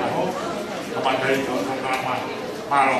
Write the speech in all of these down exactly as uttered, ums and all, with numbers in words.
ʻaho. Kamata ʻetau polokalama. Mālō.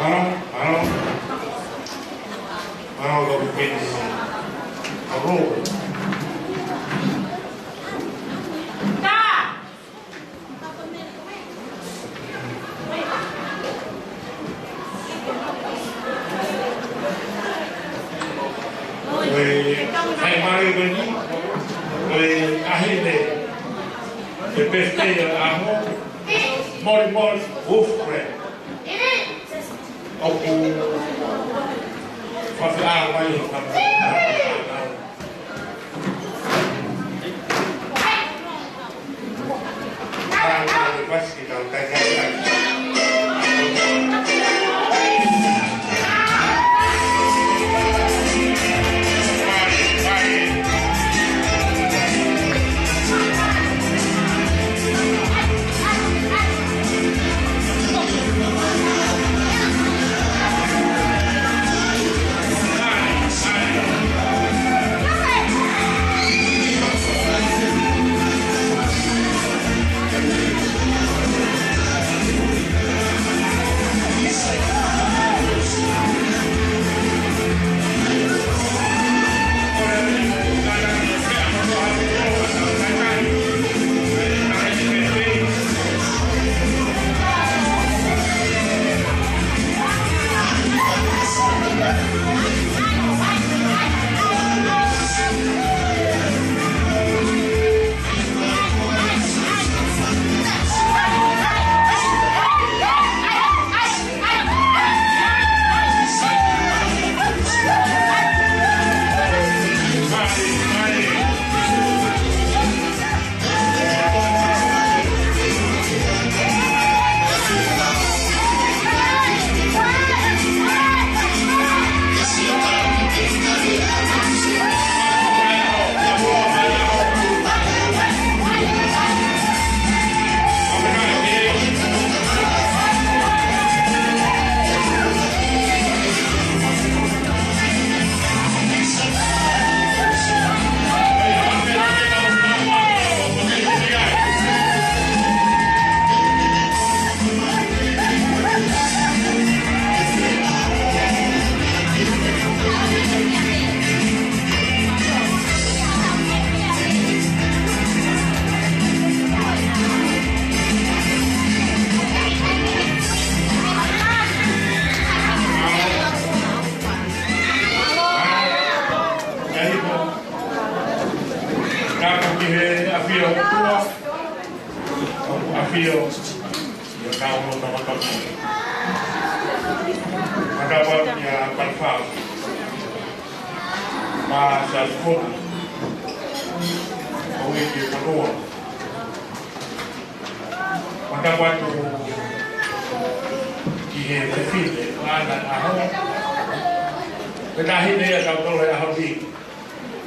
Ano, ano. Ano, lo que piensa. Alo. Oi, hai mai veni. Oi, ahine. E peste ya amo. Mori mori, uf, re. ʻOku fafeʻao mai ʻo fafeʻao. Tapu ki he ʻafio ʻOtua, ʻafio ʻi he kau ʻo Tongatapu. Matapu atu kia Palifau, Mā Siaosi Funa, ʻo Uike Fonua. Matapu atu ki he fefine ʻo ʻAna ʻAho. Pea taʻahine ia kau tolo he ʻaho ni.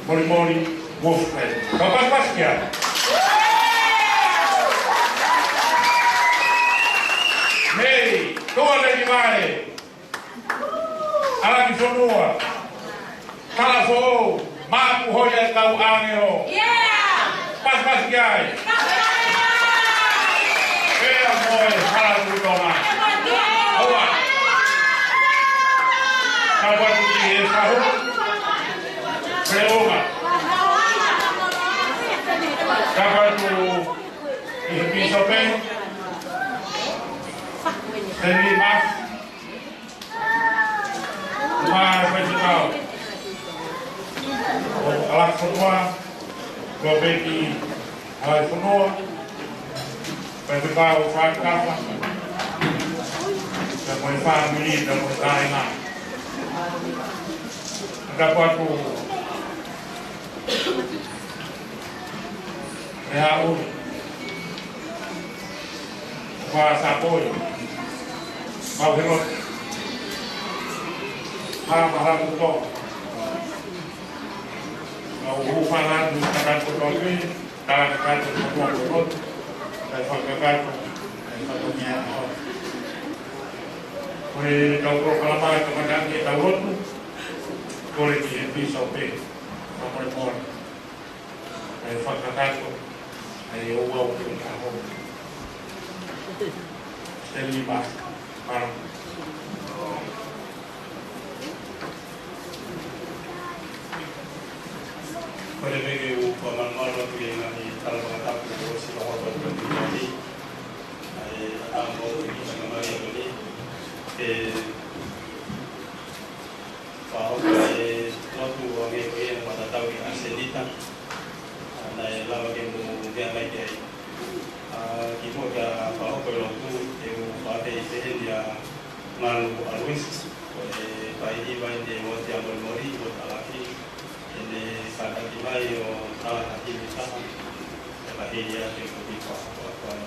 Mori mori, Wolfgang. Kau pasipasi kia. Mei, Tuʻa Leki Vae. ʻAlani Fonua. Talafoʻou, Mapu Hoia Kau ʻĀngelo. Pasipasi ki ai. Pea mo e Hala Tuʻi Tonga. Hoa. Tapu atu ki he fahu. Pea ʻoka. Tapu atu ki he pīsope. Henry Mas. Fonua, ko Peki Halaʻifonua, pea mo e kau Fakatapu, pea mo e fāmili, pea mo e kāinga. Tapu atu, ʻe haʻu, Fakasapoi, mau helo, ha maha kuto. Mau hūfanga atu kakato kotoa pē, kakato kotoa kotoa, kae fakakakato, kae fatongia ʻaho. Ko e tau polokalama ʻe kamata ʻaki ʻetau lotu, kole ki he pīsope, fakamolemole, kae fakakakato, kae ʻoua ʻo ke ʻaho. Teli ma, maro. Kole pē ke u fakamalumalu atu ʻi he ngaahi tala fakatapu kuo ʻosi fakahoko atu ki he ʻaho ni. ʻA e ʻatamai ʻi he ngaahi ʻaho ni. Ke fakahoko e lotu ʻo hangē ko ia naʻe fakatatau kia Senita. ʻA, naʻe lava ke mou meʻa mai ki ai. ʻA, kimuʻa ke fakahoko e lotu, te u fakaafeʻi pehē ni ʻa Ngalu ʻAluisi, ko e faihiva ʻi he uooti ʻa Molimoli, ʻo talaki, ʻene kātaki mai ʻo tā ha himi taha, ʻe kahi ia ke kuki fakahoko atu ai.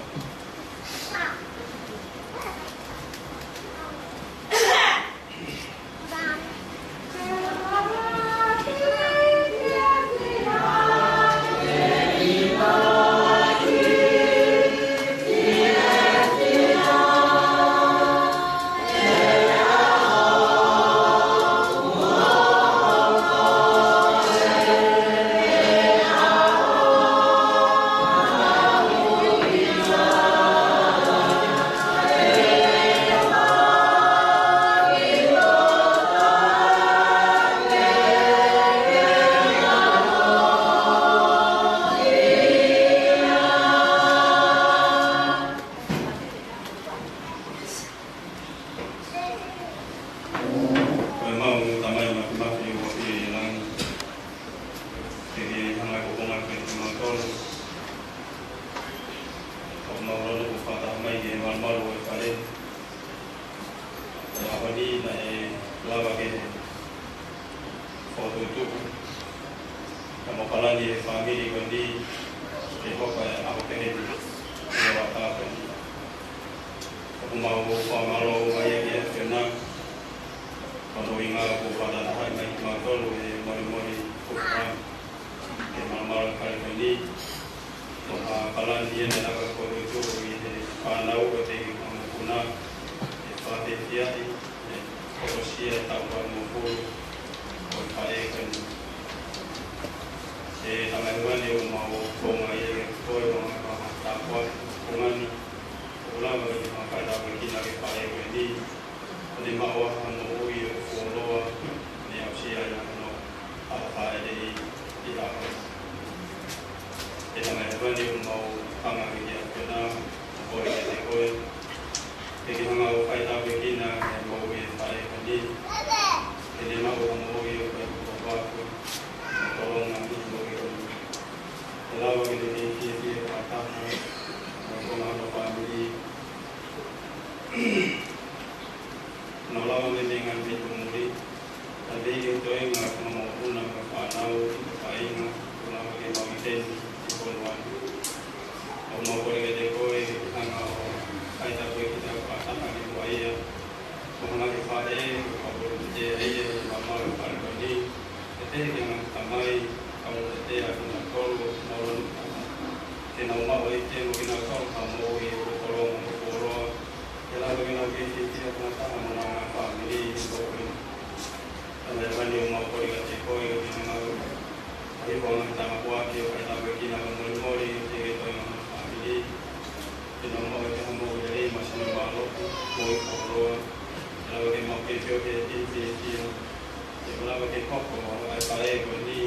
Ko ʻemau Tamai Māfimafi ʻoku ʻi he langi, ke ke hanga ʻo koponga kiate kimautolu. ʻOku mau lava ʻo fakataha mai ki he malumalu ʻo e fale. ʻI he ʻaho ni naʻe lava ke fokotuʻutuʻu, naʻa mo palani e fāmili ko eni ke hoko ko e ʻaho pehē ni, ʻi he ʻaho ko eni. ʻOku mau fakamālō mai ki he ʻAfiona, ko hono ʻuhinga kuo fakataha mai kimautolu ʻe Molimoli Kuka ke malumalu ʻi he fale ko eni. Ko ha palani ia naʻe lava ke fokotuʻutuʻu ʻi he fānau ʻo e tēkina mokuna, ʻe fakafiefia ai, ʻe hokosia e taʻu valungofulu ʻo e fale ko eni. ʻE Tamai Hēvani, ʻoku mau konga ia ke koe ʻo ngaahi tāpuaki konga ni, ʻoku lava ke te fakatāpuekina ʻaki e fale ko eni, ʻo ne maʻu ha moʻui ʻoku fuoloa, ne aʻusia ai hono ʻaho fāʻeleʻi ʻi he ʻaho ni. ʻE Tamai Hēvani, ʻoku mau hanga ki he ʻAfiona, ʻo kole kiate koe, ke ke hanga ʻo fakatāpuekina e moʻui e fale ko eni, ke ne maʻu ha moʻui ʻoku ʻikai ko e pāpā, mo tolonga ʻi he moʻui ko eni. ʻE lava ke ne kei fiefia fakataha mo e konga hono fāmili. Nau lava meimei ngaahi mei tuʻumuli, kae pehē ki he toenga ʻo e konga mokuna mo e fānau, ki he kāinga, ʻoku lava ke mau ʻi heni ʻi he fonua ni. ʻOku mau kole kiate koe ke ke hanga ʻo fakatāpuekina fakataha ki muʻa ia, mo e ngaahi faʻē, ʻoku kau ʻo liliu ʻa e malumalu ʻo e fale ko eni, kae pehē ki he ngaahi tamai, kau ʻo liliu ʻa kinautolu, ʻoku mau lava ke nau maʻu ʻe kinautolu ha moʻui ʻoku tolonga mo fuoloa, ke lava ke nau kei fiefia fakataha mo honau ngaahi fāmili ʻi he moʻui. Tamai Hēvani, ʻoku mau kole kiate koe ke ke hanga ʻo ʻai ko e ngaahi tāpuaki ʻo fakatāpuekina ʻa Molimoli, ʻo teʻeki ke toe ngaahi fāmili. Ke nau maʻu ʻe ha moʻui lelei, māsino, mālohi, moʻui fuoloa. Ke lava ke mau kei feohi ʻi he fiefia. Ke lava ke hoko ʻa e fale ko eni,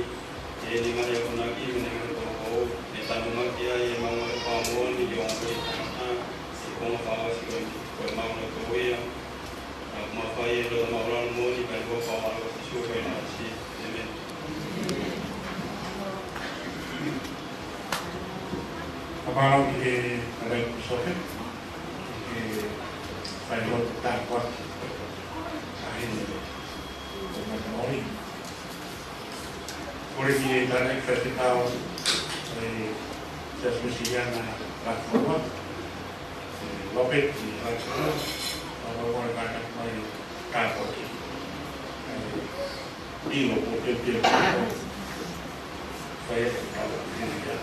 ʻi heʻene ngaahi akonaki mo ʻene ngaahi kolokou, ʻe tanumaki ai ʻemau ngaahi fakamoʻoni ki he ongo tangata, ʻi he kuonga fakaʻosi ko eni, ko ʻemau lotu ia. ʻOku mau fai e lotu maʻulalo moʻoni, kae ʻoua ʻe fai ʻa e lotu Sīsū ko e ʻEiki. ʻĒmeni. Mālō ki he Kalaisi Pīsope, ki he failotu tāpuaki, ʻa heni ko Matamoʻoni. Kole ki he Kalaisi Faifekau, ʻe Siasi Uēsiliana Lātūfoua, ʻe Lopeti Lātūfoua, ʻa Lopeti Lātūfoua, tāpuaki. ʻIo, ko e pēpē, ko e fai atu ka, ko e pēpē.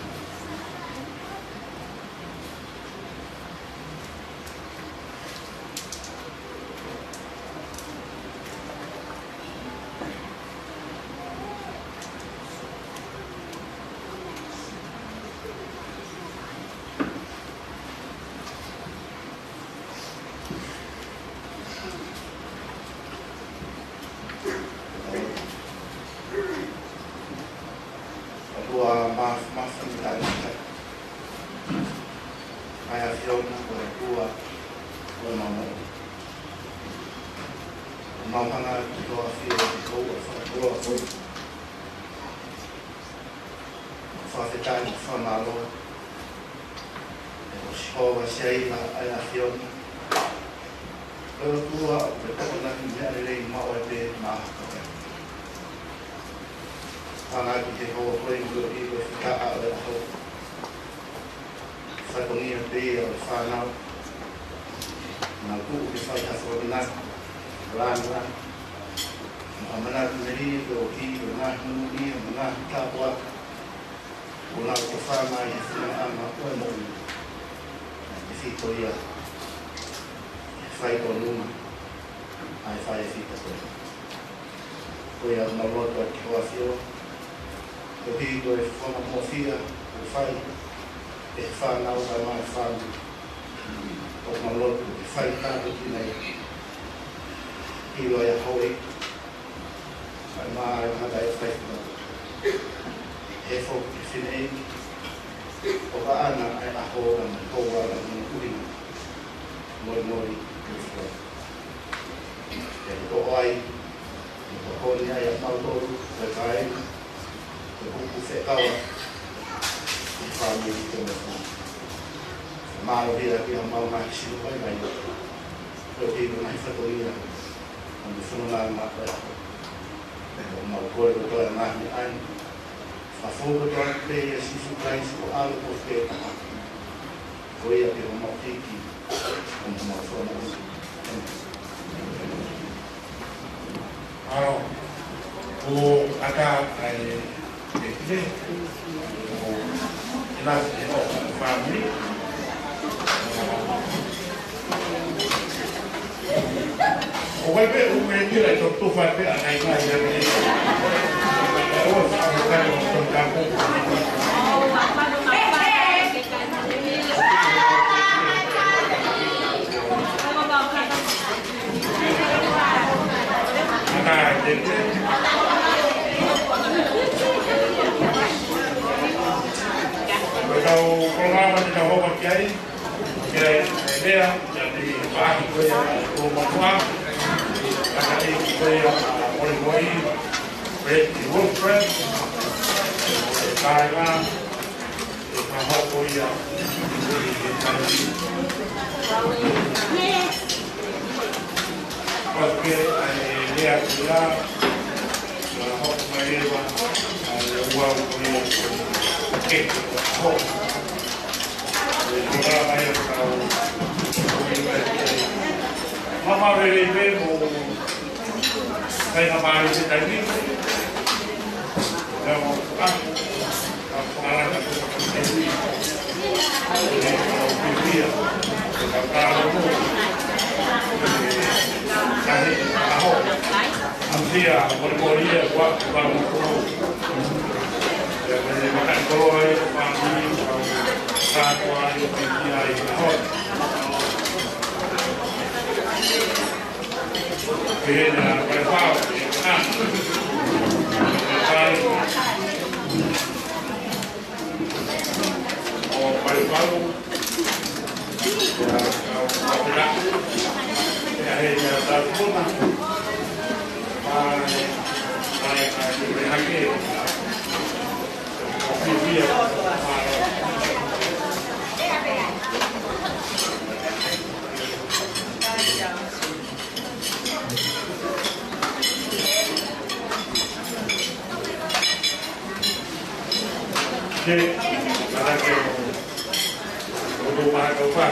ʻOtua mā-, māfimafi, ʻa e ʻOtua ʻa e ʻAfiona, ko e ʻOtua ʻo e moʻui. ʻOku mau hanga ki hoʻo ʻafio ʻi he ʻaho ni ʻo fakakoloa koe. Fakafetaʻi mo fakamālō. ʻE ko Sihova Saiela ʻa e ʻAfiona. Ko e ʻOtua ʻoku ke tokonaki meʻa lelei maʻu ai pē maʻa ha kakai. Hanga ki he ʻaho ko eni ʻo ʻilo e fakaʻaho ʻo e ʻaho. Fatongia pē ia ʻo e fānau. Naʻa ku ke fai ha fakamanatu. Lāngilangi. Mo ha manatu melie ke ʻohake ʻa e ngaahi monūʻia mo e ngaahi tāpuaki. ʻO nau ko fānau ʻi he finangalo ʻo e moʻui. Naʻe tefito ia ʻi he fai ko numa, ʻa e fai e fita ko ē. Ko ia mau lotu atu ki hoʻo ʻAfio, koeʻuhi ko e fakamoʻoni ʻoku fai ʻe he fānau, kae ʻumaʻā e fānau. ʻOku mau lotu ke fai tāpuekina ia. ʻIlo ʻa e hoi, kae ʻumaʻā e tangata ʻe fai fina. He foki ki he fineʻeiki, ʻoku ʻaʻana ʻa e ʻaho ʻo e ʻaho ʻo e ʻaho ʻo e ʻuhinga. Moʻui, moʻui, moʻui. Ke tokoni ai, ke tokoni ai ʻa mautolu, ko e kāinga, ko e pupu fekau, ko e fāmili, ko e meʻa. Mālō hia ki ha mau ngaahi sino vai vai. Ko e tino ngaahi fatongia, ʻo e fononga ma ko e ʻaho. ʻOku mau kole kotoa e ngaahi meʻa ni. Fakafou kotoa pē ʻia Sīsū Kalaisi ko e ʻAlo ko e taha. Ko ia pē homau ʻEiki, ko homau Fakamoʻui. ʻĒmeni. ʻAlo, ko ʻata ai e kile, ko e last of the family. ʻO wai pē ʻoku mei kila i tō tō fai pē ʻa kai kai ia pē. ʻO sa ʻo kai ʻo tō ka pō. Ana, te te. Ko e tau polokalama te tau hoko ki ai. Ke lea, ʻia te paʻaki ko ia ʻo Matua, ʻa e ko ia ʻa Molimoli, Brett Wolfram, ʻe kāinga, ʻe ka hoko ia, ʻe kāinga. Paske ʻa e lea ko ia, ʻa hoko mai leva, ʻa e ua ko ia, ke hoko. Mama vele pe mo kai na mai se taimi. Ya mo a a fala ka ko ko ko ko ko ko ko ko ko Ansia, Molimoli, ʻa kua, kua mo ko. Ia, mene makan koloa, ʻa kua, ka kua, ʻa kua, ʻa kua. Pehē na, pai pau, ʻa. Pai. ʻO pai pau. Ke, ala ke, o to ma ka pa.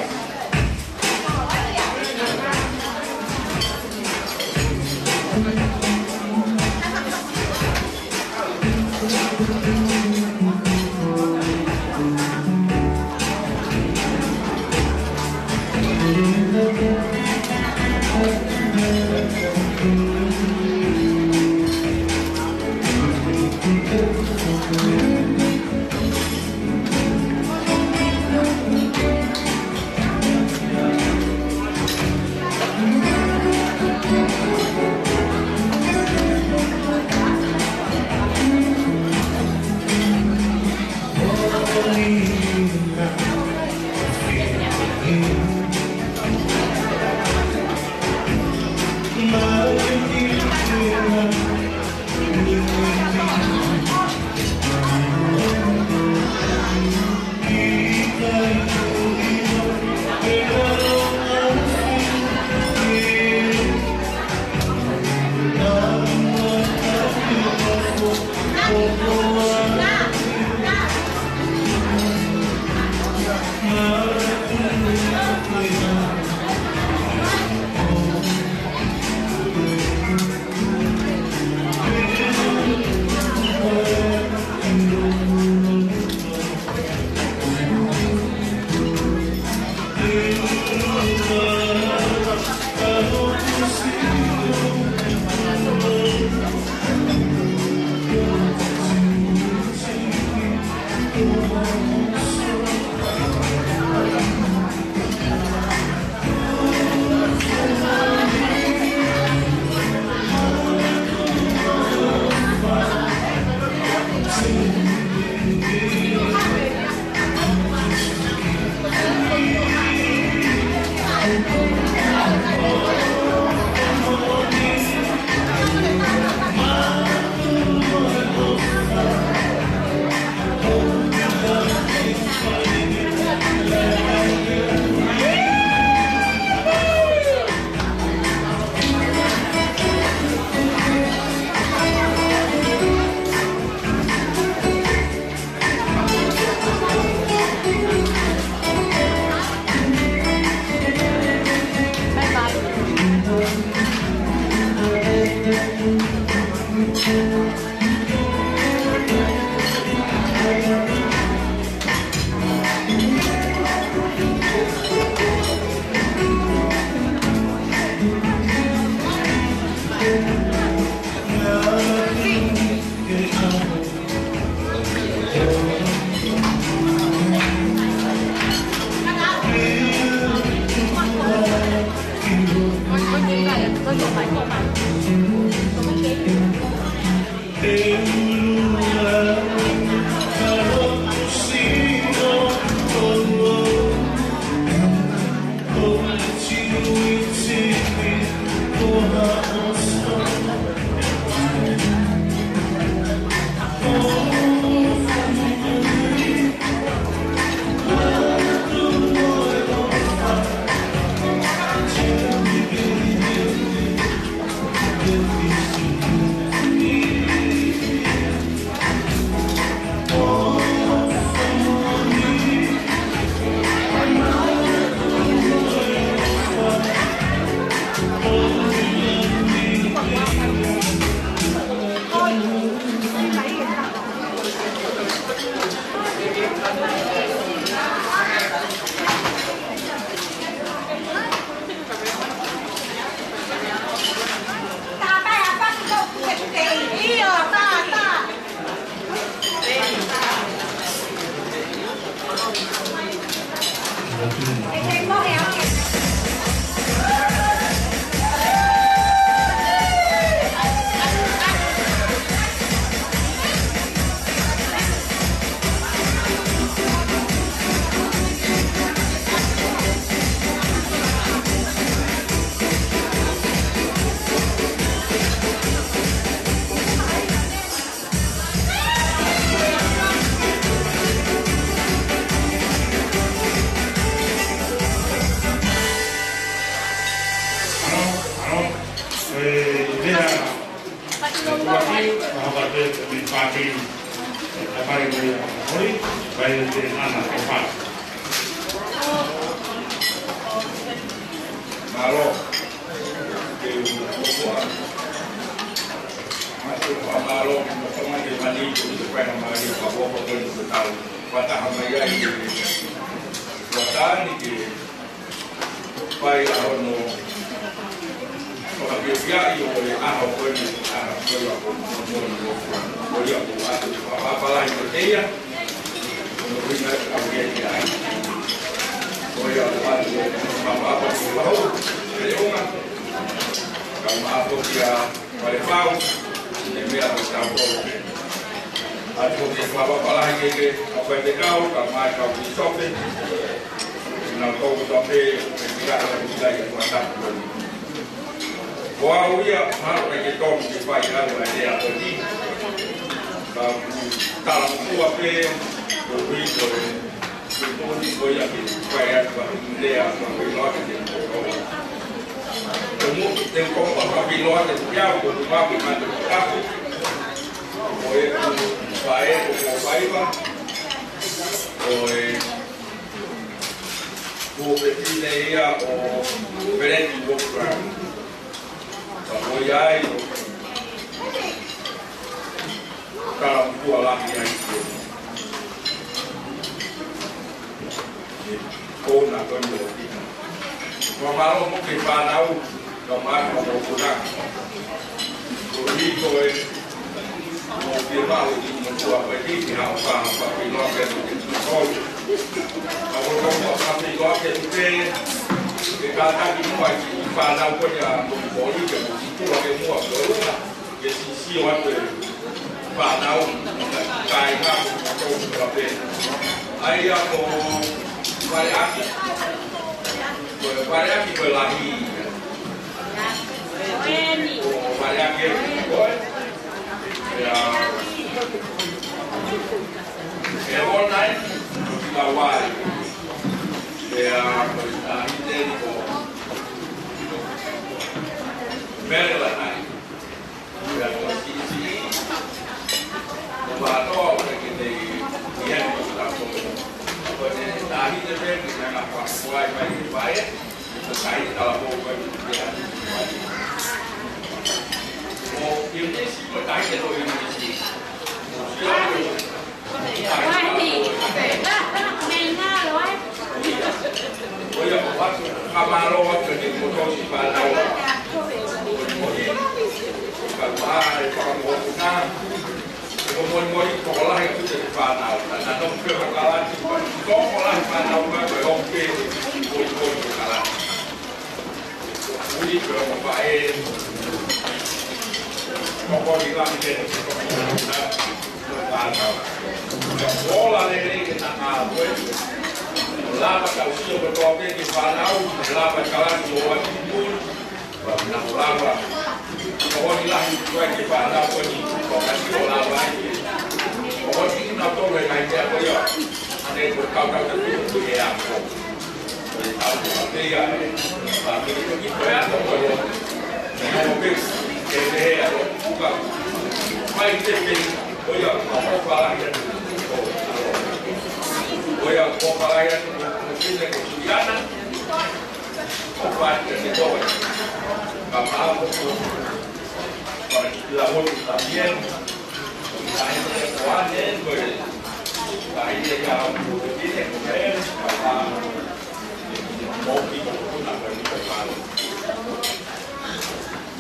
Ko e lea ʻuluaki, ʻoku hoko atu ʻe he fāmili, ʻe Tamai Malia Hori, mai ʻe Ana Kofa. Mālō. Ke u kokoa. Mālō, mālō, mālō, mālō, mālō, mālō, mālō, mālō, mālō, mālō, mālō, ke fai ʻa hono fakafeʻiloaki ʻo e ʻaho ko eni, ʻaho ko ia ko Moʻoni Moʻoni Moʻoni, ko ia ko atu, papa lahi ko ia, ko ia ko ia. Ko ia ko atu, papa papa ko ia, ko ia. Ka ma ako kia Ko e fau, ʻi he meʻa ʻoku tau tō. ʻOatu foki e fakapapālangi ki he kau faifekau, kae ʻumaʻā e kau pīsope, ʻi he ngaahi tau kotoa pē, ʻi he meʻa ʻoku tau ʻi ai ʻa e tapu ko eni. Ko au ia, mahalo ʻikai ke tonu ke fai ʻe au ʻa e lea ko eni. Ka u tala muʻa pē, ko e ui ko e Ko e moʻoni ko ia ke fai atu ʻa e lea, ko e ʻiloa ke te ko. Ko e moʻoni te ko, ko e ʻiloa ke te au, ko e mapu ma te kapu. Ko e faʻē, ko e faiva. Ko e, ko e fefine ia ʻo Peleti Wokra. Ka ko ia ai, Ka ua lahi ai ke. Ko na ko ni o tina. Ko mālō mo ke fānau, ka mai mo ko na. Ko ni ko e, mo ke mau ni mo tua ko e ni ke hao fā, fā ke loa ke mo ke tu ko. Ka ko ko mo ka ke loa ke tu ke, ke kātaki mo ai ki fānau ko ia mo ko ni ke mo ki tua ke mua ko una. Ke sisio atu e fānau, kāinga, ko e kau kula pē. ʻA ia ko Valeaki. Ko Valeaki ko e lahi. Ko Valeaki ko e. ʻIa. ʻE Vonai, ko Kilauai. ʻIa, ko e tahine ko Mele Lanai. Ko ia ko atu, ka mālō atu ki he kotoa si fānau. Ka ʻai fakamoʻoni na, ko Moʻoni Moʻoni ko e lahi atu ki he fānau. Na, na, no, ke fakalati, ko e lahi fānau, ka ko e ope, ko e, ko e kalati. Ui, ko e opa e, ko e, ko e kalati, ko e, ko e, Ola lelei ke na ngā koe. Lava tau sio kotoa pē ki fānau, lava kalani o wa tipun. Na lava. Ko honi lahi koe ki fānau ko ni, ko ka sio lava ai. Ko honi na tole ngai te ako ia. Ane ko kau kau te pia ki e ako.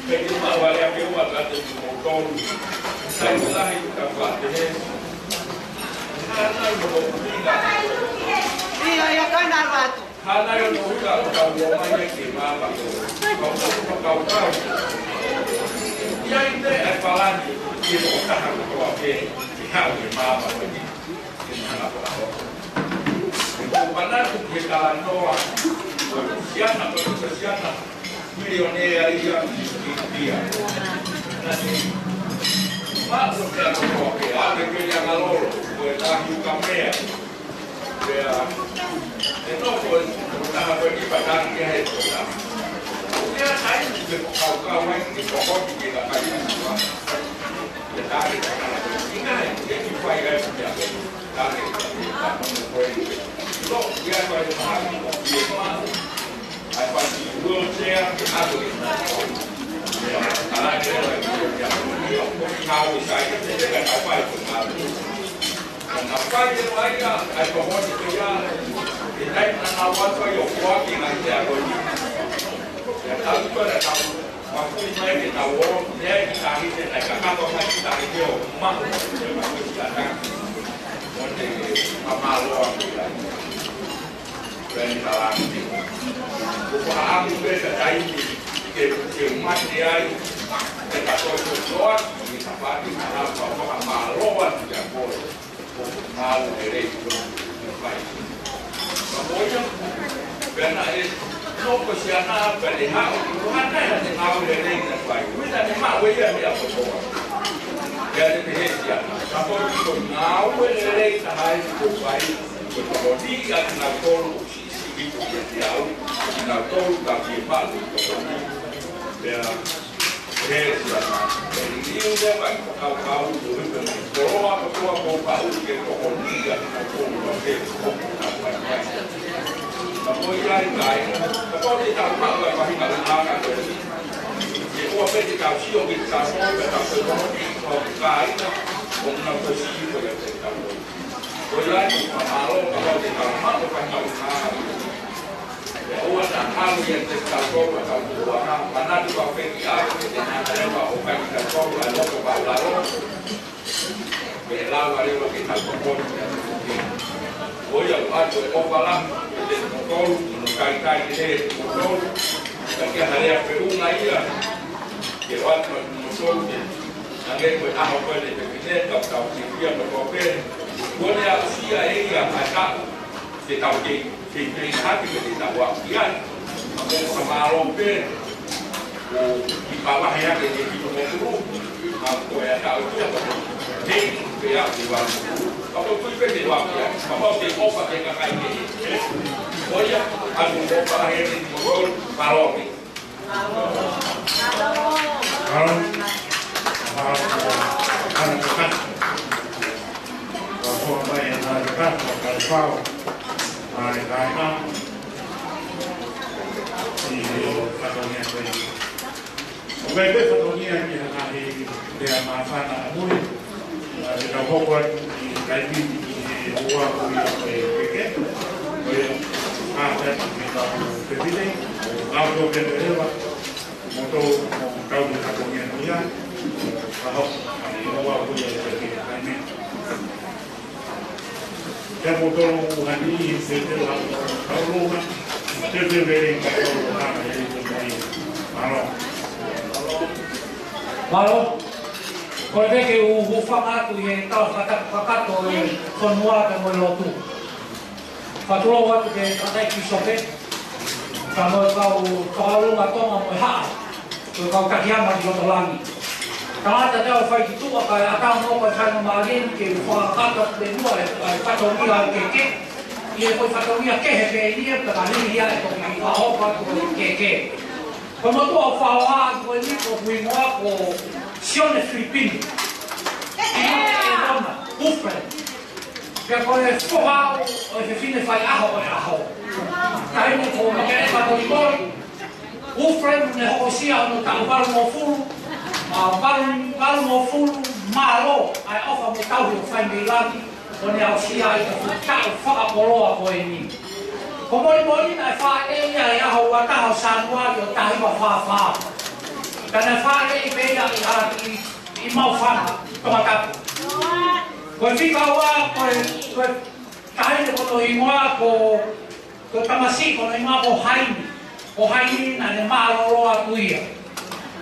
Pe ki ma wale a ke ua ka te ki mo tolu. Sai lahi ka ka te he. Hana i mo ina. Ia, ia, ka na watu. Hana i mo ina ka ua mai ke ma ma. Ka ua ka ka. Ia i te e palani ki mo taha ko a ke. Ki hau ke ma ma. Ke ma ma ko a. Ko manatu ke kalanoa. Siana ko siana. Milionea ia, ia. Maʻu te ako ko ke ake ke ia ngalolo, ko e tahi uka mea. Pea, e no ko e, ko taha ko e kipa tahi ke he ko taha. Ke Mālō lelei ʻoku fai. Ka ko ia, pea naʻe nofo Siana, pea ne haʻu, ko e hā nai haʻane ngāue lelei naʻe fai? Ko ia naʻe maʻu ʻe ia e meʻa kotoa. Pea ne pehē Siana, ka ko e ngāue lelei taha eni kuo fai, ko e tokoniʻi ʻa kinautolu ʻoku siʻisiʻi ko ia te au, kinautolu ka fie maʻu tokoni. Pea He, he, he, he, he, Kuo ne aʻusia ʻe ia ʻa e taʻu ke tau kei, kei, kei hake ke te tau aʻu ki ai. Ka ko e fakamālō pē, ʻo kiʻi palahe ake ke kiʻi toko turu, ka ko e taʻu ia ko e, kei, pea ki ua. Ka ko e tui pē ke ua ki ai. Ka ko e ʻofa ke kakai ke. Ko ia, ʻa e ʻofa he ke toko turu, mālō pē. Mālō. Mālō. Mālō. Mālō. Mālō. ʻOku ʻikai ke fatongia ki ha ngaahi lea māfana ʻa mui. Naʻa te tau hoko atu ʻi he taimi ni ʻi he ʻaho ko ia ʻo e keke. Ko ia, ʻa ia ʻoku tau pepile, ʻo kau tō pē leva, mo tō, mo tau ki fatongia ko ia, ka hoko, ʻi he ʻaho ko ia ʻo e keke, taimi. Kia koutou hani i se te la kaulonga, te te vere kaulonga e te mai. Mālō. Mālō. Ko e ke u hūfanga atu ʻi he tau kata-, kakato e fonua pea mo e lotu. Fakatulou atu ki he kakai pīsope, pea mo e kau tokāteline Tonga mo e haʻa. Ko e kau takihama ki loto langi. Tangata te u fai ki tuʻa kae ʻatā mo au ko e faingamālie ni ke u fakakakato atu pē muʻa e, e fatongia ʻo e keke. ʻI he ko e fatongia kehe pē eni ia, pea ka liliu ia ʻe toki fakahoko atu ko e keke. Ko e motuʻa ʻoku ou faʻa ʻoatu ko eni ko hoku hingoa ko Sione Filipini. Hingoa ʻe Rona Hufren. Pea ko e foha au ʻo e fefine faiʻaho ʻo e ʻaho. Taimi ko Makeleka Molimoli, Hufren ne hokosia hono taʻu valungofulu, ʻa, valu, valungofulu, mālō ʻa e ʻofa mo e tauhi ʻoku fai mei langi, ʻo ne aʻusia ai e fuʻu taʻu fakakoloa ko eni. Ko Molimoli naʻe fāʻeleʻi ia he ʻaho ua taha ʻo Sānuali ʻo taha hiva fā fā. Ka naʻe fāʻeleʻi pē ia ʻi ʻAlakili, ʻi Maʻufanga, Tongatapu. Ko e fika ua, ko e, ko e taʻahine ko hono hingoa ko, ko e tamasiʻi ko hono hingoa ko Haini. Ko Haini naʻa ne mālōlō atu ia.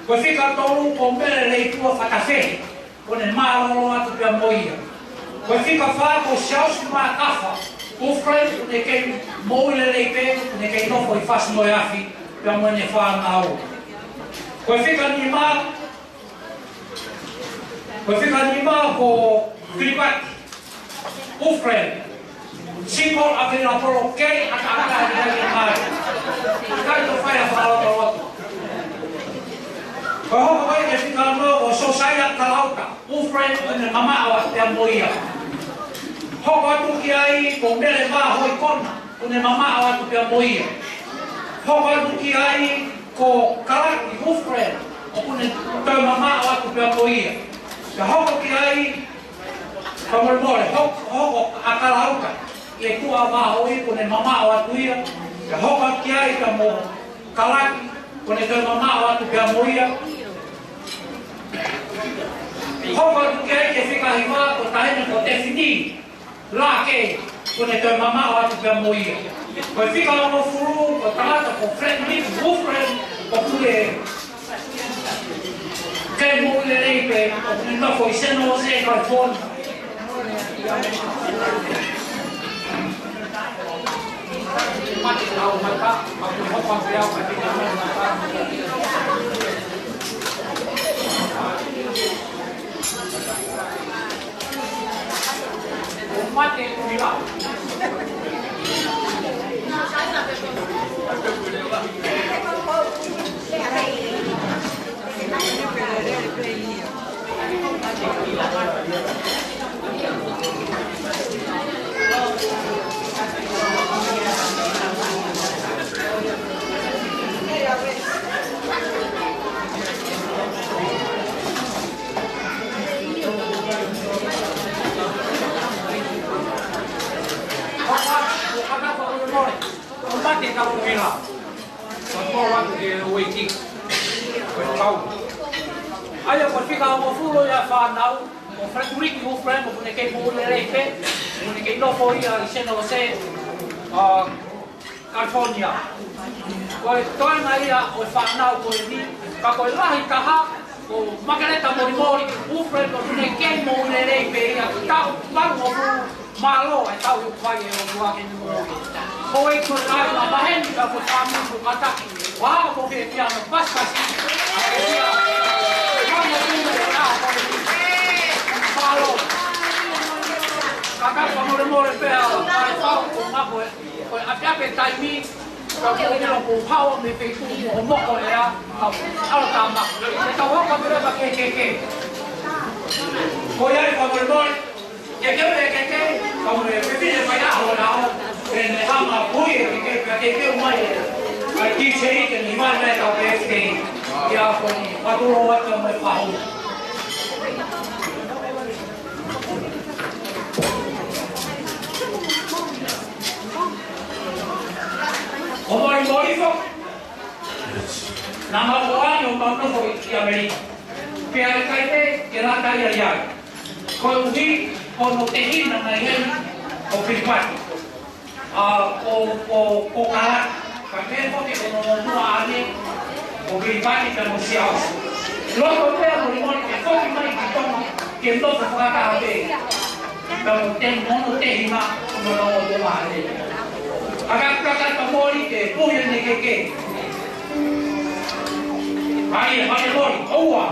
Ko e fika tolu ko Mele Leitua Fatafehi, kuo ne mālōlō atu pea mo ia. Ko e fika fā ko Siaosi Makafa Hufren, kuo ne kei moʻui lelei pē, kuo ne kei nofo ʻi Fasi mo e Afi, pea mo ʻene fānau. Ko e fika nima, Ko e fika nima ko Kiribati Hufren. Siko a pela polo kei a ka a ka a ka a ka. Kai to fai a whakaloto loto. Ko e hoko ko ē ki he fika ono ko Sosaia Kalauka Wolfram, ʻoku ne mamaʻo atu pea mo ia. Hoko atu ki ai ko Mele Vā Hoikona, ʻoku ne mamaʻo atu pea mo ia. Hoko atu ki ai ko Kalaki Wolfram, ʻoku ne toe mamaʻo atu pea mo ia. Pea hoko ki ai, fakamolemole, hoko, hoko ʻa Kalauka ʻi he tuʻa Vā Hoi, ʻoku ne mamaʻo atu ia. Pea hoko ki ai ka mo Kalaki, ʻoku ne toe mamaʻo atu pea mo ia. Hoko atu ki ai ki he fika hiva ko e taʻahine ko Tefini Lake, ʻoku ne toe mamaʻo atu pea mo ia. Ko e fika hongofulu ko e tangata ko Frederick Wolfram, ʻoku ne kei moʻui lelei pē, ʻoku ne nofo ʻi San Jose, California. ʻO mate ka ko ela. Ka ko atu ke ueiti. Ko e kau. ʻA ia ko e fika hongofulu ia fānau, ko Frederick Wolfram, ʻoku ne kei moʻui lelei pē, ʻoku ne kei nofo ia ʻi San Jose, ʻa, California. Ko e toenga ia ʻo e fānau ko eni, ka ko e lahi taha, ko Makeleta Molimoli Wolfram, ʻoku ne kei moʻui lelei pē ia, taʻu valungofulu mā nima ʻa e taʻu ʻoku fai ʻe he ʻOtua ki heʻene moʻui. Ko e tuʻu ai ma maheni ka ko e tamu ko kataki. Wa ko ke kia no pasipasi. Mālō. Ka ka fakamolemole pea, ʻa e pau ko ngā ko e, ko e ʻapiʻapi taimi, ka ko e ʻilo ko hao me fei ku mo moko ea, ka ʻalo tama. Ka hoko atu leva ke, ke, ke. Ko ia ʻi fakamolemole, ke, ke, ke, ke, ka mo e fefine faiʻaho na o, ke ne hanga pui e ke, ke, ke, ke, ke, mai e. Ka ki se i ke ni mai mai ka ke, ke, ia ko ni, paturo wata mo e fahu. ʻO Molimoli fo, naʻa mau ʻoange ʻo mau nofo ʻi ʻAmelika. Pea ʻikai pē ke lata ia ia. Koeʻuhi ko hono tehina mai heni ʻo Pilipati. ʻA, ʻo, ʻo, ʻo Kalaki. Ka pehē foki ko hono muʻa ʻane ʻo Pilipati pea mo Siaosi. Loto pea Molimoli ke foki mai ki Tonga ke nofo fakataha pē. Ka mo te mono te hima, mo no o te mare. Aka kaka ka mori ke puhi ne ke ke. Ai, mare mori, ʻoua.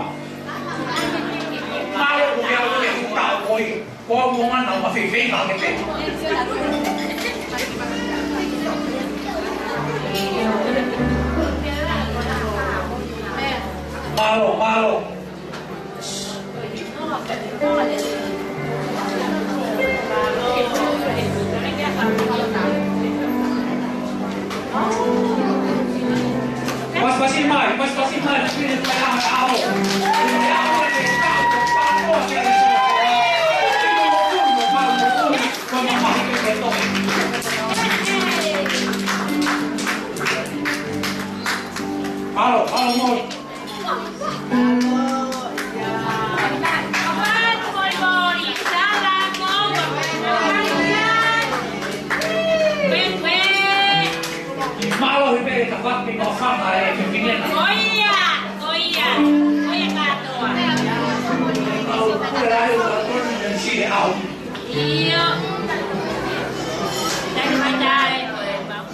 Mālō ko ke au ke huta o koi. Ko au mo mana ma fei fei ma ke te. Mālō, mālō. Pasipasi mai, pasipasi mai, Mālō, mālō, mālō. Mālō, he pē ka fati mo fana e ke pingena. Ko ia, ko ia, ko ia kātoa. Au, kule ai o ka tonu ne si e au. ʻIo. Tani mai tae, ko e pau.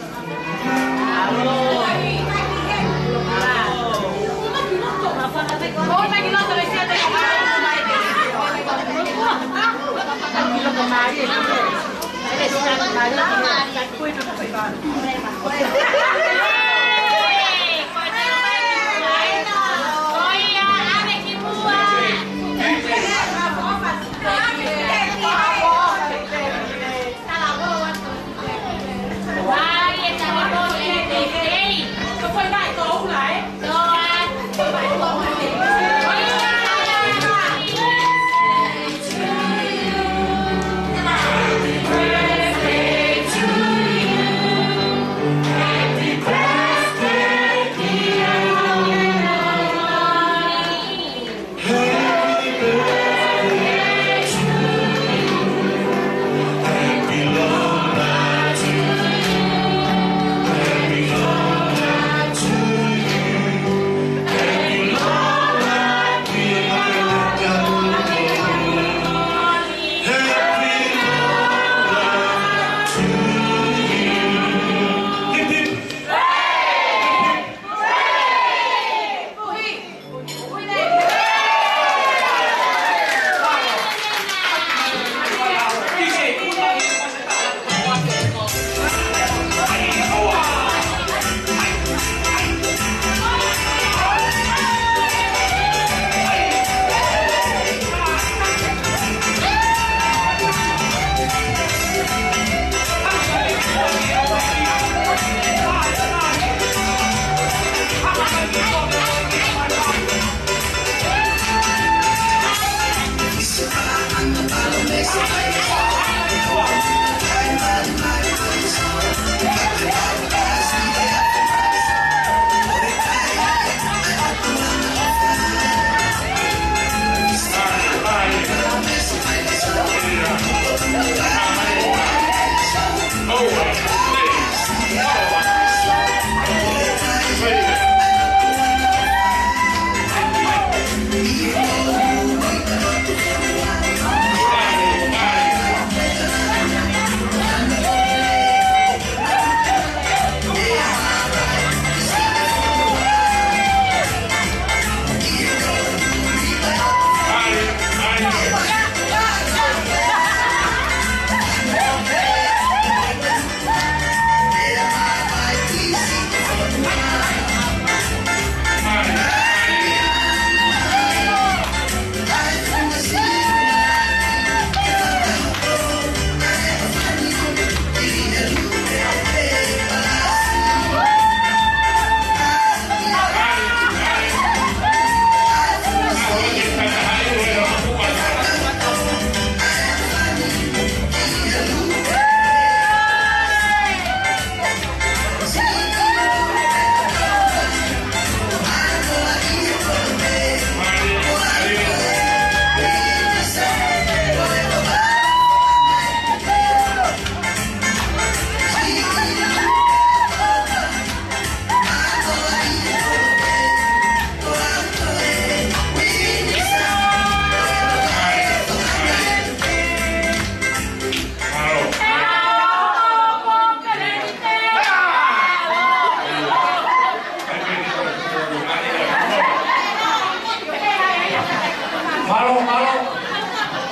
Mālō, mālō.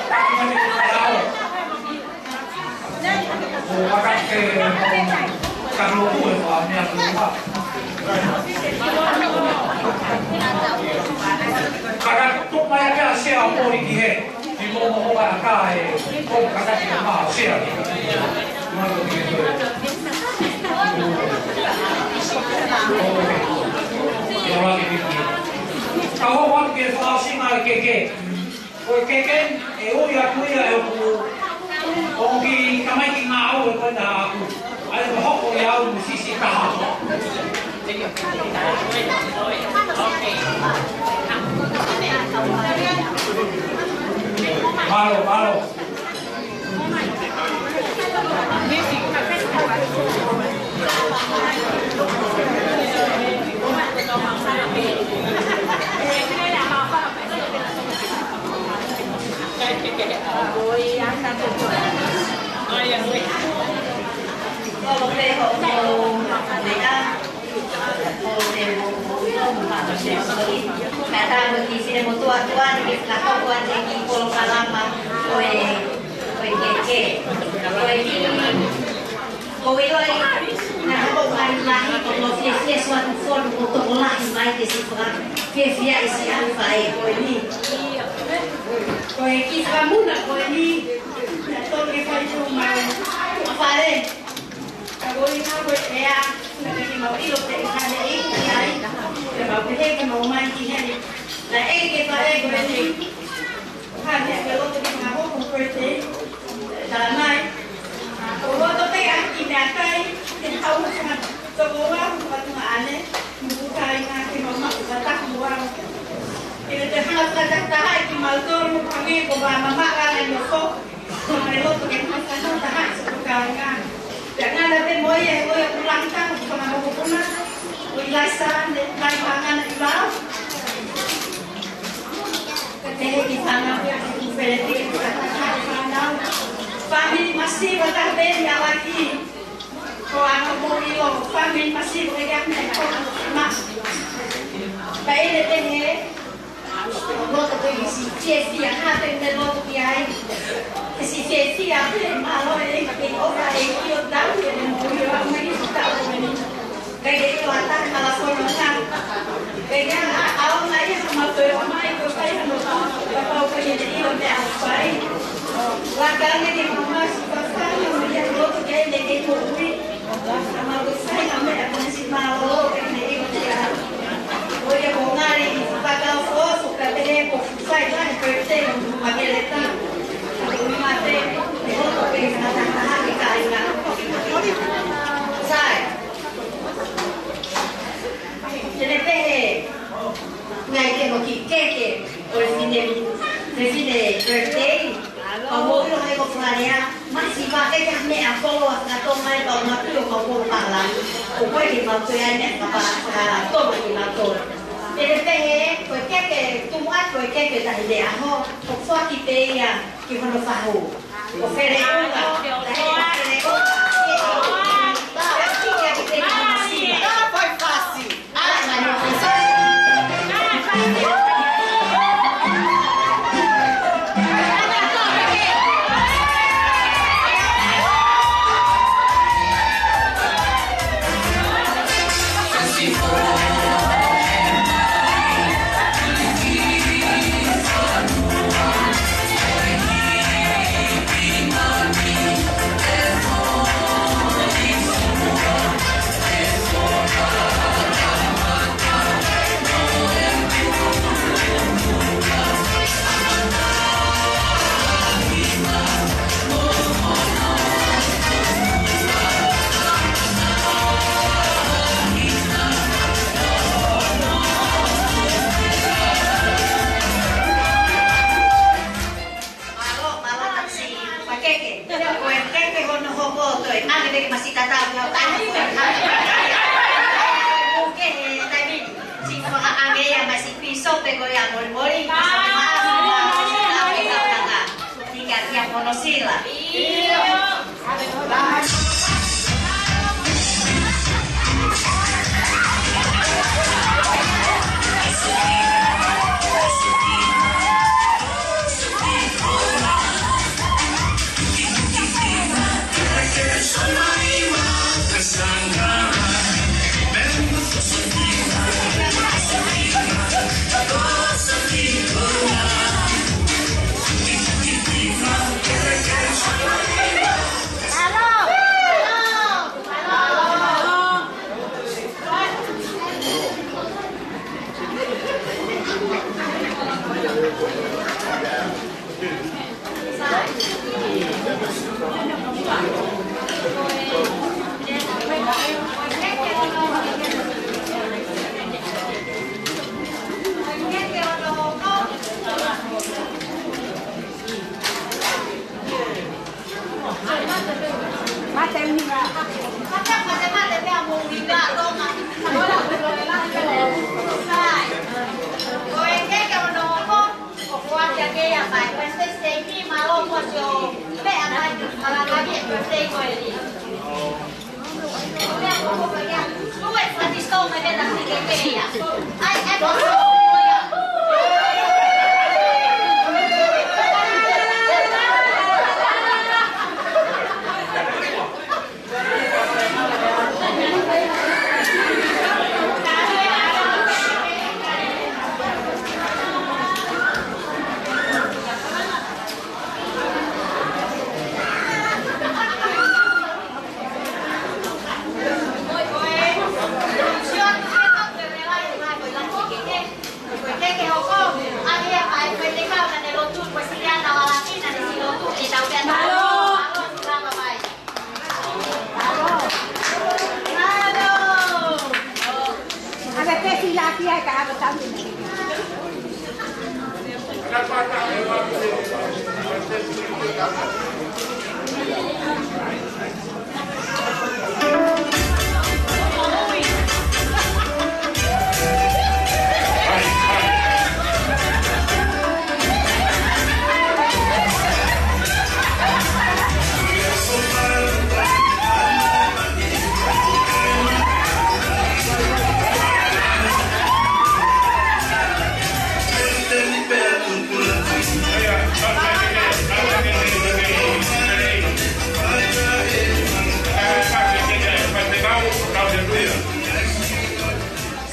Taki mai ke tau. ʻO vaka ke, ka no kue pa mea kua. Ka ka tuku mai ake ʻa Sea ʻo moli ki he. Ki mo mo mo ʻa ka e, ko ka ka ki ma Sea. Mālō ki he. Ka hoko atu ki he fakaʻosinga e keke. Ko e keke, ʻe ui atu ia ʻe hoku, ʻoku tamaiki ngāue ko ena ʻaʻaku. ʻA ia ko hoku ia au mo sisi taha. Mālō, mālō. Ka tāpuekina e motuʻa tuʻa ni ke fakahoko atu e kiʻi polokalama ko e, ko e keke. Ko e kiʻi, ko e ʻilo ai, naʻe hoko mai lahi, ko e fiefia suatu fonu ko e tokolahi mai ke siʻi faka, fiefia ʻi siʻa faʻē ko eni. Ko e kiʻi fakamuna ko eni, naʻe tonu ke fai atu mai. Fale. Ka ko e ʻuhinga ko e ʻea, naʻe ʻikai ke mau ʻilo pe ʻe hane ʻi ai. Pea mau pehē ke mau mai ki heni. Naʻe ʻeke ʻe he faʻē ko eni. Hane ke loto ke fakahoko hoku birthday. Tala mai. Ko loto pē ʻa e kiʻi meʻakai, ke hau hanga toko ua, hau hanga tuʻunga ʻane. Muku kai na ke mau maʻu ka taku ua. Ke te hanga fakataha ki mau tolu, hangē ko e mamaʻo ʻa e nofo. Ko e loto ke hanga fakataha ʻi siʻoku kāinga. Pea ngana pē mo ia, ko ia ʻoku langi taha, ko e fanga mokopuna. ʻOku ʻi ai e sāne, ʻoku ʻi ai e fanga ngana ʻi vao. Ka te he ki fanga pē, ʻoku fele pē, ʻoku fakataha e fānau. Fāmili masiva taha pē ʻi ʻAvaki. Ko ʻaho mo ʻilo, fāmili masiva ke ʻi ai e meʻa ko ma. Ka ʻi he pehē, loto ke siʻi fiefia, ha pē te loto ki ai. Ke siʻi fiefia pē, mālō e, ke ʻofa e ʻEiki ʻo tau, ke ne moʻui ʻo aʻu mai ki he taʻu ko eni. Kae ke ʻilo ʻa e hala fononga. Kae ke ʻaonga ia ha mau toe ʻomai ko e fai hano tau, kapau ʻoku ʻikai ke ne ʻilo e meʻa ʻoku fai. Laka ange ke mau masi fafanga mo ia loto ke ne kei moʻui. Ka mau ko e fai ha meʻa ko e siʻi mālōlō ke ne ʻilo ki ai. Ko ia ko e ngali ʻi he fakaʻofoʻofa ka pehē ko e fai lahi pē te mo makeleta. Ka ko e mate, ʻe hopo pē ka tahataha ke kāinga. Sai. Te ne pehē, ngaahi ke mo kiʻi keke, ʻo e fefine, fefine birthday, ʻo mou ʻilo he ko e fakalea, masiva ke ʻi ai ha meʻa koloa ka tō mai pau matu ʻo kau kolo pālangi, ʻoku ʻikai ke mau toe ʻai meʻa ka pā, ka tō mai ke mau tō. Te ne pehē, ko e keke, tumu atu ko e keke tahi le aho, ʻo foaki pē ia ki hono fahu. Ko Feleʻuga, tahi ko Feleʻuga, ke ʻo, ʻo, ʻo, ʻo, ʻo, ʻo, ʻo, ʻo, ʻo, ʻo, ʻo, Mālō, mālō taksi, fakakeke. Ko e keke hono hoko toe. ʻAnge pē ke masi tatau ki hau. ʻAnge pē ke hau. Kuke he taimi ni. Siʻi fakaʻange ia masi pīsope ko ia molimoli. Mālō, mālō, mālō, mālō. Tika kia Ponosila.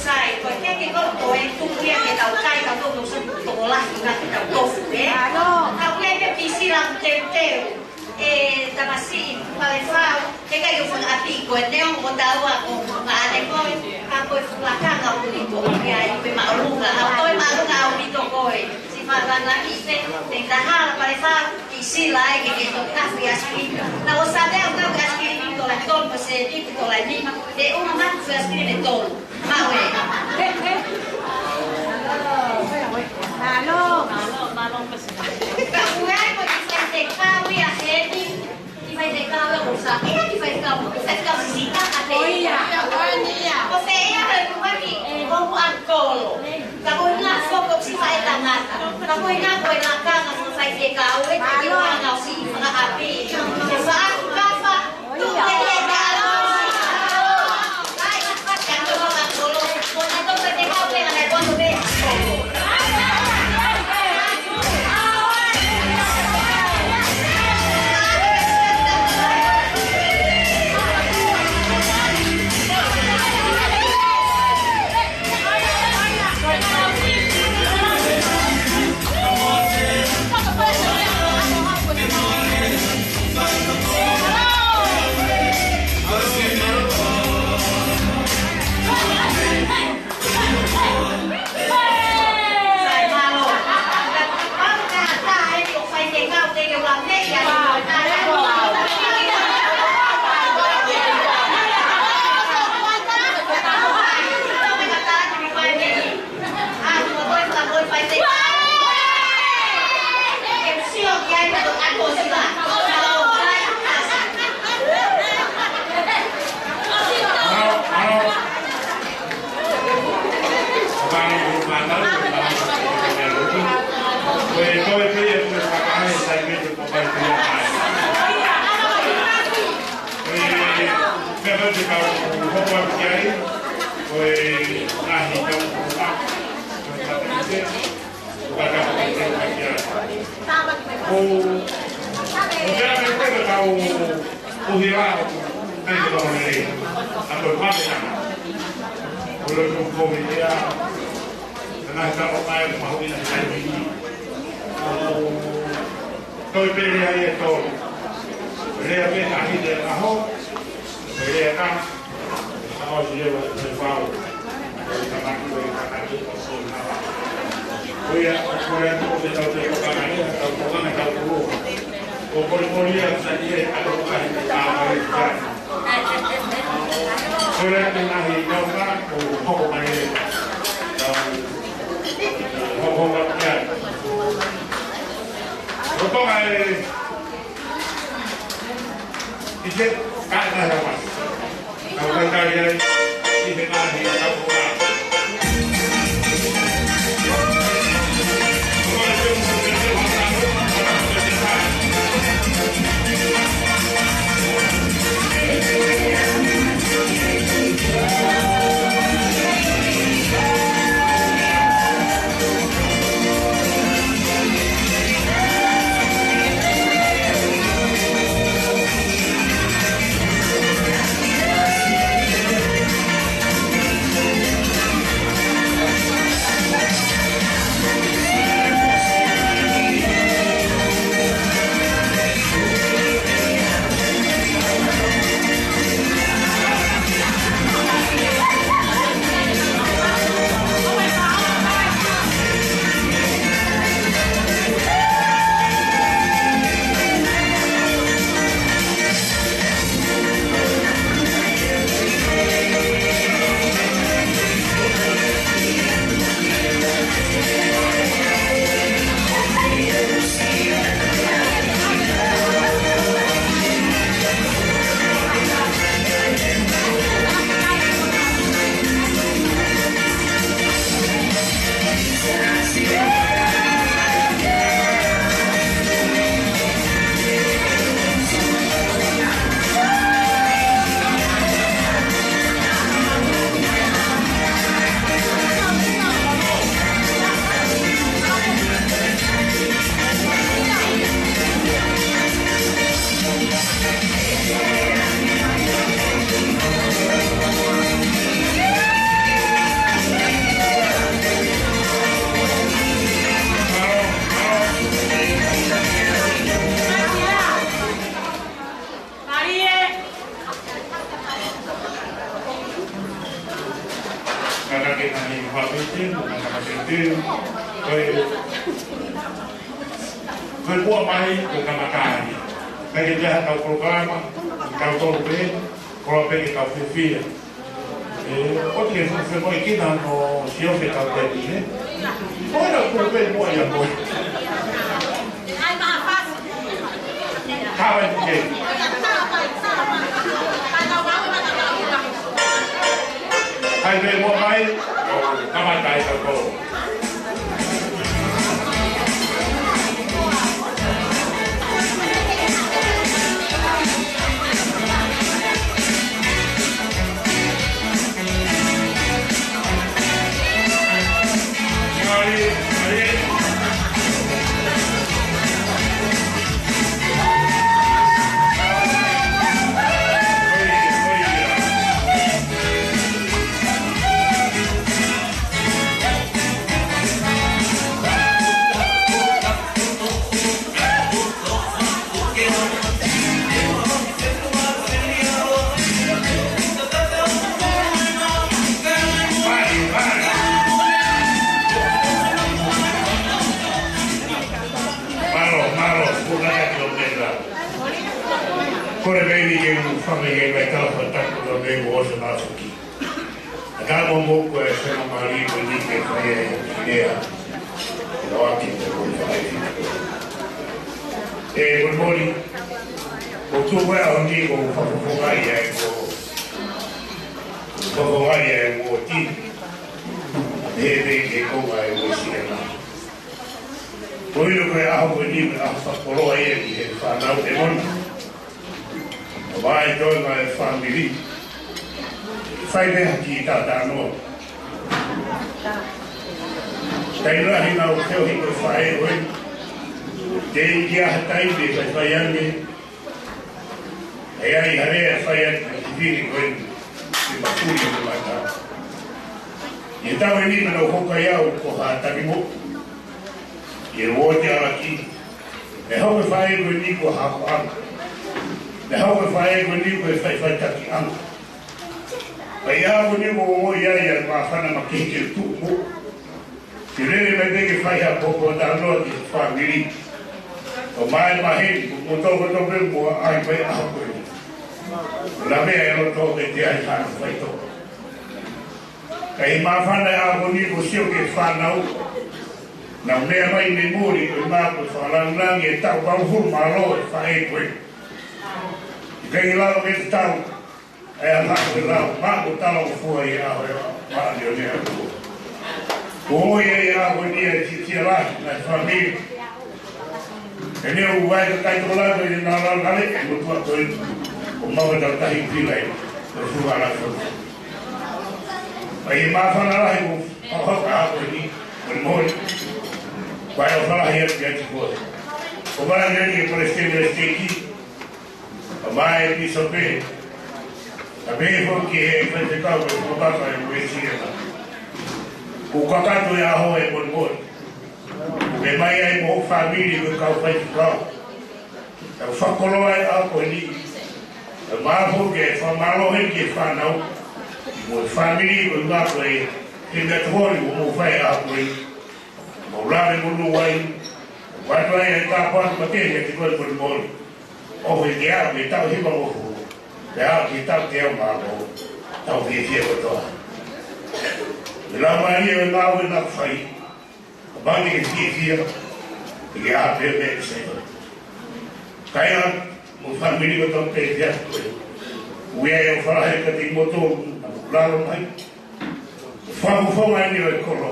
Sai, ko e kehe ko ē ʻoku tuku ia ke tau kai, tau toko, toko lahi, ka ke tau tofu, ē? Mālō. Ka ʻoku ʻi ai pē pisi lau teuteu, ʻe tamasiʻi Palefau, he ʻikai ke u fakaʻapi koe, neongo ʻoku tau ʻa ko e fakaʻane koe, ka ko e fuʻu lakanga ʻoku ʻi ai pē māʻolunga, ʻa ko e māʻolunga ʻaupito koe, siʻi fakalangi pē, te ta hala Palefau, ʻi Sila ai ke ke toki ʻapi ʻasikilimi. Naʻa ʻosi ʻa e meʻa ko e ʻasikilimi ko e tola tolu, ko e sēniti ko e tola nima, te u ʻuma mai ko e ʻasikilimi ʻe tolu. Mālō. Mālō. Mālō, mālō, mālō. Ka ʻoku ʻi ai ko e kiʻi faifekau ia heni, kiʻi faifekau ia ʻoku sa, ʻi ai kiʻi faifekau, kiʻi faifekau sisitā ka te. ʻO ia. Ko fē ia ko e kuhaki, ko ʻeku ʻakolo. Ka ko e ngaahi foʻi siʻi faʻētangata. Ka ko e ngaahi ko e lakanga ko e faifekau, ʻe te ke ʻoange ʻo siʻi fakaʻapi. Ko e faʻahi kafa, Toe pē lea ʻe tolu. Lea pē ka hili e kaho, ko e lea ka, ka ʻosi leva e pau, ko e tamaki ko e kakati ʻo sō nava. Ko ia, ko ia, ko e tau te ko kanga ia, tau ko kanga tau ko. Ko ko ko ia, sa ia, a ko ka ni ka ko ia. Ko ia, ko na hi, tau ka, ko ko ko mai. Tau, ko ko ko ia. Ko ko mai. ʻI he kae na rawa. Kau kai kai ai, ʻi he kae he kau kua. Kātaki na ni papiti, na papiti, ko e, ko e pua mai, ko e kamataʻanga. Kai ke teha kau polokalama, kau tolu pē, koloa pē ke kau fiefia. ʻE, ʻoku ke fuʻu femoʻuekina hono siofi kau pē ni, ē? Ko ena kuo pē mo ia ko. Kava i ke. Hai pē mo mai, kamata ai kau ko. Mālō, mālō, kuo kātaki ʻo meʻa. Kole mai ni ke u fanga i e vai tala fataku ʻo meʻa mo ʻosi mafuki. ʻA ka mo mo ko e sema mali ko ni ke fai e lea. ʻE loa ki te ko fai. ʻE, ko moli. Ko tu ko e ʻaho ni ko fakafofongaʻi ai ko. Fakafofongaʻi ai ko ti. He me ke ko mai ko si ana. Ko ilo ko e ʻaho ko ni ko e ʻaho fakakoloa ia ki he fānau ʻe moni. ʻO vaʻai toe mai e fāmili. Fai pē ha kiʻi talanoa. Taimi lahi naʻa ku feohi ko e faʻē ko ē. Teʻeki ai ha taimi ʻe faifai ange. ʻE ai ha lea ʻe fai atu ki he fefine ko eni, ke mafuli mo mata. ʻI he taʻu ʻe nima naʻa ku hoko ai au ko ha taki moʻui ʻi he uooti ʻAlakī. Naʻe hoko e faʻē ko eni ko ha akoʻanga. Naʻe hoko e faʻē ko eni ko e faʻifaʻitakiʻanga. Pea ʻi he ʻaho ko eni kuo u ongoʻi ai ʻa e māfana makehe ke tuʻu moʻui. Ke lele mai pē ke fai ha pōtalanoa ki he fāmili. ʻOmai maheni, ko moutolu kotoa pē mo ʻai mai ʻaho ko eni. Lavea e loto ke te ai hano faitoʻo. Ka ʻi he māfana e ʻaho ni kuo sio ki he fānau. Naʻa nau meʻa mai mei muli ko e mā ko e fakalāngilangi e taʻu valungofulu mā ua e faʻē ko ē. ʻIkai ke lava ke te tau. ʻE ala ko e lau, mā ko tala o fua ia ʻo e mā ni o ne atua. Ko ia ia ko eni e titia lahi, na fāmili. ʻE ne u vai ka kai tō lalo ia na lau lale, e motuʻa ko ē, ʻo mau e tau tahi pila ia, ʻo fua la fua. ʻA ia māfana lahi ko, ʻo hau ka ko eni, ko e mole. Vai o fala ia ki ati ko ē. Ko mara ia ki palesiteni, palesiteni, ʻa mai e pīsope, ʻa pehē foki ki he faifekau ʻo e fakapapa e uesi e mā. Kuo kakato e ʻaho e molimoli. Kuo ke mai ai mo hoʻo fāmili ko e kau faifekau. Tau fakakoloa e ʻaho ko eni. ʻE maʻu foki e fakamālō heni ki he fānau. Mo e fāmili ko e mā ko e he meʻa tokoni kuo mou fai e ʻaho ko eni. Mau lave monū ai. Kuo ʻatu ai e tāpuaki makehe kiate koe molimoli. ʻOku ʻikai ke aʻu ki he taʻu hivangofulu, pea aʻu ki he taʻu teau mā ua, tau fiefia kotoa. Ko e laumālie ʻo e ngāue naʻa ku fai, kapau te ke fiefia, te ke ʻā pē mei he sētane. Kāinga mo e fāmili kotoa pē ʻi he ʻaho ko ē. Ui ai ʻo fala heni kiate kimoutolu naʻa mou lalo mai. Ko e fakafofonga eni ʻo e kolo.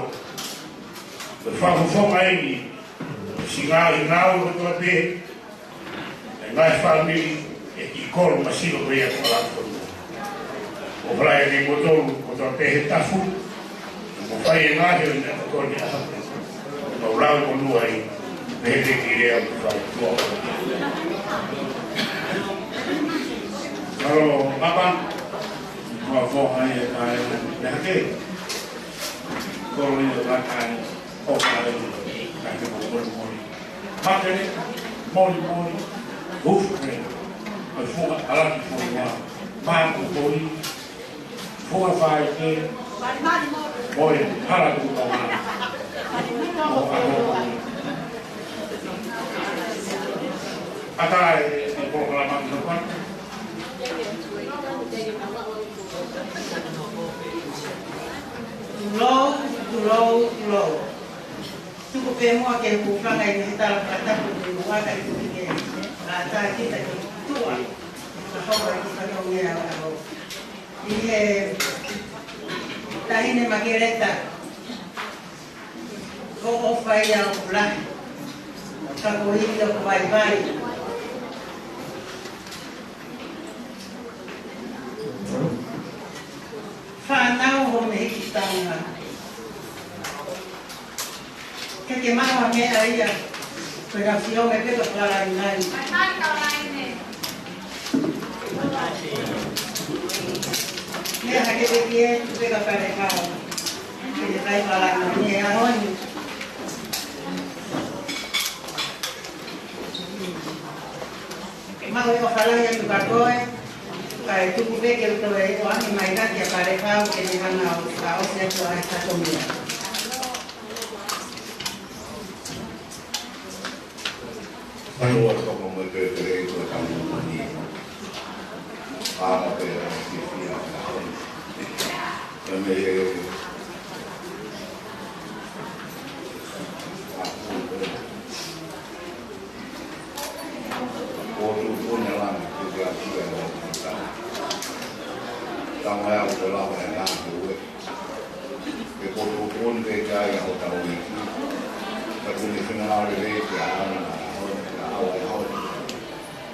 Ko e fakafofonga eni ʻo e siʻi ngāue kotoa pē ʻa e ngaahi fāmili ʻi he kiʻi kolo māsiva ko ia ko Lāfonua. ʻO fala eni kimoutolu kotoa pē he tafu, mo fai e ngaahi ʻo e meʻa tokoni ʻa e ʻaho. Mau lave monū ai, pehē ki he lea ʻoku fai tuʻa. Mālō, māmā. Mālō, fō ai e kai, e hake. Kolo ia ka kai, ʻo kai, kai ke molimoli. Makele, molimoli, hufukele, ʻo e funga ʻalaki fonua, mākupoi, funga faike, mo e hala kutonga, ʻo ʻaho. ʻAtā e, e polokalama ki he pā. Tulou, tulou, tulou. Tuku pē muʻa ke u hūfanga ʻi he tala fakatapu ki muʻa ka i tuki ke ʻatā kita ki tuʻa. Ka hoko ʻi he fatongia ʻo e ʻaho. ʻI he taʻahine Makeleta, ko e ʻofa ia ʻoku lahi, ka ko e ivi ʻoku vaivai. Fānau, ho mehikitanga. Ke ke maʻu ha meʻa ia, ko e ʻafio mai pē ka fakalāngilangi. Meʻa hake pē ki he tupe ka fale kau. Ke ke kai fakalāngilangi he ʻaho ni. Mau ʻofa lahi atu kia koe, kae tuku pē ke u toe ʻoange mai kia Palekau ke ne hanga ʻo fakaʻosi atu ʻa e fatongia. Mālō ʻa e toko mo e pēpēlei ko e tamu ni. ʻA ma pē ʻa e fiefia ʻa e ʻaho ni. Ka me e ʻa e ʻo tuʻutuʻuni ʻa langi, tuku atu e ʻo tuʻutuʻuni. Tama ʻe au ko lava e ngaahi ue. Ke ko tuʻutuʻuni ke ʻi ai ʻa hotau ʻEiki. Ka tuʻutuʻuni finangalo lelei ke ʻaonga ʻa e ʻaho, ke ʻaonga ʻa e ʻaho.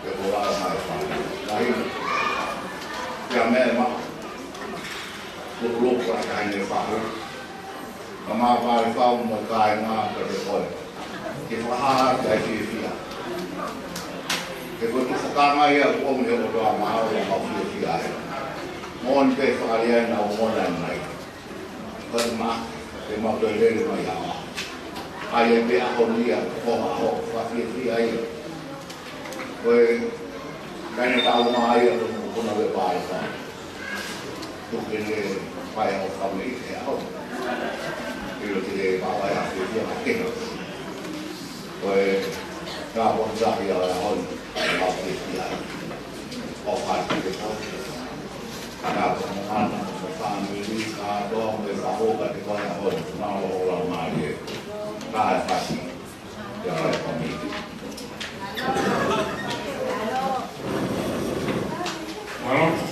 Ke ko lava mai fai. Lahi. Ke a me ma. Lukuluku ʻa e taʻahine Fahu. Ka ma Palekau mo e kāinga ka te koe. Ke fakahā atu ʻa e fiefia. Ke ko e tufakanga ia kuo ʻomi he kotoa mahalo ʻa e fiefia ai. Moʻoni pē fakaʻaliʻali naʻa mou ʻomai. Ka te ma, te ma toe lele mai ʻa ma. ʻAi ai pē ʻaho ni ia, ko ha ʻaho, fakafiefia ia. Ko e, kae ne tau mai ia ko mou kona le pae pa. Tuku ke ne fai ʻo fakamoʻui he ʻaho. Ke Pilo ki he papa ia ke tia ma kena. Ko e ka ko sa ia la hon. Ka ke tia. O ka ke ko. Ka ko ana ko family ka ko me ka ko ka te ko na hon. Na o la mai. Ka e fasi. Ia, all right, for me. Well,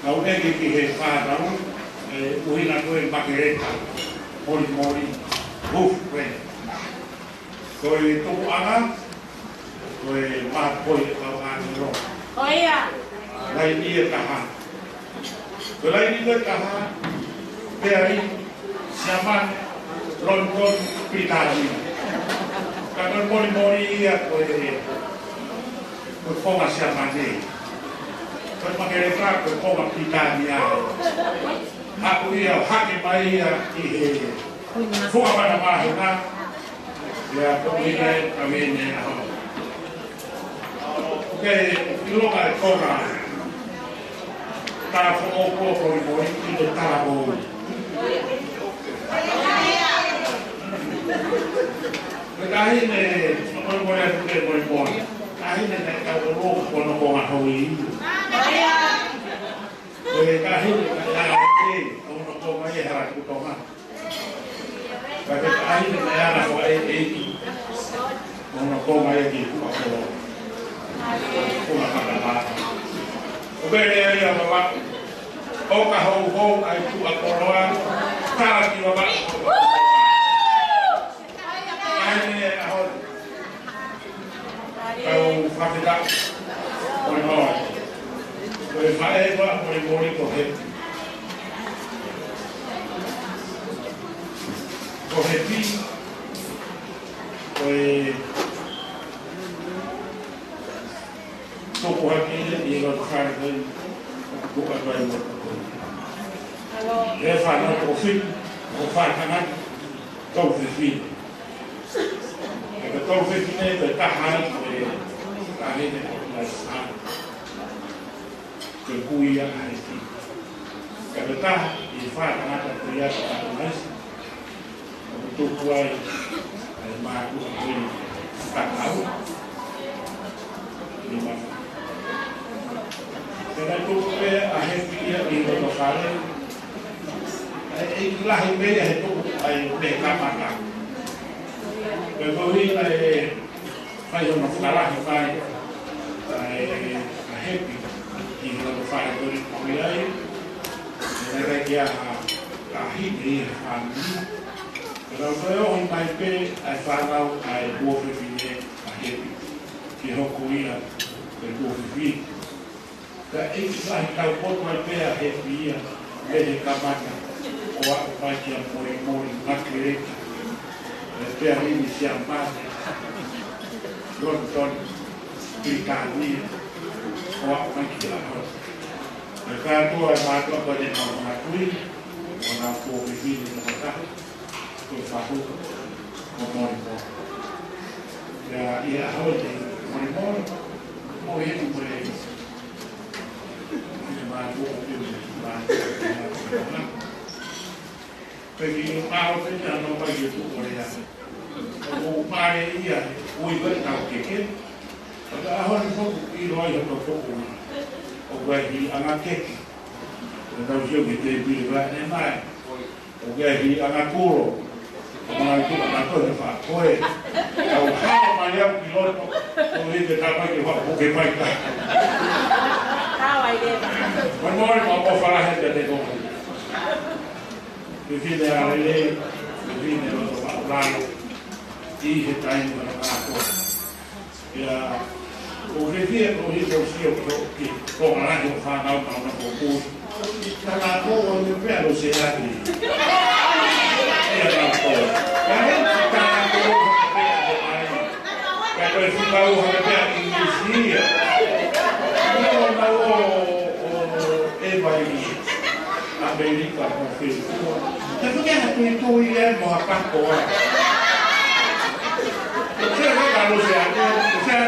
Kau ʻeke ki he fānau, ʻe ʻUhinga ko e makeleka, molimoli, movement. Ko e tupuʻanga, ko e maha poi e kau ʻāngelo. Ko ia. Laini ʻe taha. Ko e laini ko ē ʻe taha, Peali, Siamane, London, Pilitānia. Ka ko e molimoli ia ko e, ko e konga Siamane. Ko e makeleka ko e konga Pilitānia. Haʻu ia ʻo hake mai ia ʻi he fuʻu ʻamanaki māhina, ia ko ʻene, ʻa ʻene ʻaho. ʻOku ʻiloa e konga tā foʻou ko e molimoli ʻi he talavou. Ko e taʻahine, molimoli atu ke molimoli. Taʻahine naʻe kau ʻo loko ko hono konga hoi. Ko e taʻahine naʻe ʻi ai ʻa hono konga ʻi he hala tuʻu Tonga. Ka ko e taʻahine naʻe ʻi ai ʻa e ʻeiki, ko hono konga ia ki Tuʻakoloa. Ko e mata mā. ʻOku pehē lea ia Vavaʻu. ʻOka houhou ʻa e Tuʻakoloa, tala ki Vavaʻu. ʻAi ne ʻaho. Kau fakafetaʻi. Molimoli. Ko e faʻē ʻo e molimoli ko Hepi. Ko Hepi, ko e tupu hake ia ʻi he loto fale ko ē, tuʻu atu ai mo e fānau toko fitu, ko e fā tangata, tolu fefine. Ko e tolu fefine, ko e taha ai, ko e taʻahine ko Naisa. Ko e kui ia ʻa Hepi. Ko e taha ʻi he fā tangata ko ia ko Naisa. ʻOku tupu ai ʻa e mātuʻa ko eni, Takau. Ni ma. Pea naʻe tupu pē ʻa Hepi ia ʻi loto fale. ʻA e ʻeiki lahi pē ia he tupu ai pē kamata. Pea ko e ʻuhinga e fai hono fakalahi mai ʻa e, ʻa Hepi ʻi loto fale ko eni ʻoku ʻi ai. Pea naʻe ʻikai ha taʻahine ʻi he fāmili. Pea naʻe toe ohi mai pē ʻa e fānau ʻa e tuofefine ʻa Hepi ke hoko ia ko e tuofefine. Ka ʻi ai ʻa e taupotu ai pē ʻa Hepi ia mei he kamata ʻo aʻu mai kia molimoli, makeleka, ʻa e Peali, Siamane, London, Pilitānia, ʻo aʻu mai ki he ʻaho ni. Pea kātoa e mātuʻa ko eni ʻenau manatuʻi, ʻo nau tuofefine toko taha, ko Fahu, ko Molimoli. Pea ʻi he ʻaho ni Molimoli, mo e tu mo e, ʻi he mātuʻa, ʻi he mātuʻa, ʻi he mātuʻa. Pea ki he ʻaho ni ʻa e nau mai ki he tuʻu ʻo lea. ʻOku mare ia, ui ko e tau keke. Pea ʻaho ni foki ʻiloa ai hono foki. ʻOku ʻi ai e anga keke. ʻOku tau sio ki he tēpile ko ē ʻanenai. ʻOku ʻi ai e anga kulo. ʻOku nau tuʻu ʻa mātou he fā koe. Kau hao mai au ki loto. ʻOku ʻi ai ke tā mai ke fā koe ke mai ka. Molimoli, mau ʻofa lahi atu kiate koe. Fefine ʻālele, fefine loto faʻu lalo. ʻI he taimi ʻo e kātoa. Pea, ʻoku ou fiefia koeʻuhi ko e sio ki he konga lahi ʻo e fānau naʻa nau ō ʻo kui. Ka naʻa nau ō ʻo ne pea lo se ake. Ia nau ō. Ka he ka nau ō ʻo pea ʻo ai. Ka ko e fika ʻo hake pea ʻi Nuʻu Sila. Nau ō, nau ō ʻo, ʻo, ʻo e vai ʻi ʻAmelika mo Filipai. Ka ko e hā tuitui ē mo ha pako ā. Ko e hā ka lo se ake, ko e hā,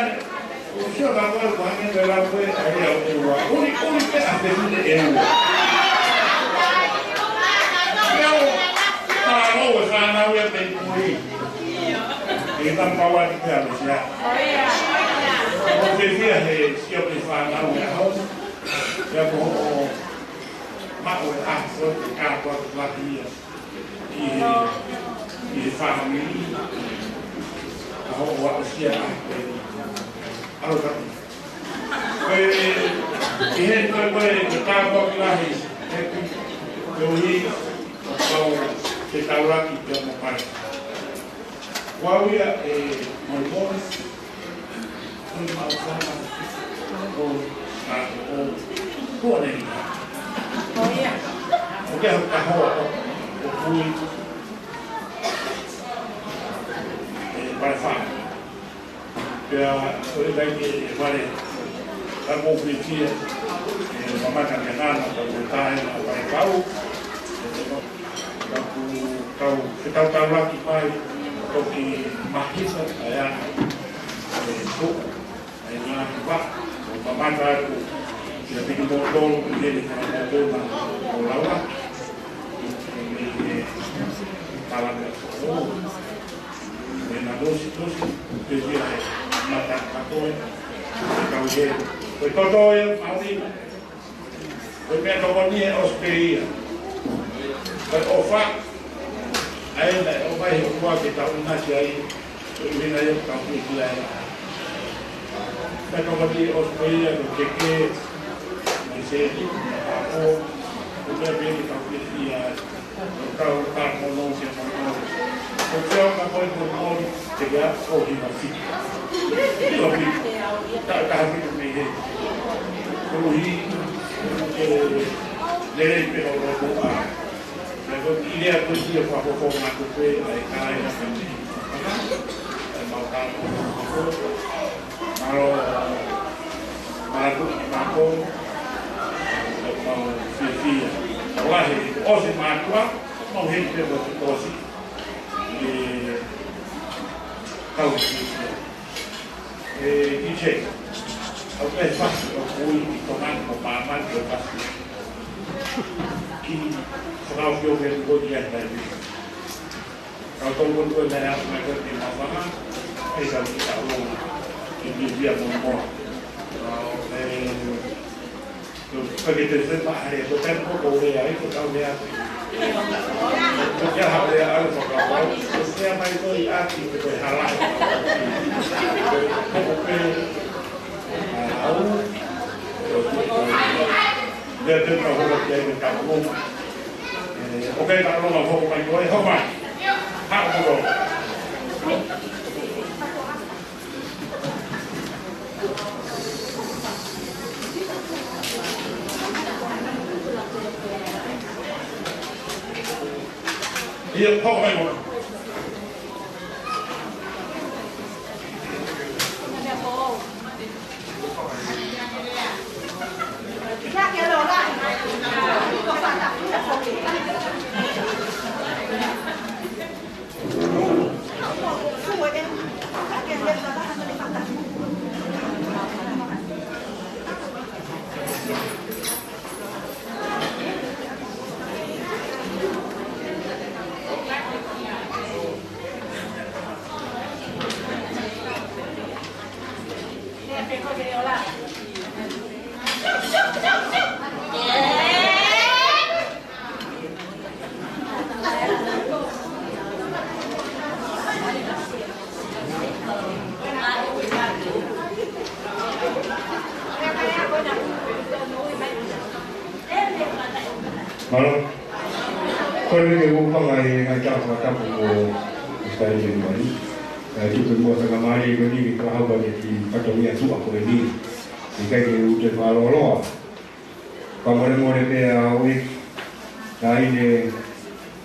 ko e hā ka ko e hā ke lau ko e ʻai au e ua. Uli, uli pē ʻa e fefine ʻe ua. Pea ʻo, ka lo e fānau ia pē kui. ʻE ka pau atu pē ʻa lo se ake. ʻOku ou fiefia he sio ki he fānau he ʻaho ni. Pea ko hoʻo maʻu e ʻaho ko ē ke kātoa atu lahi ia ʻi he, ʻi he fāmili, ʻa hoʻo aʻusia ʻa e ʻaloʻofa. Ko e, ʻi he, ko e, ko e, ko e tāpuaki lahi, Hepi. Koeʻuhi ko e kau fetaulaki pea mo Pale. Ua ia e moimoi, ko e mau fana, ko e mau, ko e mau, ko e mau. ʻO ke hau kahoa ʻo, ʻo kui e Pale Fā. Pea ʻoku ʻikai ke vale, ka ʻoku ou fiefia, ʻe mamata ke nana, ka ʻoku tae na Faifekau, ka ʻoku kau, ke tau tau laki mai, toki mahisa, ʻa ia, ʻe tuku, ʻa ia ngaahi vaʻa, ʻo mamata atu, ki he piki mōtolo, ki he ni ka mōtolo, ʻo laua, ʻe, ʻe, ʻe, tala ke, ʻo, ʻe na losi, losi, ke tia e mata ka koe, ke kau he. Ko e toto e mahuʻinga. Ko e meʻa tokoni ʻe ʻosi pē ia. Ko e ʻofa, ʻa ia naʻe ʻomai he ʻOtua ke tau ʻinasi ai, ko e ʻuhinga ia ke tau fiefia ai. Meʻa tokoni ʻe ʻosi pē ia, ko e keke, mo e sēniti, mo e pāpō, ko e meʻa pē ia ke tau fiefia ai. Kau ka mono ke mono. Ko e feʻunga ko e mono, te ke ako hiva fitu. Hiva fitu. Taʻu taha fitu mei heni. Koeʻuhi ke lelei pē hoʻo loto ʻa. Naʻe ko e lea ko ia ʻoku fakafofonga atu pē ʻa e kāinga mei. ʻE mau ka mono. Mālō, mālō, mālō, ʻoku mau fiefia. Tau lahi, ʻosi mātuʻa, mau heni pē mo e kosi. ʻE, kau fiefia. ʻE, ʻi he, au pē fasi, ʻoku ui, ʻi Tonga ni ko māmani, ko fasi. Ki, whakau ki o ke tu ko ki a tai. Kau tau ko tu e mea mai ko te mafana, e kau ki tau longa, ki ki via mo mo. Kau e, kau ka ke te se pa he, ko te ko ko e ai, ko tau mea. Ko te ha mea ai, ko ka ko. Ko te mai ko i aki, ko te hala. Ko pe, au. Lea te ka hora ki ai, ko tau longa. ʻE, ʻoku ke taʻalo na hoko mai koe, hoko mai. Haʻu koe. ʻIo, hoko mai koe. Mālō. Ko e meʻa ke u hanga ʻi he ngaahi taʻu fakatapu ko e style mai. ʻE tuku muʻa faingamālie ko eni ke fakahoko ʻa e kiʻi fatongia tuʻa ko eni. ʻIkai ke u toe fakalōloa. Fakamolemole pē ʻa e ʻEiki, Taʻahine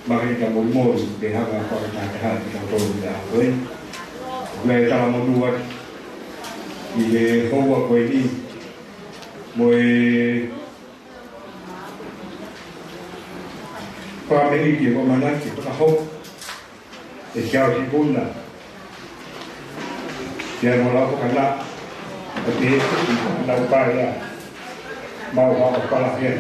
Makelita Molimoli, ke hanga fakatahataha kitautolu ʻi he ʻaho ko eni. Meʻa e talamonū atu ʻi he houa ko eni mo e fāmili ke ʻamanaki ke fakahoko ʻe Siaosi Puna, Siaosi Molau Fakana, ʻa e pehē ʻi Fakana Upale ʻa Mau Haʻo Palahia.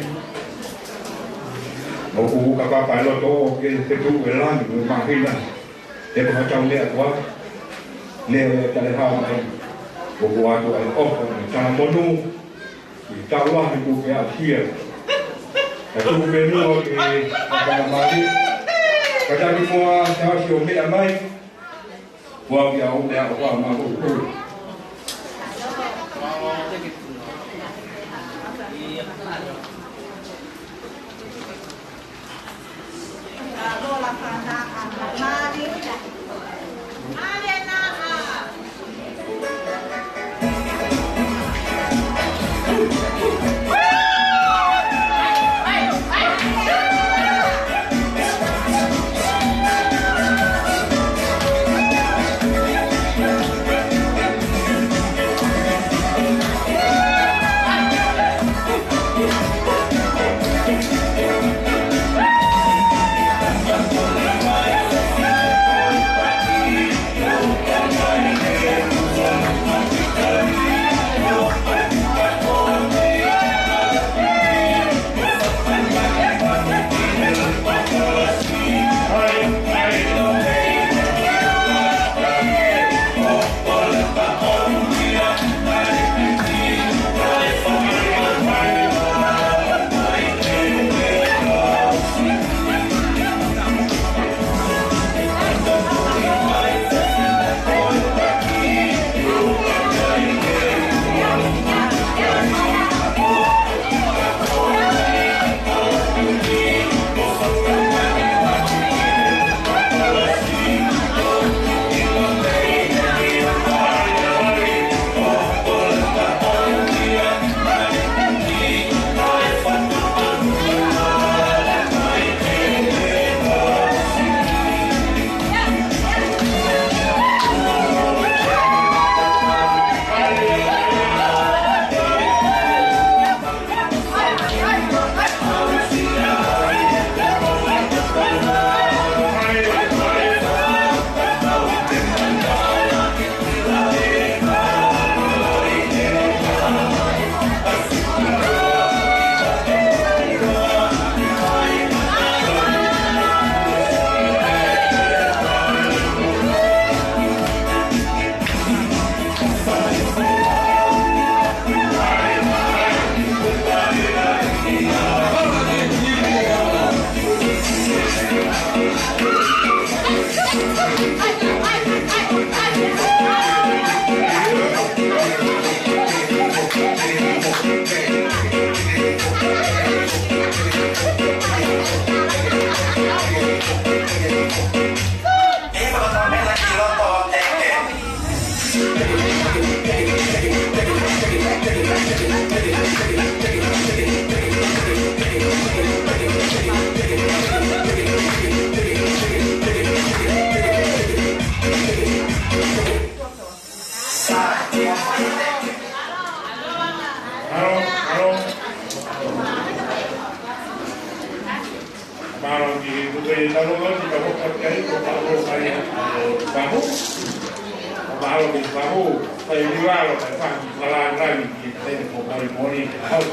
ʻOku ka papa e loto ʻo ke te tu e lani mo mahina. Te ko hatau lea kua, lea e tale hao mai. ʻOku atu ai ʻofa mo e talamonū. ʻI taua he kupe a fia. Ka tuku pē muʻa ke fakana mai. Ka taki muʻa Siaosi ʻo meʻa mai. Kua ki a o meʻa o kua ma ko ko. Mālō, mālō. Mālō ki he kupe i talo oti ka hoko kai ko ka hoko kai, eh, pahu. Mālō ki he pahu, kai ni lalo, kai pahu, kalāngai ki he tene ko kai moni, hau.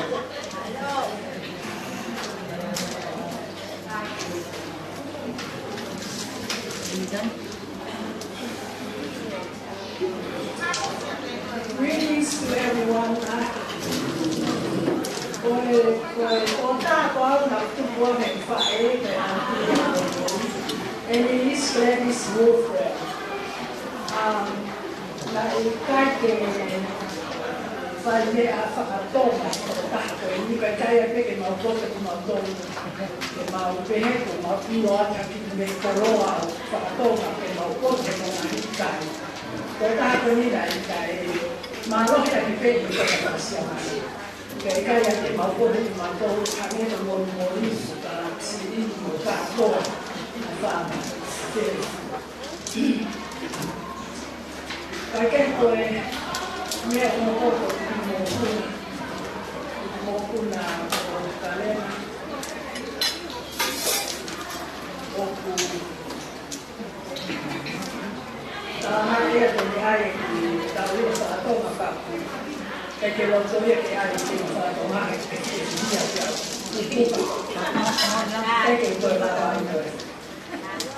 Greetings to everyone. Ko e, ko e, ko e taha ko au naʻe tupu ai mei he faʻē, and it is Gladys Wolf. Um, Naʻe ʻikai ke fai meʻa faka-Tonga, ko e taha ko eni, ka ʻikai ai pē ke mau koto ke mau tonu, ke mau pehē, ke mau ʻilo atu ki he meʻa koloa faka-Tonga, ke mau koto ke mau ʻikai. Ko e taha ko eni naʻe ʻikai, mālohi ʻaki pē ke koto ka sia mai. Ka ʻikai ai ke mau koto ke mau tonu, ka ne ka mau mori, ka siri, ka koa, ka fama, ka Ka ke ko e meʻa ʻoku mou poto ki mou kuna, ki mou kuna ʻo kalena. ʻOku tala mai ia te ne ai ki tau ina faka-Tonga kapu. Ke ke loto ia ke ai ki faka-Tonga he ke ke ia kia. Ke ke ko e lava ai ko e.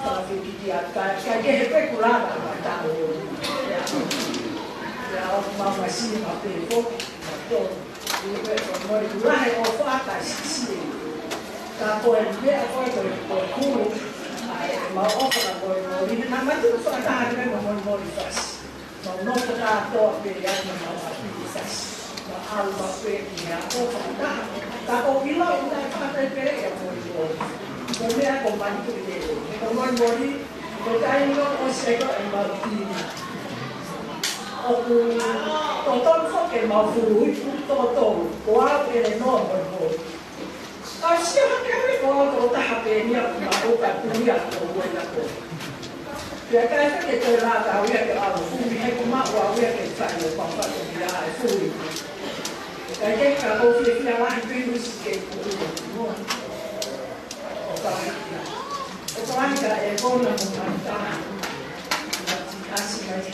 Fakafeʻiloaki atu, ka, ka ke he peku lava, ka tau. Ia, ia, ʻo mama si ma pe ko, to, i pe ko mori kula he ʻofa ka sisi. Ka ko e meʻa ko e, ko e, ko e kulu, ʻa e mau ʻofa ka ko e mori, naʻa mau tuʻu fakataha ke mau mori mori fasi. Mau nofo kātoa pē ʻa e mau ʻapi fasi. Mau ʻalu mau pē ki he ʻofa fakataha. Ka ko ʻilo ʻi he fakataha pē ia mori mori. Ko e meʻa ko Mani ko e, he ko Mani Moli, ko e taimi ʻoku ʻosi ʻa e ko e mau timi. ʻOku totonu foki ke mau fulu ipu totonu, ko au ʻElenoa Moli Moli. Ka sio hake au ko au ko taha pē ni ʻa ma o ka puli ʻa ko ua na ko. Pea kai ke toe lata au ia ke ʻalu fulu he ko ma ua ia ke fai no papa ko ia e fulu. Kai ke ka ko fie fie lahi pē usi ke ko ua. ʻO ka, ʻo ka ka e kona mo ka ta. Asi mai.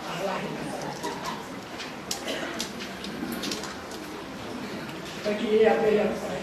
ʻAlahi. Taki ia pē ia fai.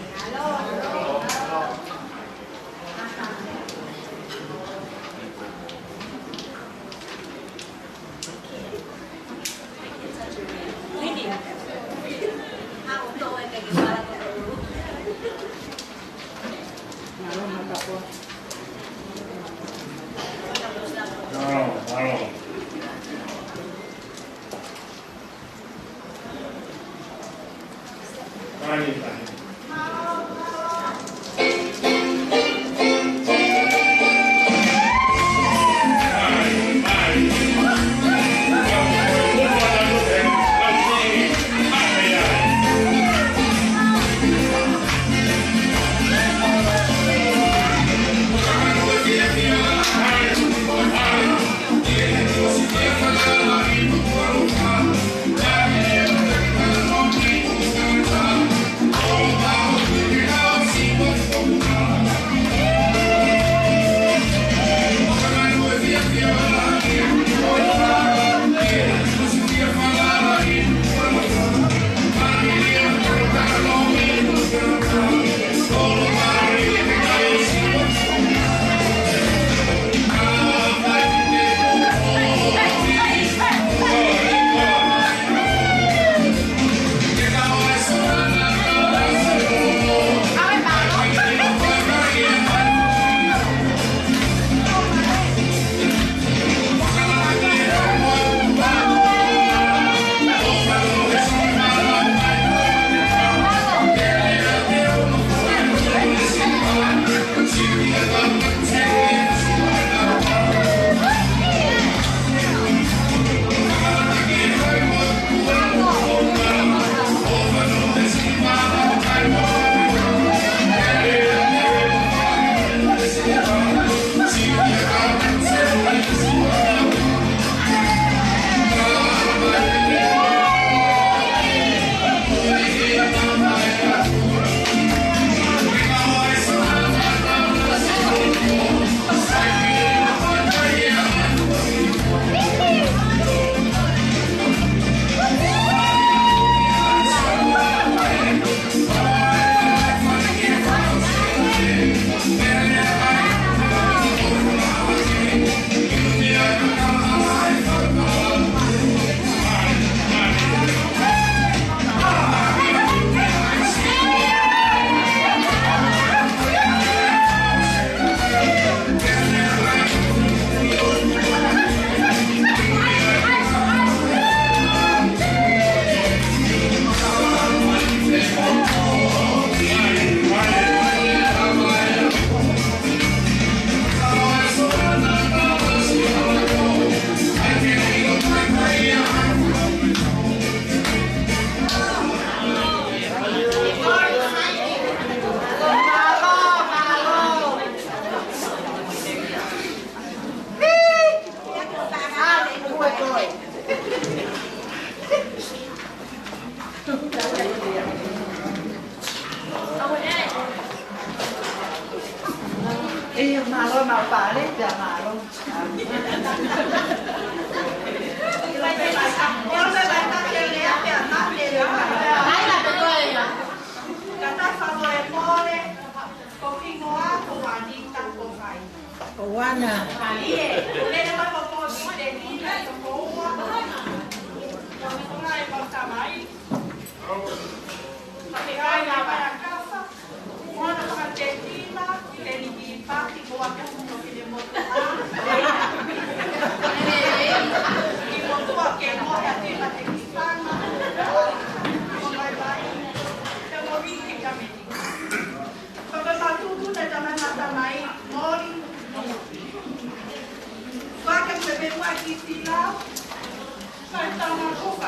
Ia, mālō, mālō pale, ia, mālō. Ko Ana.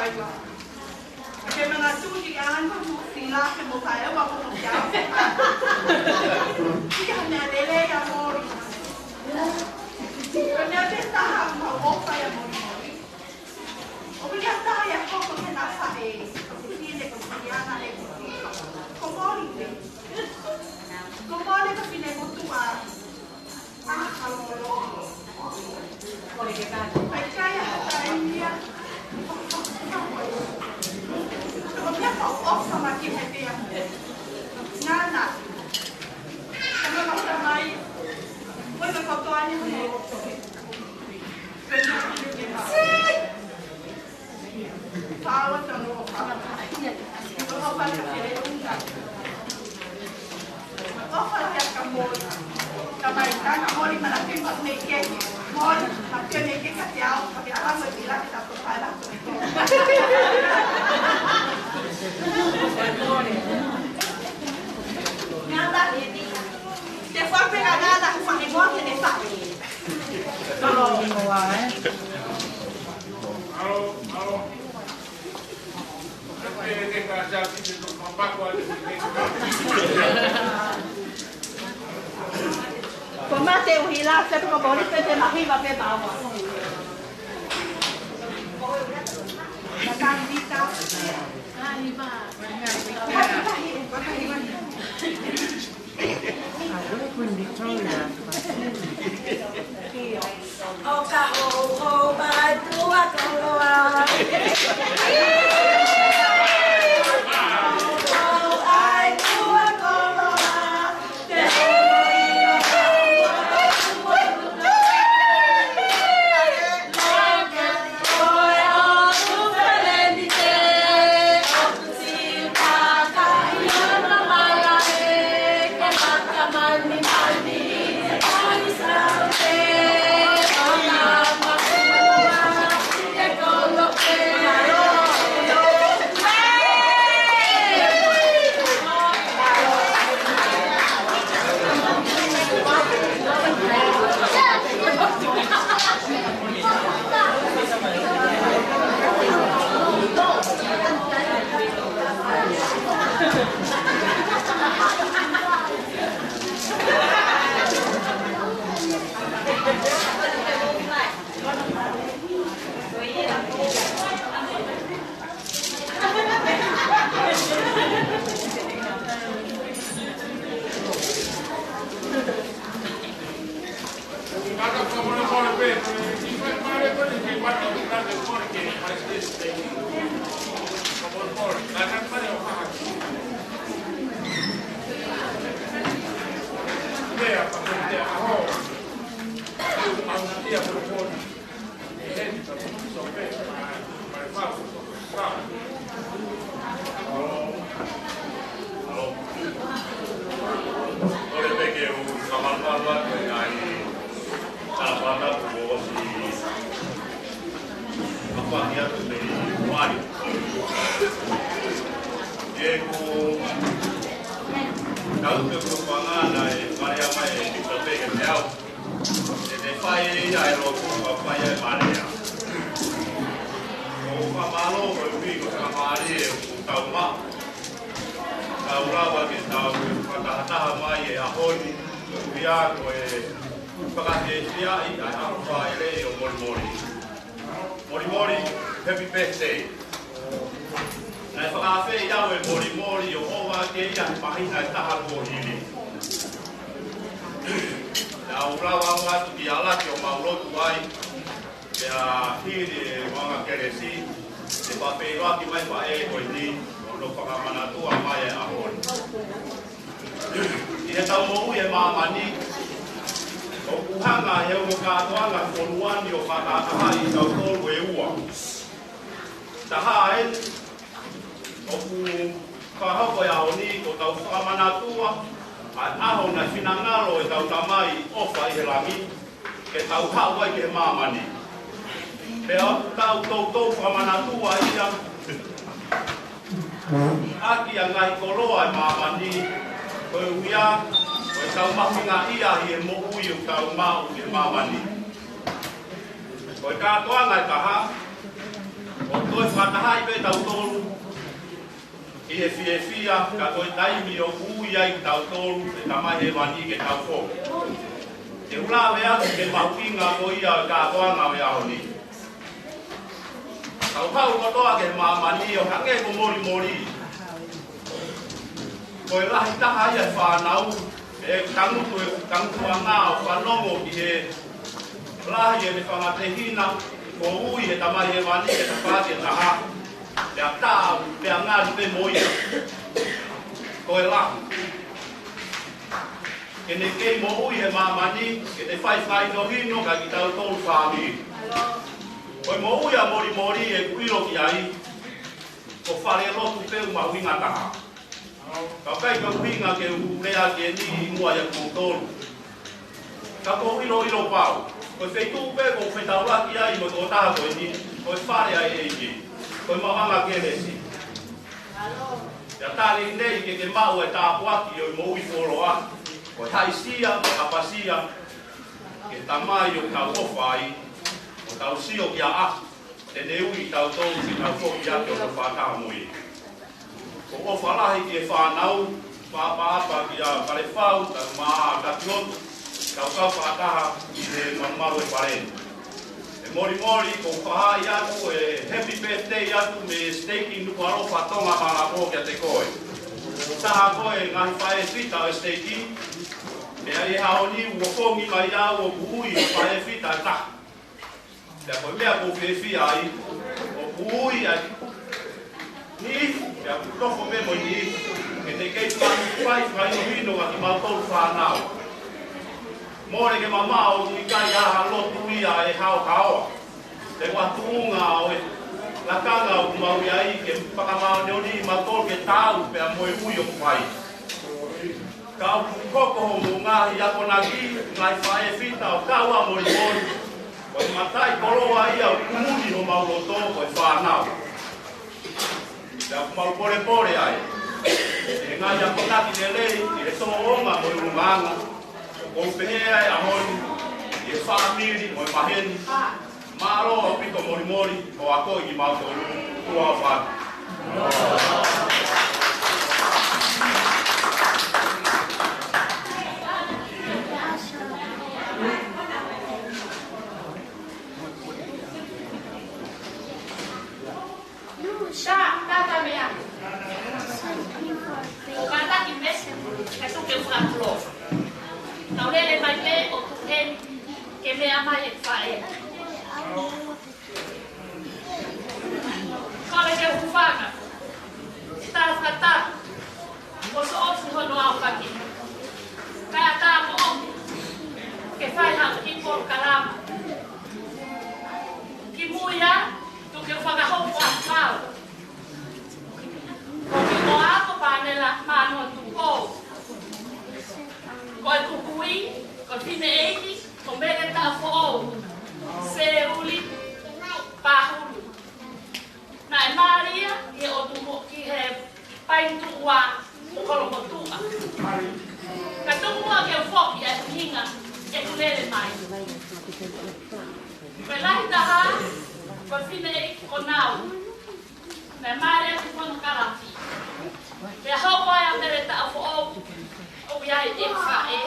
Ke manatuʻi ʻa e ʻuhinga ʻoku fila ke mo tae ua ko no kia. Ki ha meʻa lelei ʻa Moli. Ko e meʻa pē taha ʻoku mau ʻofa ai ʻa Moli Moli. ʻOku ʻikai ha taha ia ʻoku hoko he nafa ʻe, ko e fefine, ko e fefine ʻana ʻe, ko e fefine. Ko Moli pē. Ko Moli ko e fefine motuʻa. Ko mate uhi la, se ko Moli pē te mahiva pē maua. Na ka ni ta. ʻE te fai ʻe ia ʻa e lotu, ka fai ʻa e marea. ʻOku fakamālō koeʻuhi ko e faingamālie ʻoku tau maʻu. Tau lava ke tau fakatahataha mai he ʻaho ni, koeʻuhi ko e fakafiefia ʻi he ʻaho fāʻeleʻi ʻo Moli Moli. Moli Moli, happy birthday. Naʻe fakaafeʻi au ʻe Moli Moli ʻo ʻova ʻaki ia he māhina ʻe taha kuo hili. Naʻa ku lava atu ki ʻAlaki ʻo mau lotu ai, pea hili e vaka kelesi, ʻe fakafeʻiloaki mai faʻē ko eni, ʻo ne fakamanatua mai e ʻaho ni. ʻI heʻetau moʻui he māmani, ʻoku hanga ʻe he ongo kātoanga fonua ni ʻo fakatahaʻi kitautolu ʻe ua. Taha eni, ʻoku fakahoko e ʻaho ni ko ʻetau fakamanatua ʻa e ʻaho naʻe finangalo ʻetau Tamai ʻofa ʻi he langi, ke tau haʻu ai ki he māmani. Pea ʻoku tau toutou fakamanatua ia ʻaki ʻa e ngaahi koloa ʻo e māmani, koeʻuhi ko ʻetau mahuʻingaʻia ʻi he moʻui ʻoku tau maʻu ʻi he māmani. Ko e kātoanga ʻe taha, ʻoku toe Fakatahaʻi pē tautolu ʻi he fiefia, ka ko e taimi ʻoku ui ai tautolu ʻe Tamai Hēvani ke tau foki. Te u lave atu ki he mahuʻinga ko ia ʻo e kātoanga ʻo e ʻaho ni. Tau haʻu kotoa ki he māmani ʻo hangē ko Molimoli. Ko e lahi taha ia e fānau, ʻe tangutu, ʻe tangutu ʻa e ngāue ʻo fanongo ki he lahi ʻene fanga tehina, kuo ui ʻe Tamai Hēvani ke tapaʻaki e taha, pea tā, pea ngali pē mo ia. Ko e lahi. Ke ne kei moʻui he māmani, ke ne fai fakahinohino kia kitautolu fāmili. Ko e moʻui ʻa Molimoli ʻoku ʻilo ki ai, ko e falelotu pē ʻoku mahuʻinga taha. Ka ʻoku ʻikai ke u ʻuhinga ke u lea ki heni ʻi muʻa ʻiate kimoutolu. Ka ʻoku ou ʻiloʻilo pau, ko e feituʻu pē ʻoku fetaulaki ai mo e tokotaha ko eni, ko e fale ʻa e ʻEiki, ko e maʻuʻanga kelesi. Pea tali nei ke ke maʻu e tāpuaki ʻo e moʻui fuoloa, ko e haʻisia mo e ʻapasia ki he Tamai ʻoku tau ʻofa ai, ʻo tau sio ki ai, te ne ui tautolu ke tau foki atu ʻo tau fakataha mo ia. ʻOku ou ʻofa lahi ki he fānau, fakaʻapaʻapa kia Kalefau, kae ʻumaʻā Takiotu, kau kau fakataha ʻi he malumalu ʻo e fale ni. ʻE Molimoli, ʻoku ou fakahā atu e happy birthday atu mei he siteiki Nukuʻalofa Tonga Malapō kiate koe. Taha koe e ngaahi faʻē fita ʻo e siteiki, pea ʻi he ʻaho ni ʻoku ofongi mai au ʻoku ui e faʻē fita ʻe taha. Pea ko e meʻa ʻoku ou fiefia ai, ʻoku ui ai. Ni, pea ʻoku nofo pē mo ni, ke te kei fai, fai, fai ʻo hino kia kimautolu fānau. Mole ke mamaʻo ʻoku ʻikai ha lotu ia ʻe haohaoa. Pea ko e tuʻunga ʻo e lakanga ʻoku mau ʻi ai ke fakamāʻoniʻoniʻi kimautolu ke tau pea mo e ui ʻoku fai. Ka ʻoku hoko hoʻomou ngaahi akonaki, ngaahi faʻē fita ʻo kau ʻa Molimoli. Ko e mataʻikoloa ia ʻoku muni homau loto ko e fānau. Pea ʻoku mau polepole ai. ʻI he ngaahi akonaki lelei, ʻi he tōʻonga mo e ʻulungaanga. ʻOku ou pehē ai ʻa moni, ʻi he fāmili mo e maheni. Mālō ʻaupito Molimoli, ʻo akoʻi kimautolu, ʻofa atu. Sa, tata mea. Kātaki mesi, ka tuke ua kulo. Tau lele mai pē ʻo tuke, ke meʻa mai e faʻē. Kole ke hūfanga. Tala fakataha. ʻOsi ʻosi hono aofaki. Kae ʻatā moʻoku ke fai haʻaku kiʻi polokalama. Kimui ai, tuku ke u fakahoko ʻa e kau. Ko e kiʻi moa ko Panela Manoa Tupou. Ko e kukuʻi, ko e fineʻeiki, ko Mele Taʻafoʻou Seuli Pahulu. Naʻe mali ia ʻi he ʻotu mo ki he painituʻa ʻo Kolomotuʻa. Ka tuku muʻa ke u foki ʻa e ʻuhinga ʻeku lele mai. Ko e lahi taha, ko e fineʻeiki ko Nau. Naʻe mali ʻi he ponokalafi. Pea hoko ai ʻa Mele Taʻafoʻou, ʻo ʻi ai e faʻē.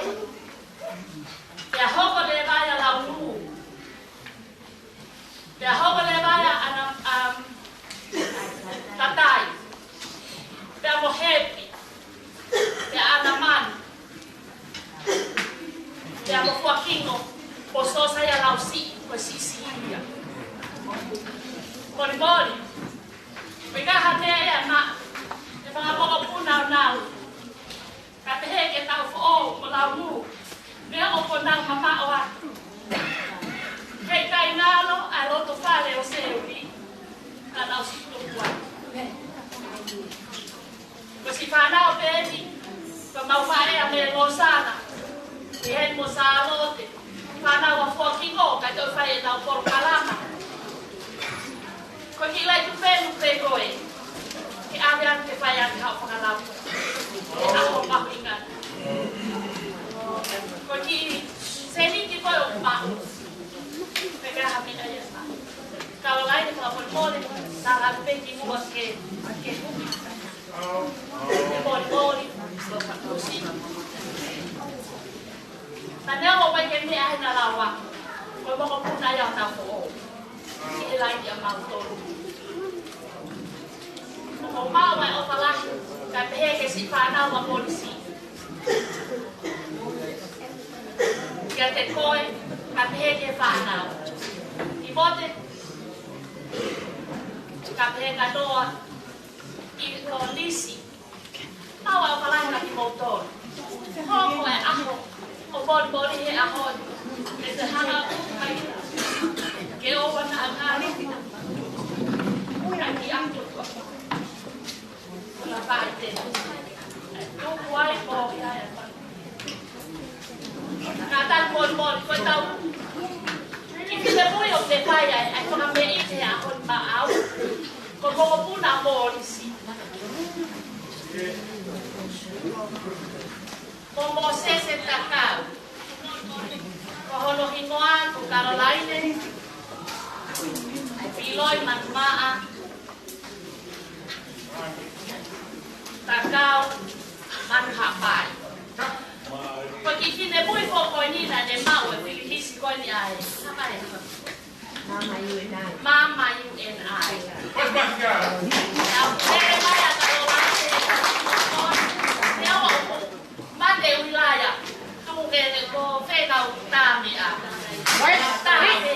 Pea hoko leva ia ʻa Launū. Pea hoko leva ia ʻa ʻAna, um, Tatai. Pea mo Hepi. Pea ʻAna Manu. Pea mo Fuakingo. Ko Sosa ia Lausi, ko Sisi ia. Molimoli. Pea ka ha meʻa ia na. Te fanga mokopuna ʻo Nau. Ka pehē ke tau foʻou mo Launū, meʻa ʻoku nau mamaʻo atu. Heʻikai ngalo ʻa e loto fale ʻo Seuli, ka nau sito kuai. Ko siʻi fānau pē eni, ko mau faʻē ʻa Mele Losana, ʻi heni mo Sālote, fānau ʻa Fuakingo, kae toe fai ʻenau polokalama. Ko e kiʻi laʻi tupenu pē ko ē. Ke ʻave atu ke fai atu haʻo fakalau. Ke ʻaho mahuʻinga. Ko e kiʻi sēniti ko ē ʻoku maʻu. Pea ka ha meʻa ia. Kalolai ne fakamolemole. Tala pē ki muʻa ke, ke hū. Ke molimoli, ke fakaʻosi. Ka neongo mai ke meʻa he na lawa, ko e mokopuna ia ʻo Taufoʻou. Ki he laini ʻa mautolu. ʻO maʻu ʻa e ʻofa lahi, kae pehē ki he siʻi fānau ʻa Polisi. Kiate koe, kae pehē ki he fānau. Timote, kae pehē kia Noa, ʻi Kolisi. Maʻu ʻa e ʻofa lahi kiate kimoutolu. Hoko e ʻaho ʻo molimoli he ʻaho ni. Ke te hanga ʻo mai. Ke ʻoua naʻa ngalo. ʻAi ki ʻapi. Kona paite. Tuku ai ko. Naʻa tau molimoli, ko e tau. Kiʻi finemui ʻoku te fai ai, ʻa e fakameʻite he ʻaho ni maʻau. Ko e mokopuna ʻa Polisi. Ko Mōsese Takau. Ko hono hingoa ko Kalolaine Piloi Manumaʻa Takau Manuhapai. Ko e kiʻi finemui foʻou ko eni naʻa ne maʻu e fili hisi ko eni ʻa e. Mama U N I. Mama U N I. Mate Uilaya. Tuku ke ko fē kau tāmeʻa. Tāmeʻa.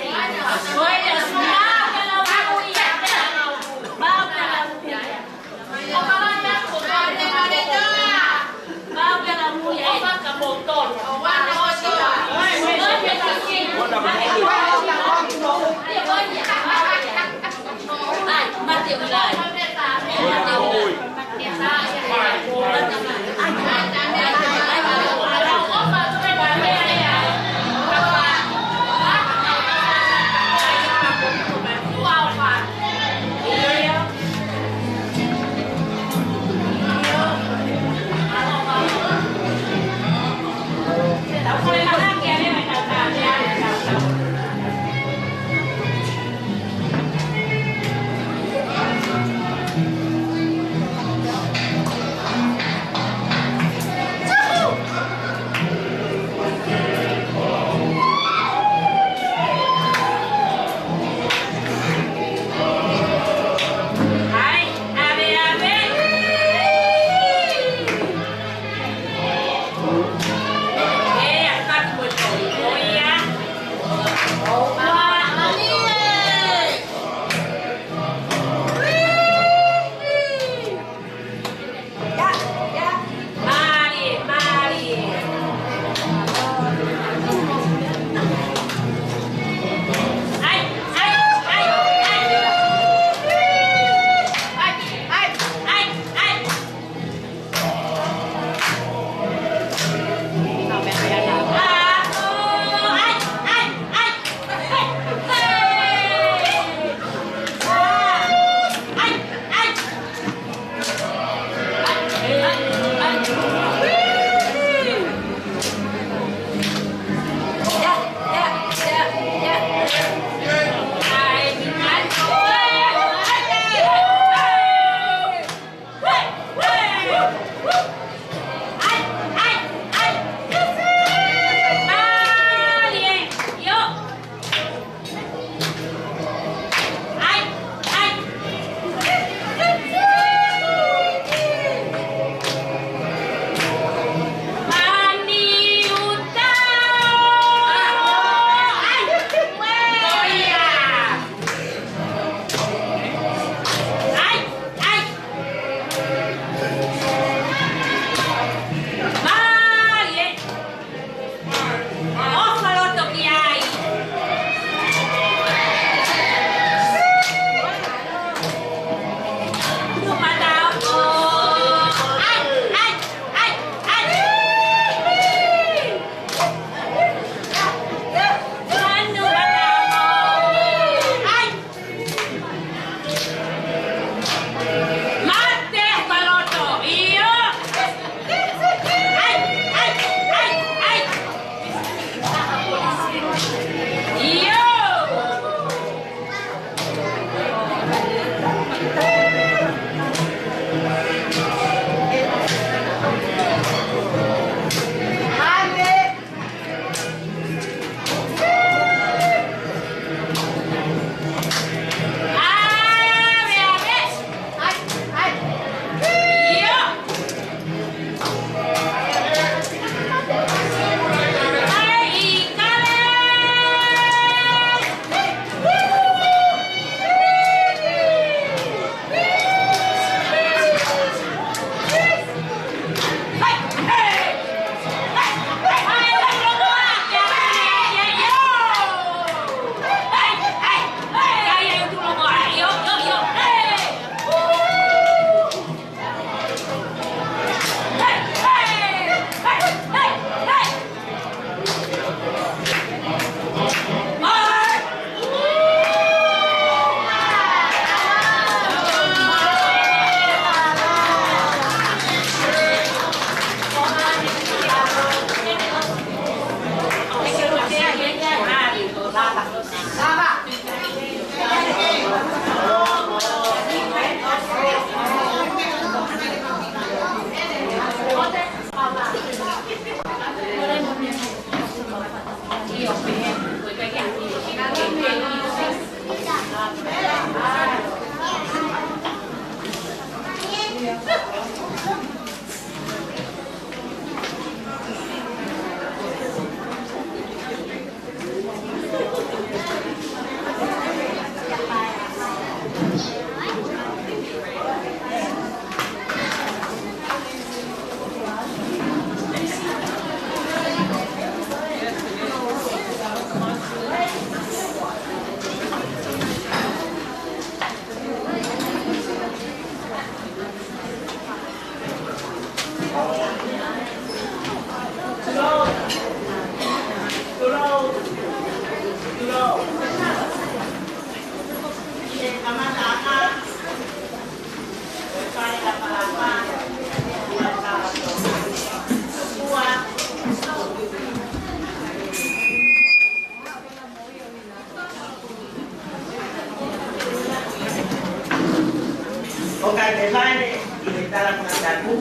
ʻOku ʻikai ke vale ʻi he tala fakatapu,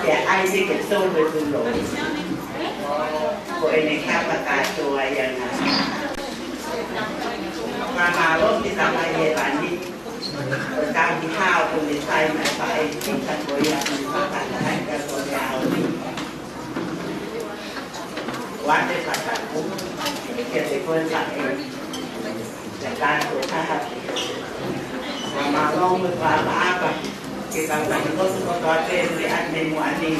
pea ʻai ke tolu e tulo. Ko ʻene kapa kātoa ia ngā. Ka mālō ki tamai e lani. Ko e tauhi hao ko e taima e faʻē kita ko ia ko e fakataha ka ko e ao ni. Wate fakatapu, ke te koe faʻē. Te kātoa taha. Ka mālō mo e fakaʻapaʻapa. Ke kau kani kotu kotoa pē ʻi ʻapi mo ani.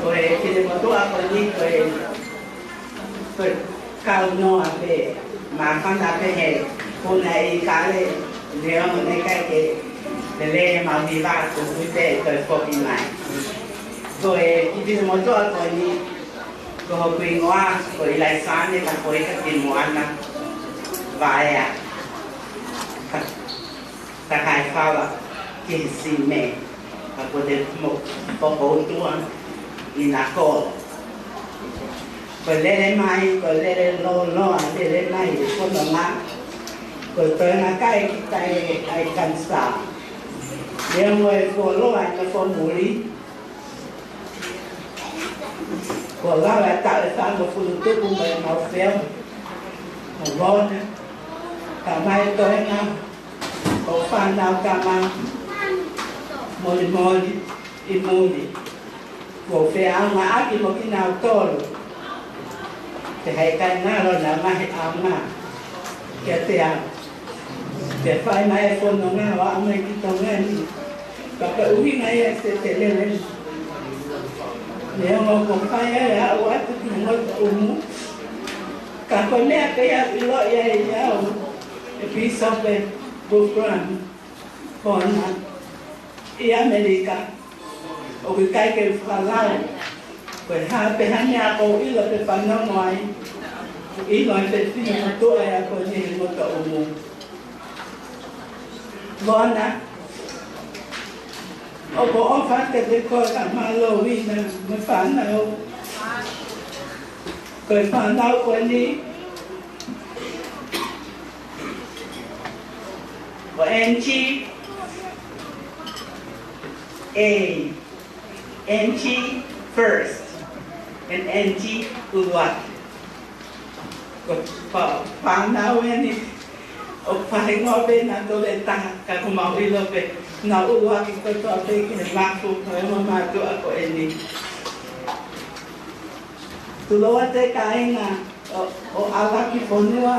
Ko e kile motuʻa ko ni ko e, ko e kau noa pē. Māfana pē he puna ʻi kale. Neongo ne kai ke te lele mau hiva ko hui pē ko e foki mai. Ko e kile motuʻa ko ni. Ko hoku hingoa, ko ʻIlaisane, ka ko e ka ki Moana Vaea. Ka, ka kai fala ki he sime. Ka ko te mo, ko ko utua i na ko. Ko lele mai, ko lele loloa, lele mai, ko no nga. Ko to na kai ki tai ai kansa. Leo mo e ko loa, na ko muri. Ko lava e taʻu ʻe fāngofulu tupu mai mau feo. Mo Lona. Ka mai toenga. Ko fānau ka ma. Moli moli. ʻI muli. Ko feʻaongaʻaki mo kinautolu. Te hai kai ngalo na mahe ʻaonga. Kiate au. Te fai mai e fononga ʻo aʻu mai ki Tonga ni. Ka ko e ʻuhinga ia se te lele. Neongo ko fai ai aʻu atu ki Motoʻumu. Ka ko e meʻa pē ia ʻiloʻi ai au. E Pīsope Bullgraham. Kona. ʻI ʻAmelika. ʻOku ʻikai ke u fakalau. Ko e hā pē ha meʻa ʻoku ou ʻilo pe fanongo ai. ʻOku ʻilo ai pē fine motuʻa ia ko eni he Motoʻumu. Lona. ʻOku ou ʻofa atu kiate koe ka mālō ʻi na mo e fānau. Ko e fānau ko eni. Ko Angie. A. Angie first. And Angie ʻuluaki. Ko e fā-, fānau eni. ʻOku fai ngoa pē na tole taha, ka ko mau ʻilo pē. Na ʻuluaki kotoa pē ki he mafu, ko e mama tuʻa ko eni. Tuloa te kāinga ʻo, ʻo ʻAlakifonua.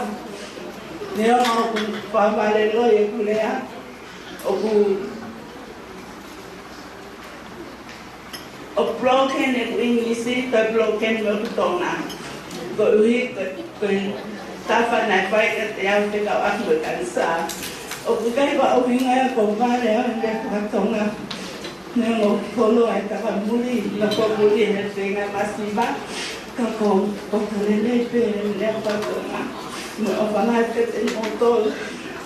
Neongo ʻoku faʻa vale loi ʻeku lea. ʻOku, ʻoku broken ʻeku English, ko e broken mo ʻeku Tonga. Koeʻuhi, ko, ko e tafa naʻe fai kiate au fekauʻaki mo e kanisā. ʻOku ʻikai ko e ʻuhinga ia ko e vale au he meʻa fakatonga. Neongo ʻoku koloa e takamuli, na ko muli he fenga masiva, ka ko, ko e lelei pē, lea fakatonga. Mo e ʻofa lahi kiate kimoutolu.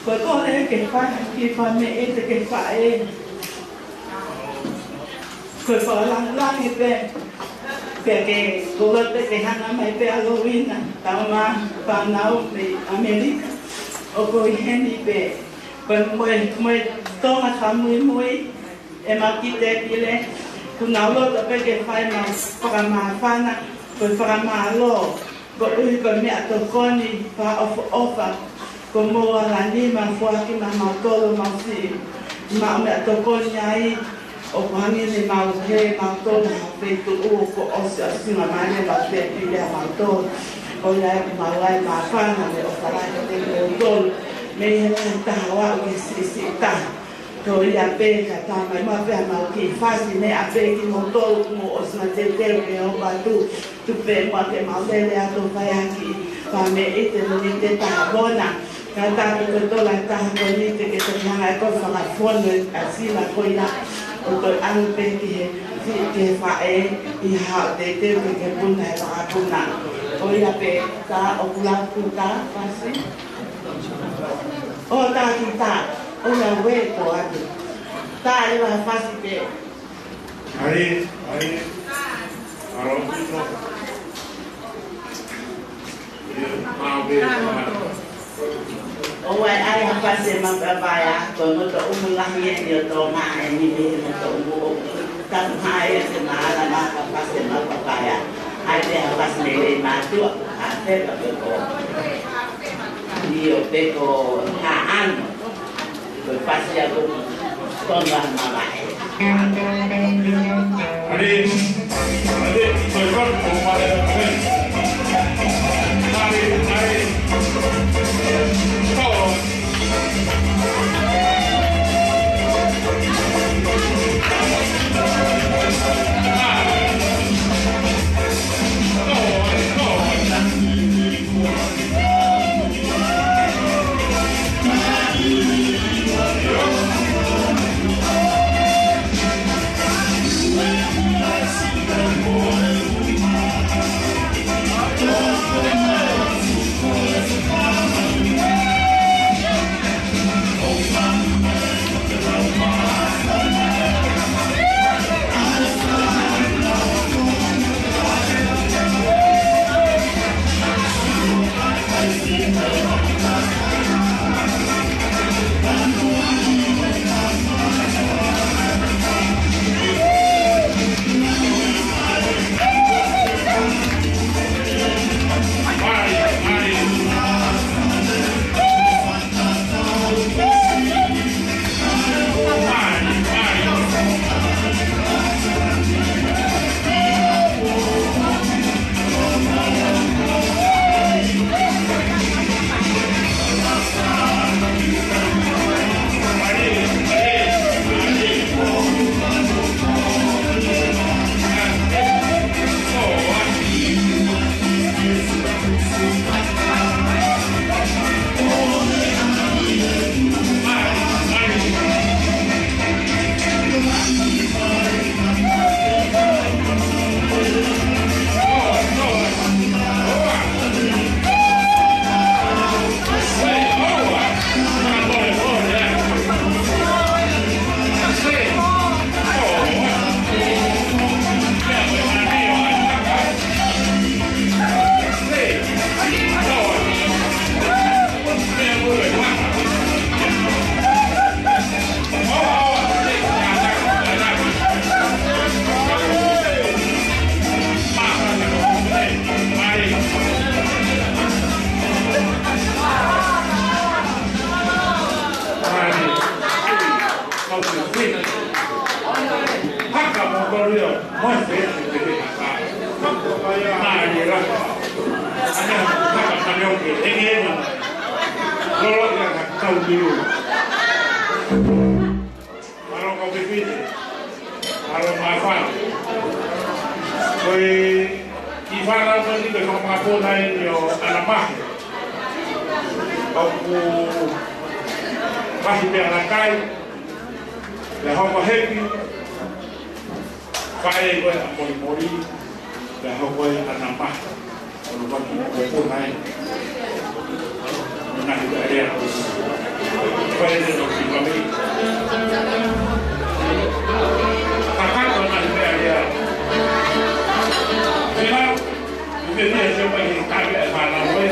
Ko e kole ke fai ki fā meʻa te ke fai. Ko e fakalangilangi pē, pea ke kole pē ke hanga mai pē ʻa Lowina, tau mā fānau mei ʻAmelika. ʻOku ʻi heni pē, ko e mo e, mo e Tonga fakamuimui, ʻe mau kitekile, kuo nau loto pē ke fai mau fakamāfana, ko e fakamālō, koeʻuhi ko e meʻatokoni fakaʻofoʻofa, kuo mou ala nima foaki maʻa mautolu mau siʻi, mau meʻatokoni ai, ʻoku hangē ne mau hē mautolu ha feituʻu kuo ʻosi ʻosinga mai ne mau tekile ʻa mautolu, ʻo ia ʻoku mau ʻai māfana mo e ʻofa lahi kiate kimoutolu, mei he lahi taha ʻo aʻu ki he siʻisiʻi taha. Ko ia pē ka tā mai ma pē ʻa mau kiʻi fasi ne ʻa pē kimoutolu kuo mou ʻosi na teuteu ke o patu. Tupe mo ke mau lele atu fai ʻaki. Pea mei te mo ni te taha Lona. Ka tā ki ko tola taha ko ni te ke toki hanga ʻe koe fakafonu ʻa sila ko ia. ʻO toe ʻalu pē ki he, ki he faʻē ʻi haʻo teuteu ke ke puna he fakapuna. Ko ia pē tā ʻoku lau ku tā fasi. ʻO tā ki tā, ʻo ia ue ko atu. Tā e la fasi pē. Ai, ai. Aro pito. Ia, mau pē. ʻOua ʻe ʻai ha pasi ʻe Maʻupapaea, ko e moto ʻumu lahi eni ʻo Tonga eni, mei he moto ʻumu ʻoku tapu ai ʻa e mahala ma ha pasi ʻe Maʻupapaea. ʻAi pē ha pasi mei Leimātuʻa, ʻa Fepa pe ko ʻIo pe ko Haʻano. Ko e pasi ia ʻoku tonu ai e mavahe. Mālō kau pipite. Mālō māfana. Ko e kiʻi fānau ko eni ko e fanga makapuna eni ʻo ʻAnamahe. ʻOku mahi pē ʻa e kai, pea hoko heki, fai ko ē ʻa Molimoli, pea hoko ē ʻa ʻAnamahe. ʻOku ou kole atu ki he kau puna ē. ʻO ngaahi meʻalea. Fai ʻe te toki mami. Kakato ngaahi meʻalea. Pea, ʻi he meʻa ʻe ʻomai he kakai ʻe fānau ē.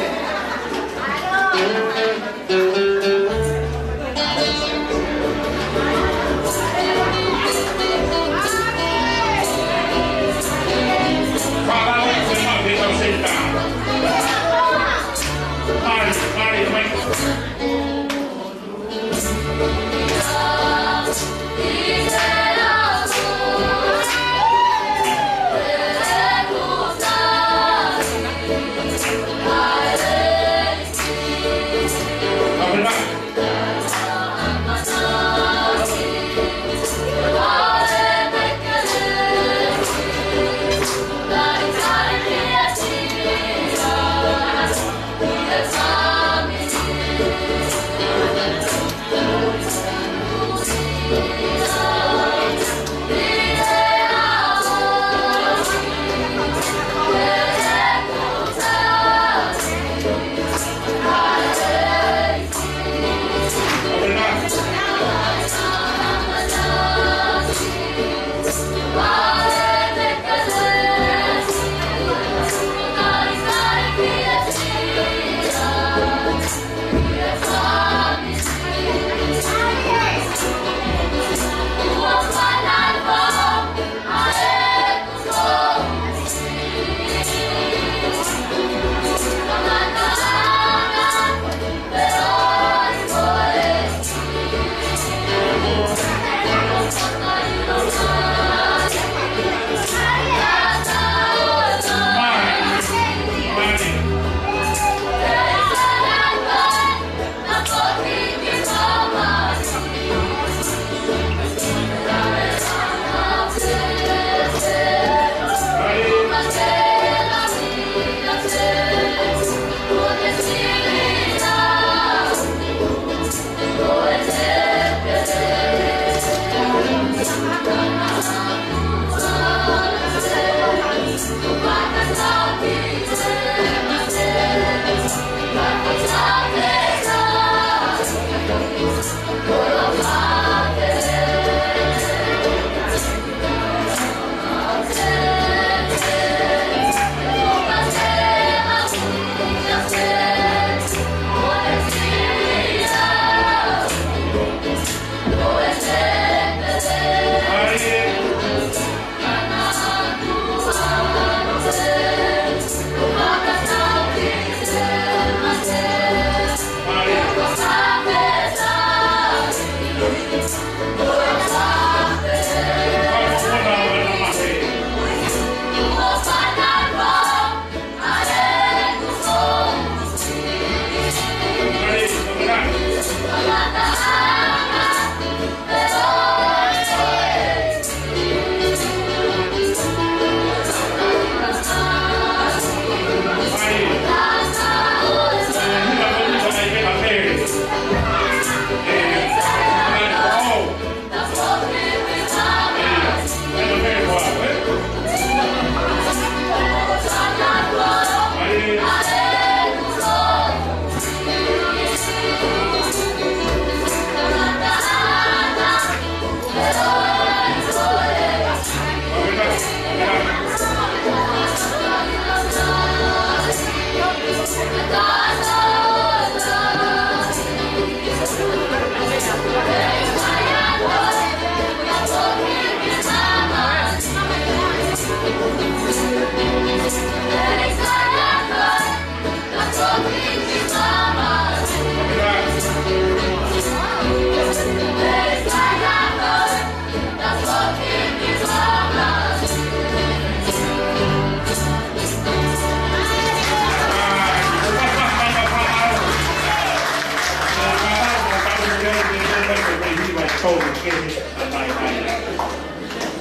Tau ke he ʻanai mai.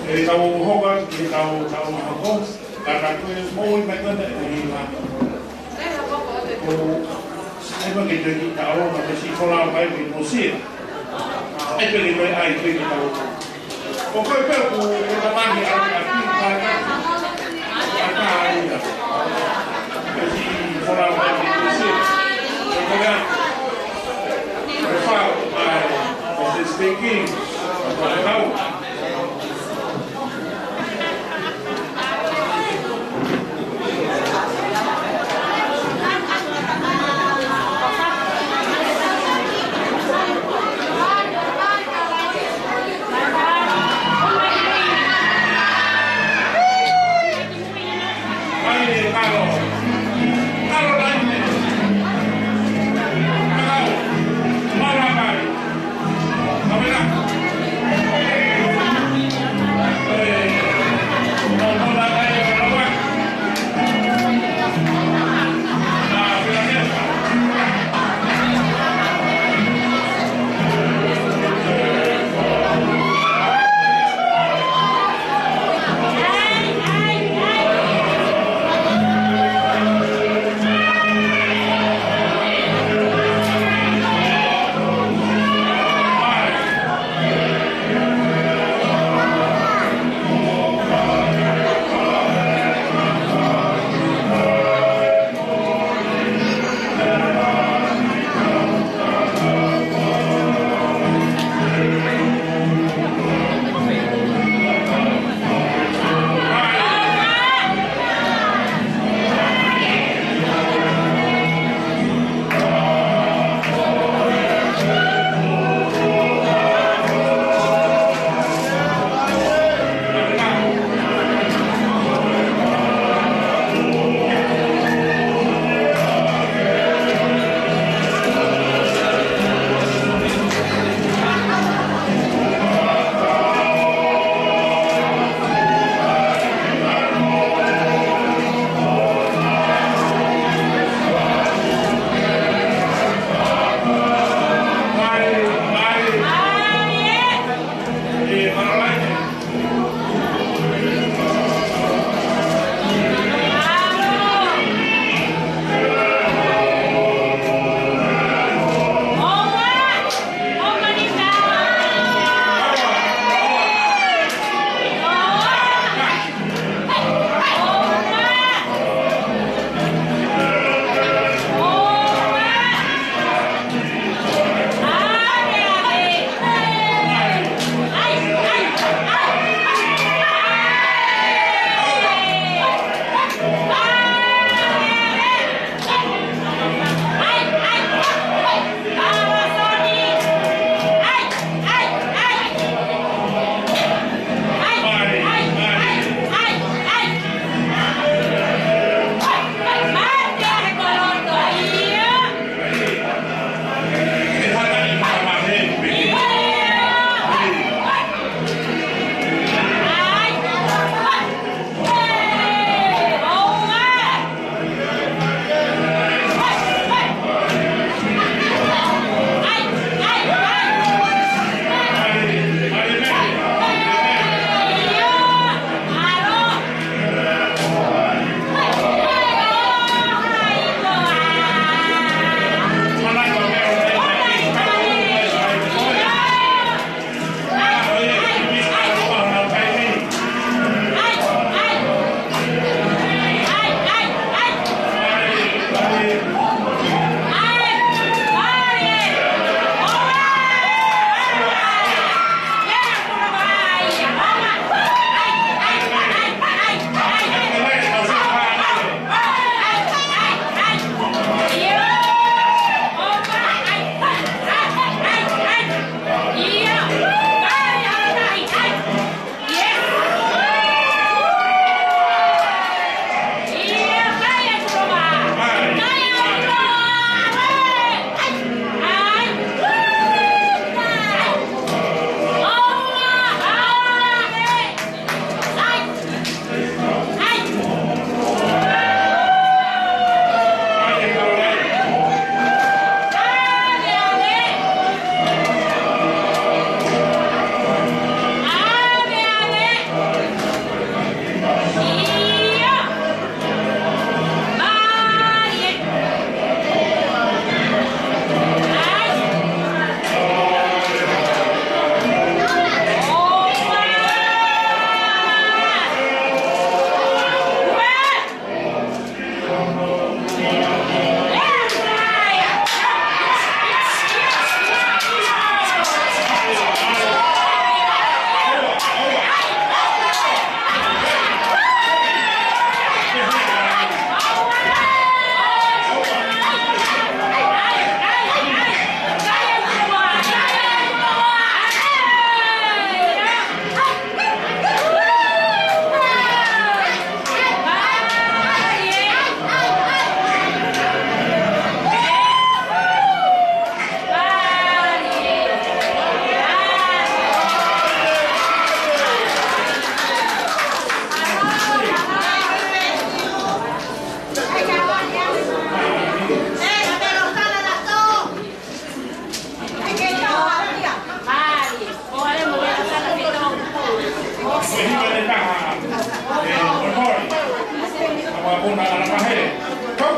ʻE tau hoko atu ki he tau, tau mahako, ka ta koe moʻui mai kona e hiva. Ko e ma ke te ki tau, ma ke si kola mai ki mo sia. ʻE pele mai ai ke ki tau. Ko koe pē ku, ku ta mahi a, a ki ka ka. A ka ai a. Ke si kola mai ki mo sia. Ko koe a. Ko e fa, ai, ko se speaking. Ko e kau. Ko e hiva ʻe taha, ʻe Molimoli. Kapau kuo na ala mahe. Kau.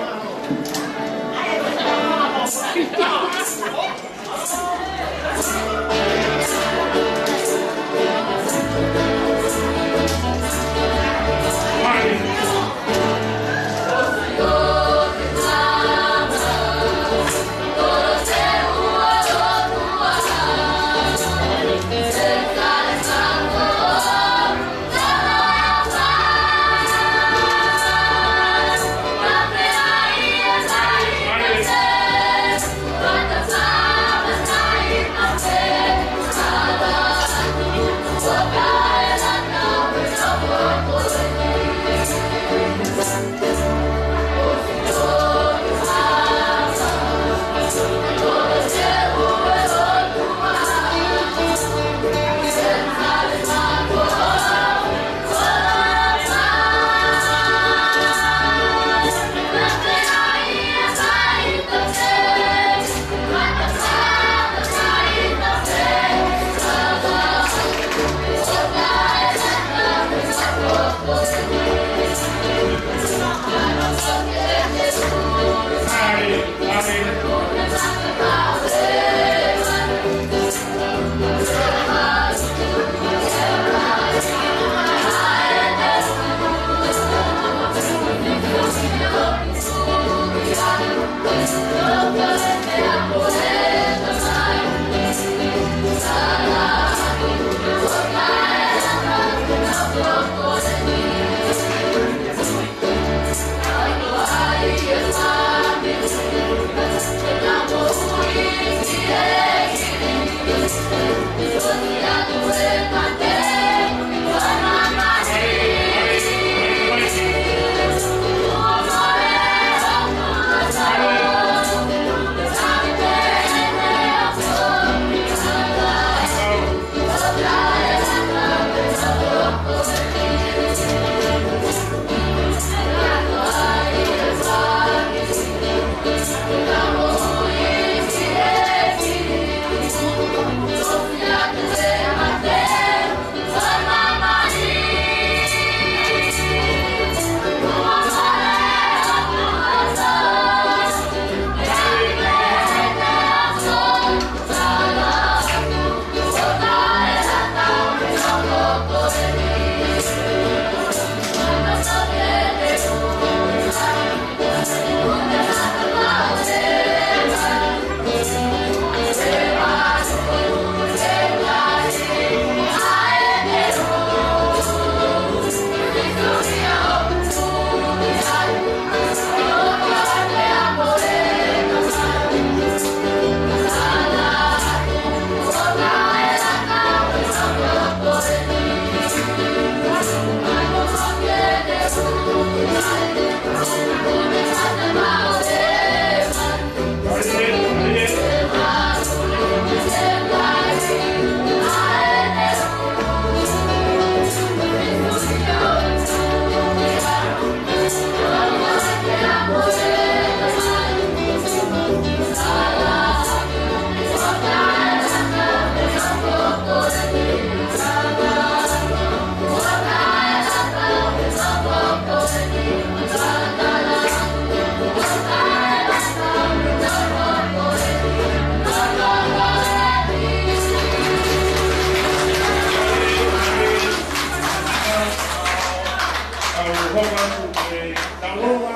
Au hoka atu ke tau ʻofa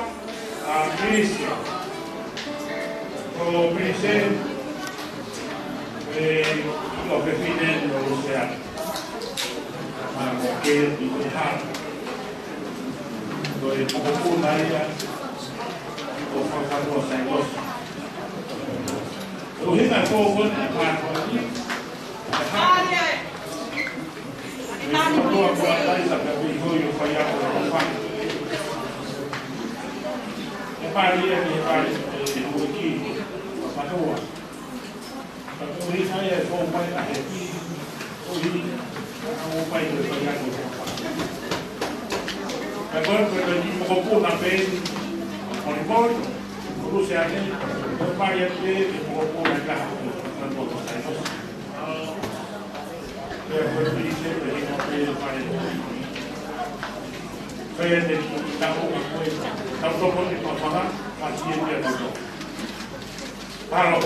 ʻa Milisia. Ko Milisia, ʻe, ko e fefine ʻo Luseane. Mo Keti Hana. Ko e mokopuna ia ʻo Fakafanua Saikosi. Ko e ʻuhinga ko ē ʻoku ne mātuʻaki, ʻe hā. ʻE mātuʻa ko ʻAtaisa ka pehē ʻoku fai ʻa e ʻofa. ʻE pali ia ke pali e ueki, ʻo mātuʻa. Ka ko e ʻuhinga ia ʻoku fai ʻa e ʻofa. Ko e ʻuhinga ʻoku fai ko e fai ʻa e ʻofa. Ka ko e, ko e kiʻi mokopuna pē eni, Molimoli, ko Luseane, ko e pali ia pē, ko e mokopuna ia ʻa e ʻofa. Ko e ʻuhinga ia ʻoku fai ʻa e ʻofa. Pea te tau ko e tau toko te pāpanga, a tie te tau toko. Palo.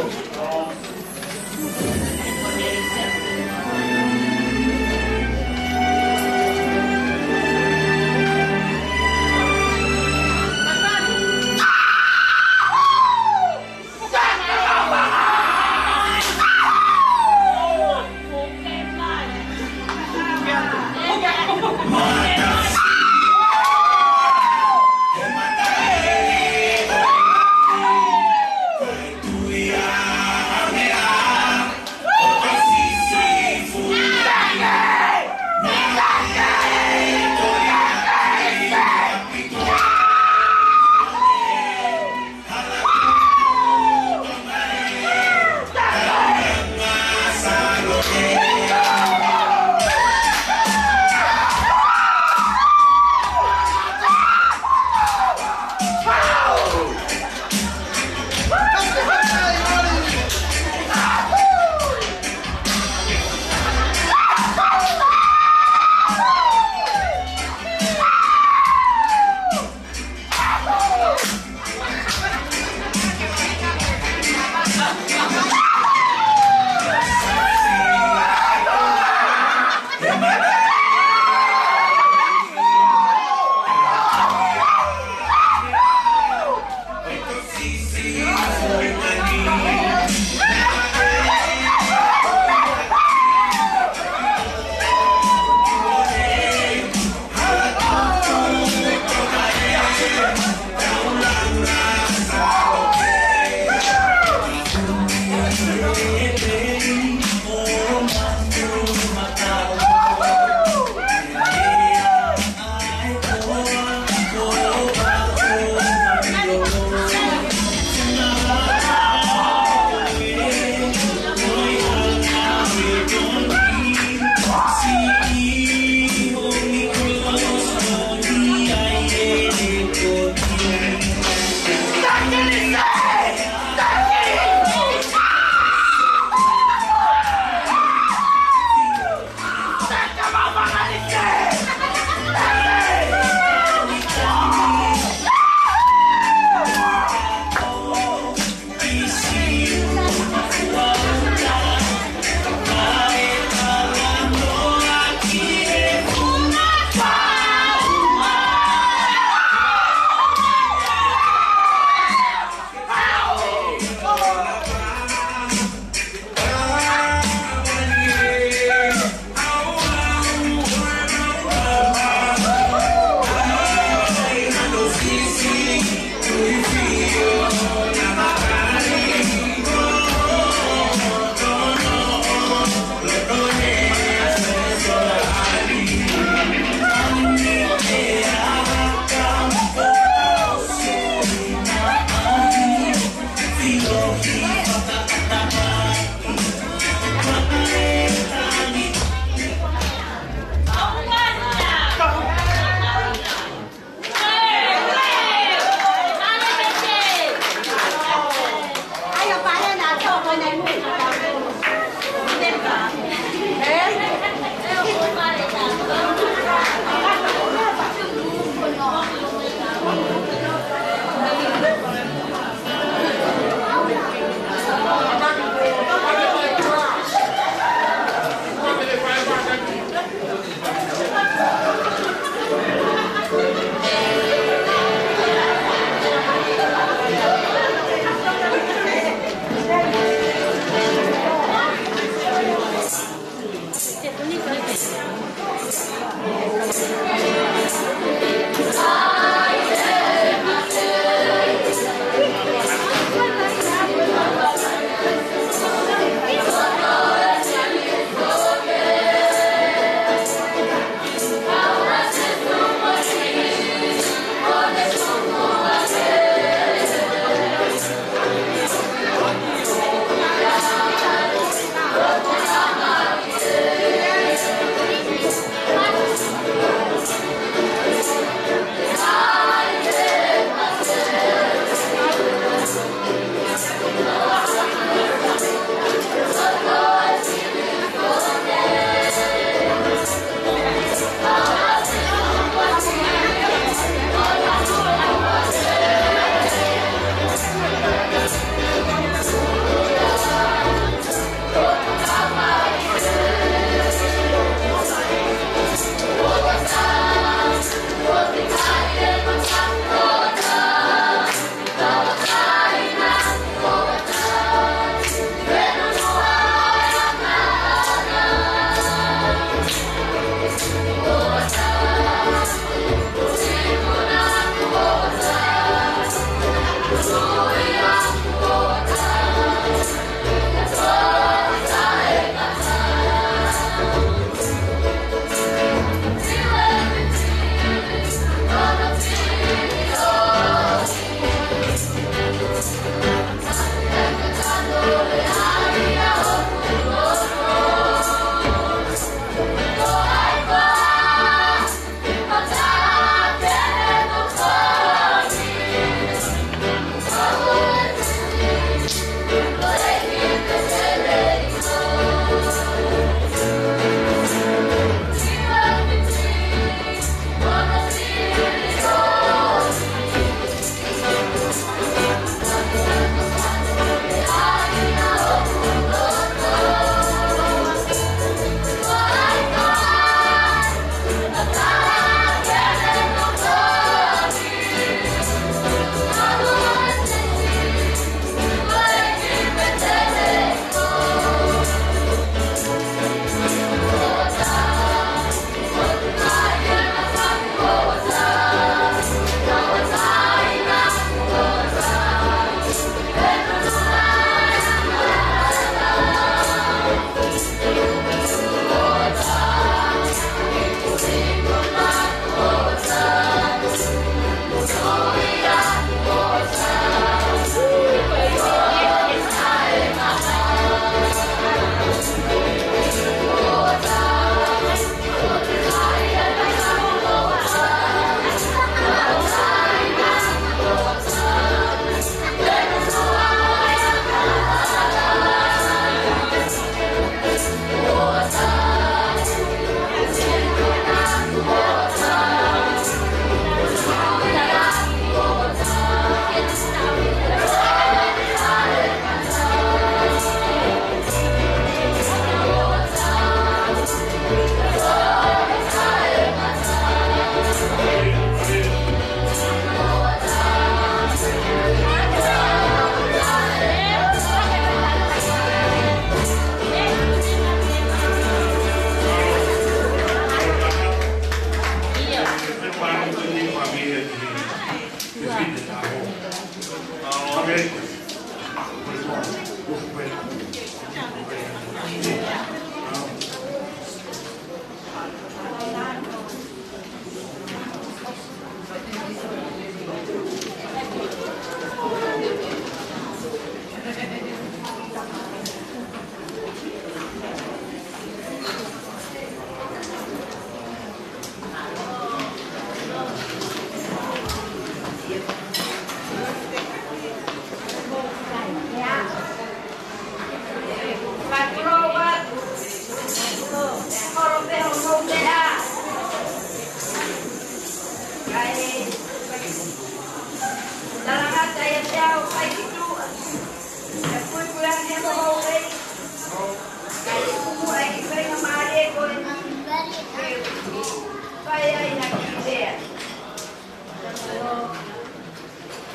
ai ha kiʻi lea.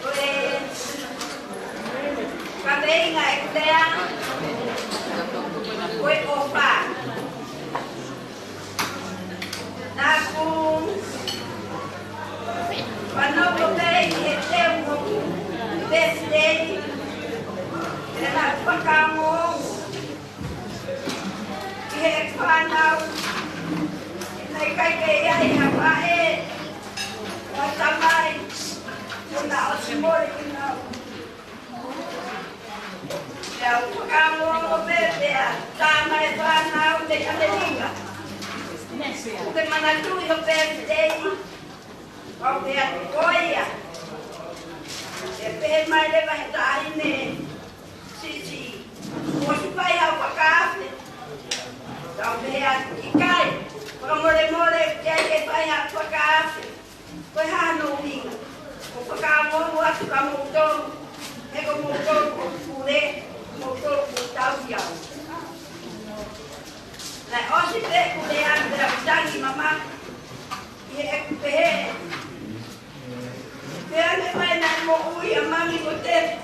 Ko e kaveinga ʻeku lea, ko e ʻofa. Naʻá ku fanongo pē ʻi he teu hoku birthday, pea naʻá ku fakaongoongo ki heʻeku fānau, naʻe ʻikai ke ʻi ai ha faʻē, ha tamai, kuo na ʻosi mole kinaua. Pea u fakaongoongo pē pea tā mai e fānau mei ʻAmelika. ʻOkú ke manatuʻi ho birthday? Pea u pehē atu ko ia. Pea pehē mai leva he taʻahine siʻisiʻi, kuo ʻosi fai haʻo fakaafe? Pea u pehē atu ʻikai, fakamolemole, ʻoku ʻikai ke fai haʻo fakaafe. Ko e hā hono ʻuhinga? ʻOku ou fakaongoongo atu kia moutolu, he ko moutolu ʻoku pule, moutolu ʻoku tauhi au. Naʻe ʻosi pē ʻeku lea pea u tangi mamahi ʻi heʻeku pehē, pea ne mai naʻe moʻui ʻa Mami mo Tefi.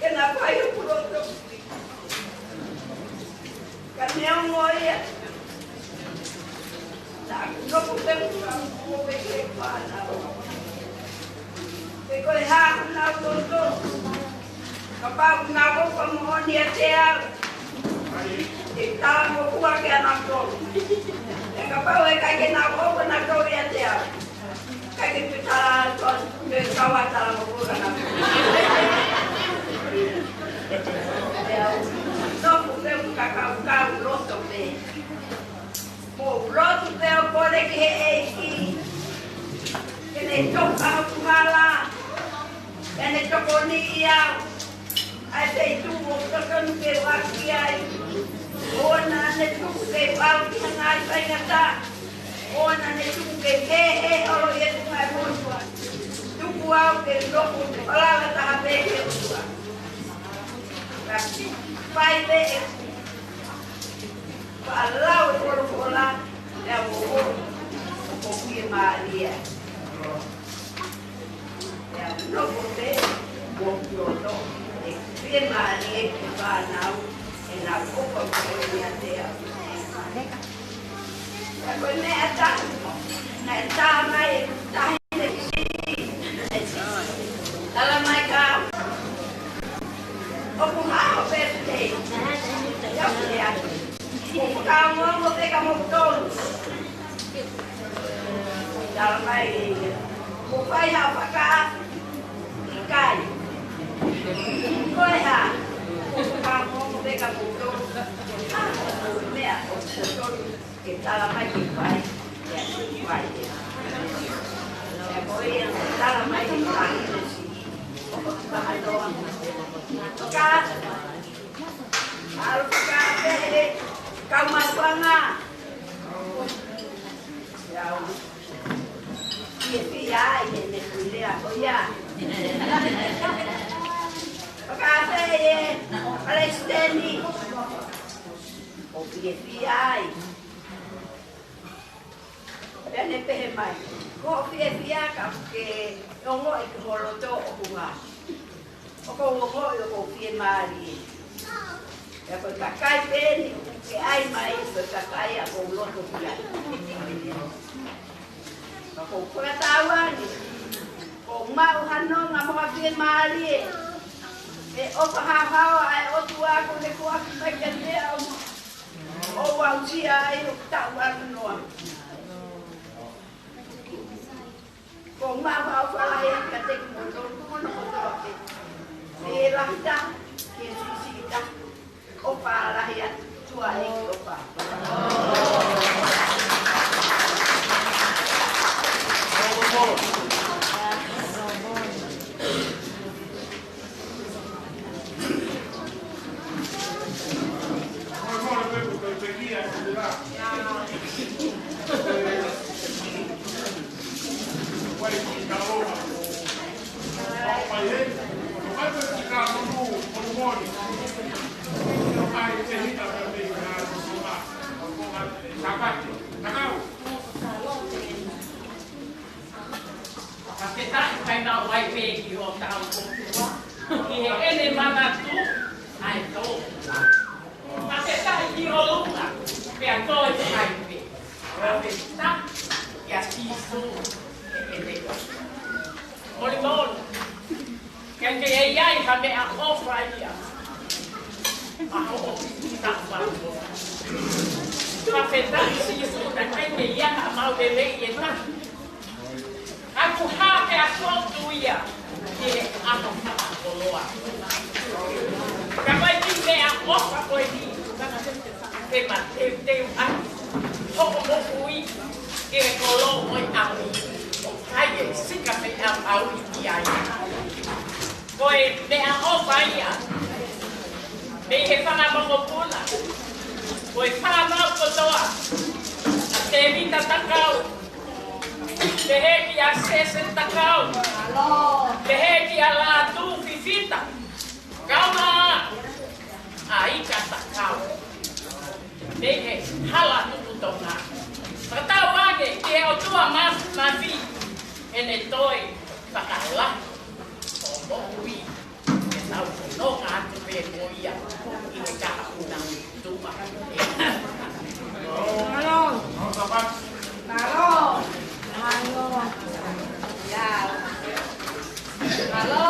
Ke na fai hoku loto. Ka neongo ia, naʻá ku nofo pē ʻo fakaongoongo pē ki he fānau pe ko e hā honau loto. Kapau ʻoku nau ʻofa moʻoni ʻiate au, te u talangofua kiate kinautolu. Pea kapau ʻe ʻikai ke nau ʻofa kinautolu ʻiate au, ʻikai ke u talaatu, te u kau ʻo talangofua kiate kinautolu. Pea u nofo pē ʻo fakakaukau loto pē. Mou lotu pē ʻo kole ki he ʻEiki ke ne toka hoku hala, ke ne tokoniʻi au. ʻA e feituʻu ʻoku totonu ke u aʻu ki ai. ʻOua naʻa ne tuku ke u aʻu ki ha ngaahi faingataʻa. ʻOua naʻa ne tuku ke u hē holo ʻi he funga ʻo e motuʻa. Tuku au ke u nofo falala taha pē ki he ʻOtua. Ka fai pē ʻeku faʻa lau e folofola, pea u ʻofa, ʻoku ou fiemālie. Pea u nofo pē, ʻoku ou loto, ʻeku fiemālie ki he fānau, he naʻa nau ʻofa moʻoni ʻiate au. Pea ko e meʻa ʻe taha naʻe tā mai ʻe he taʻahine siʻi, tala mai kia au, ʻoku hā hoʻo birthday? Pea u pehē atu, ʻoku ou fakaongoongo pē kia moutolu. Tala mai ʻe ia, kuo fai haʻo fakaafe? ʻIkai. Ko e hā? ʻOku ou fakaongoongo pē kia moutolu. Ko e hā hoʻomou meʻa ʻoku totonu ke tala mai ke fai, pea u fai. Pea ko ia naʻe tala mai ʻe he taʻahine siʻi, ʻoku ou fakaongoongo. Fakaafe. ʻAlu fakaafe he kau maʻuʻanga. Pea u fiefia ai heʻene kui lea ko ia. Fakaafe ʻe Palesiteni. ʻOku ou fiefia ai. Pea ne pehē mai, ko hoʻo fiefia ka ʻoku ke ongoʻi ki ho loto ʻoku hā? ʻOku ou ongoʻi ʻoku ou fiemālie. Pea ko e kakai pē eni ʻoku ke ʻai mai, ko e kakai ʻoku ou loto ki ai. Ka ʻoku ou fakatauange kuo u maʻu ha nonga mo ha fiemālie. ʻE ʻofa haohaoa ʻa e ʻOtua ko ʻene foaki mai kiate au, ʻo aʻusia ai hoku taʻu ʻe ono noa. Kuo u maʻu ha ʻofa lahi atu kiate kimoutolu, ko hono kotoa pē. Mei he lahi taha ki he siʻisiʻi taha. ʻOfa lahi atu, tuʻa ʻEiki ʻofa. Fakafetaʻi kae ʻoua ʻe pehē ki hotau ʻOtua, ʻi heʻene manatu ʻa e tō. Fakafetaʻi ki ʻolunga, pea toe fai pē. Fakafetaʻi kia Sīsū, ʻEne. Molimoli. Ka ke ʻi ai ha meʻaʻofa ia. Maho o kita pa. Fakafetaʻi Sīsū naʻe ʻikai ke ʻi ai haʻamau lelei ʻe taha. ʻOku hā pē ʻa e fotu ia ki he ʻaho fakakoloa. Ka ko e kiʻi meʻaʻofa ko eni. Ke ma teuteu ai hoʻo moʻui ki he kolo mo e ʻapi. ʻOku ʻikai ke sika pē ʻaupito ia. Ko e meʻaʻofa ia mei he fanga mokopuna, ko e fānau kotoa, ʻa Tēvita Takau, pehē kia Sese Takau, pehē kia Lātū Fifita, kae ʻumaʻā ʻa Ika Takau. Mei he hala tupu Tonga. Fakatauange ki he ʻOtua Māfimafi, ʻene toe fakalahi hoʻo moʻui, ke tau fononga atu pē mo ia ʻi he kahaʻu na tupa. Mālō. Mālō. Mālō. Ia. Mālō.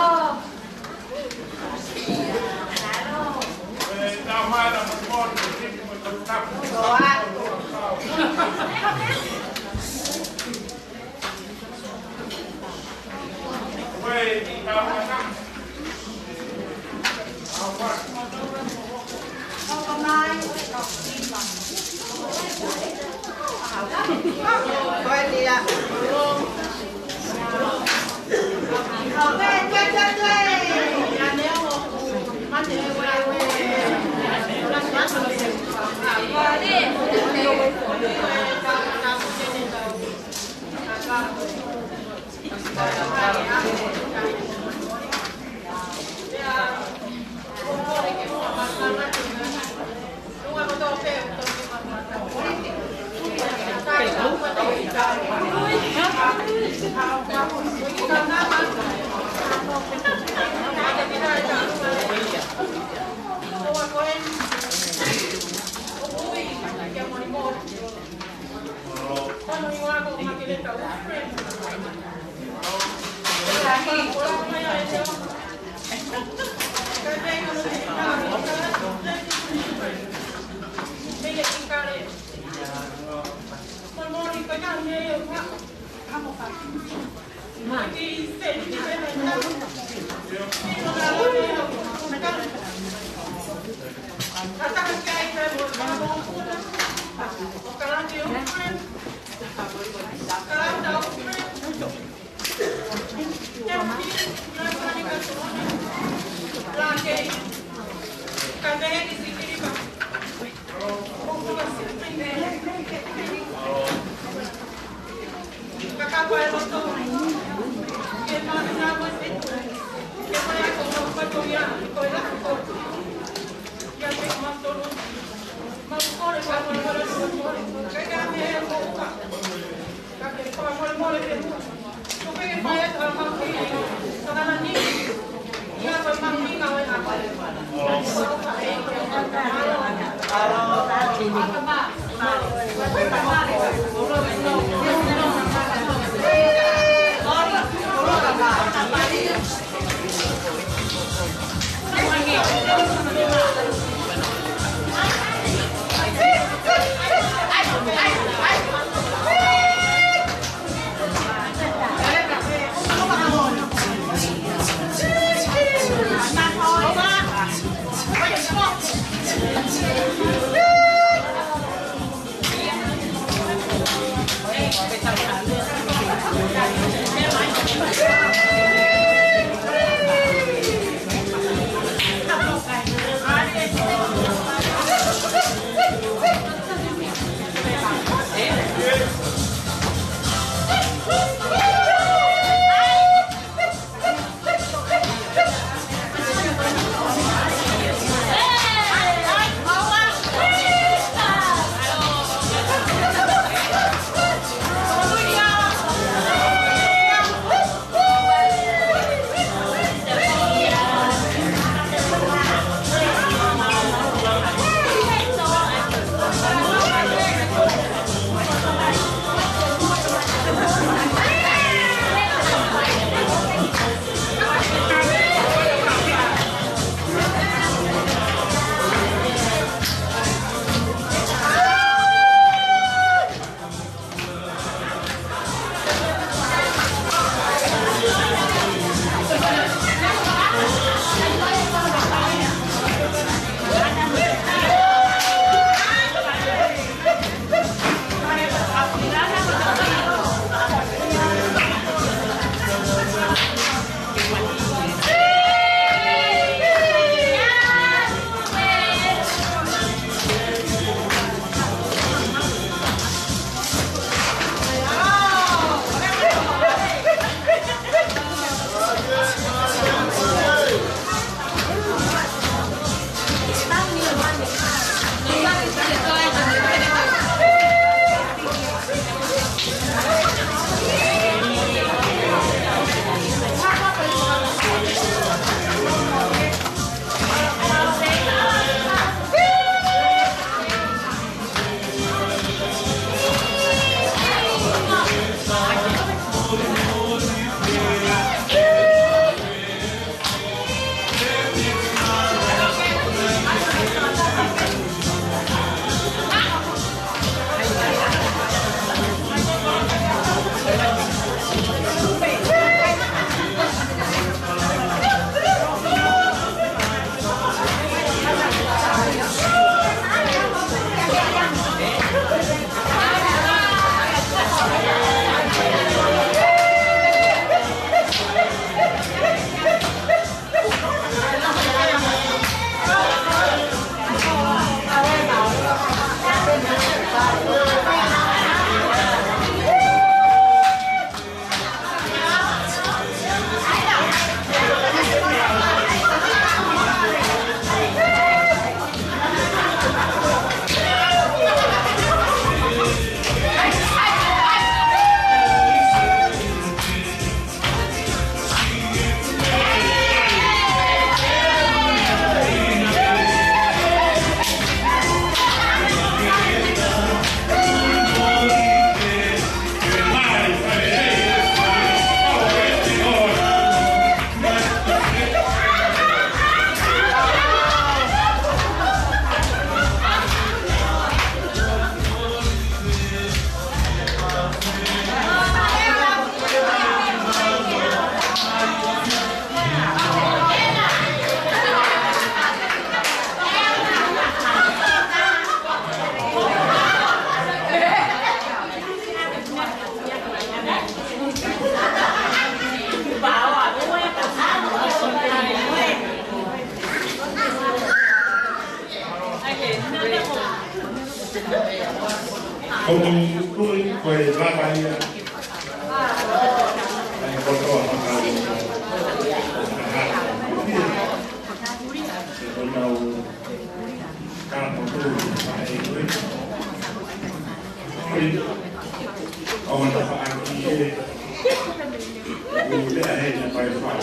Ko e tui ko e lava ia ʻa e kotoa fakaʻauha. Ko ʻenau kalamotu ʻa e ui. ʻOku na faʻaki ʻe ʻo lea he na pai fai.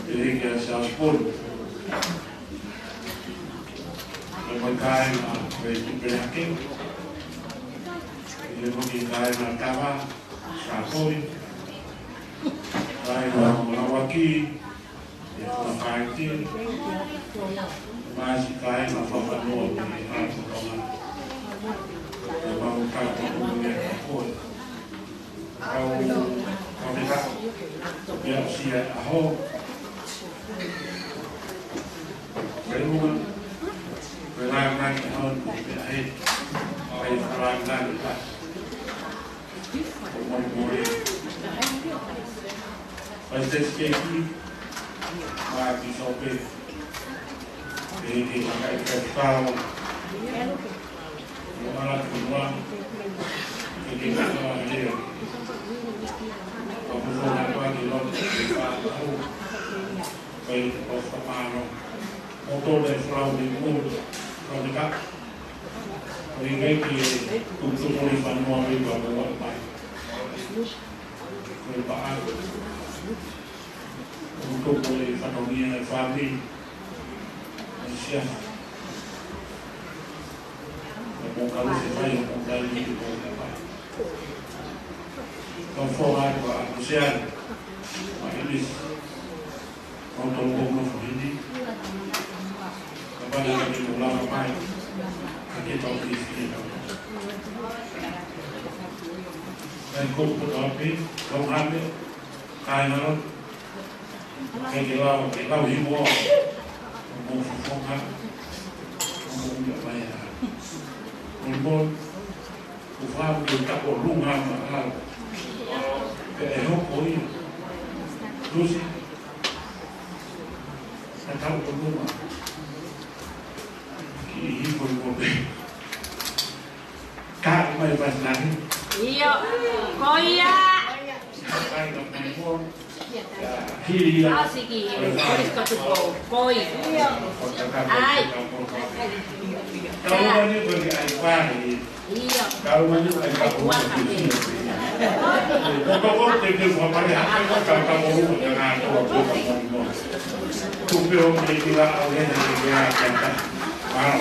ʻE kia Siaosi Polu. ʻE mo e kāinga ʻo e Tupelehake. ʻE mo e kāinga Tava, Sākoi. Kāinga Monavaki, ʻe Fuafaiti. Masi kāinga Fafanua, ʻe Haʻamotonga. ʻE mau kalamotu ʻia koe. Kau, kau te ka, pea sia aho. Pelu, pela ngani aho, pea he, ai pela ngani ka. Ko mori mori. Pai te ke ki, ma ki sope. Ke ke makai ke tau. Mo ala ki mua. Ke ke makai leo. Ka puso na pa ki lo ke pa au. Kai o ka mano. Mo to le flau ni mo. Ka ni ka. Ko i ngai ke tuku mo le fanua me pa mo wa pai. Ko i pa au. Ko i fanongia e fāmili. Asia. Ko mo ka lo se fai o mo ka li mo ka pai. Ka fo ai ko a ko se ai. Ma ilis. Ko to mo mo fo hini. Ka pa le ka ni mo la ka pai. Ka ke pa ilis ni ka. Ka ko ko to api. Ko hame. Kai ngalo. Ke ke lau, ke lau himo. Mo fofonga. Mo ia mai a. Mo mo. Ko fau ke tako lunga ma a. Ke e hoko ia. Tusi. Ka tau ko lunga. Ki hiko i mo pe. Ka mai pas lahi. Io. Ko ia. Kai ka mai mo. Hili ia. Asiki, police got to go. Koi. Ai. Taumani ko ni ai pari. Io. Taumani ko ni ai pari. Ko ko ko te te ko pare ha ko ka ka mo ko ka na ko ko ko. Tupe o ke kila au he he ke a ka ka. Wow.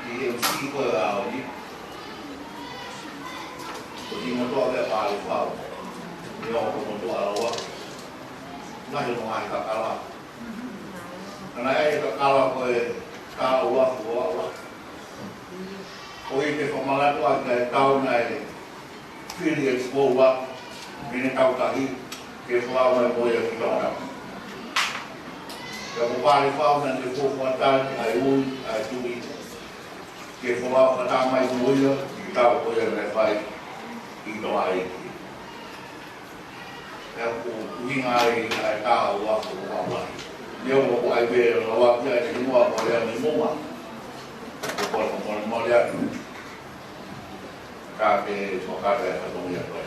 ʻI he ʻuhi ko e ʻaho ni, ko e motuʻa ko Palefau, ʻio ko e motuʻa ʻa Lauaki, naʻe ʻi ai hono ngaahi kakala. Naʻe ʻi ai e kakala ko e Tauafu ʻo Lauaki. Ko e fakamanatu ʻa e tau naʻe fili ʻe Tupou Lauaki, mei he tau tahi, ke folau mai mo ia ki Tonga. Pea ko Palefau naʻa ne fuofua tali ʻa e ui ʻa e tuʻi, ke folau fakatāmaki mo ia ki he tau ko ia naʻe fai ʻi Tonga ʻEiki. Pea ko e ʻuhinga ia ʻa e Tauafu ʻo Lauaki. Neongo ko e ʻai pē ʻe Lauaki ʻa e hingoa ko ia mei muʻa. Ko e fakamolemole atu. Ka ke fakata e fatongia ko ē.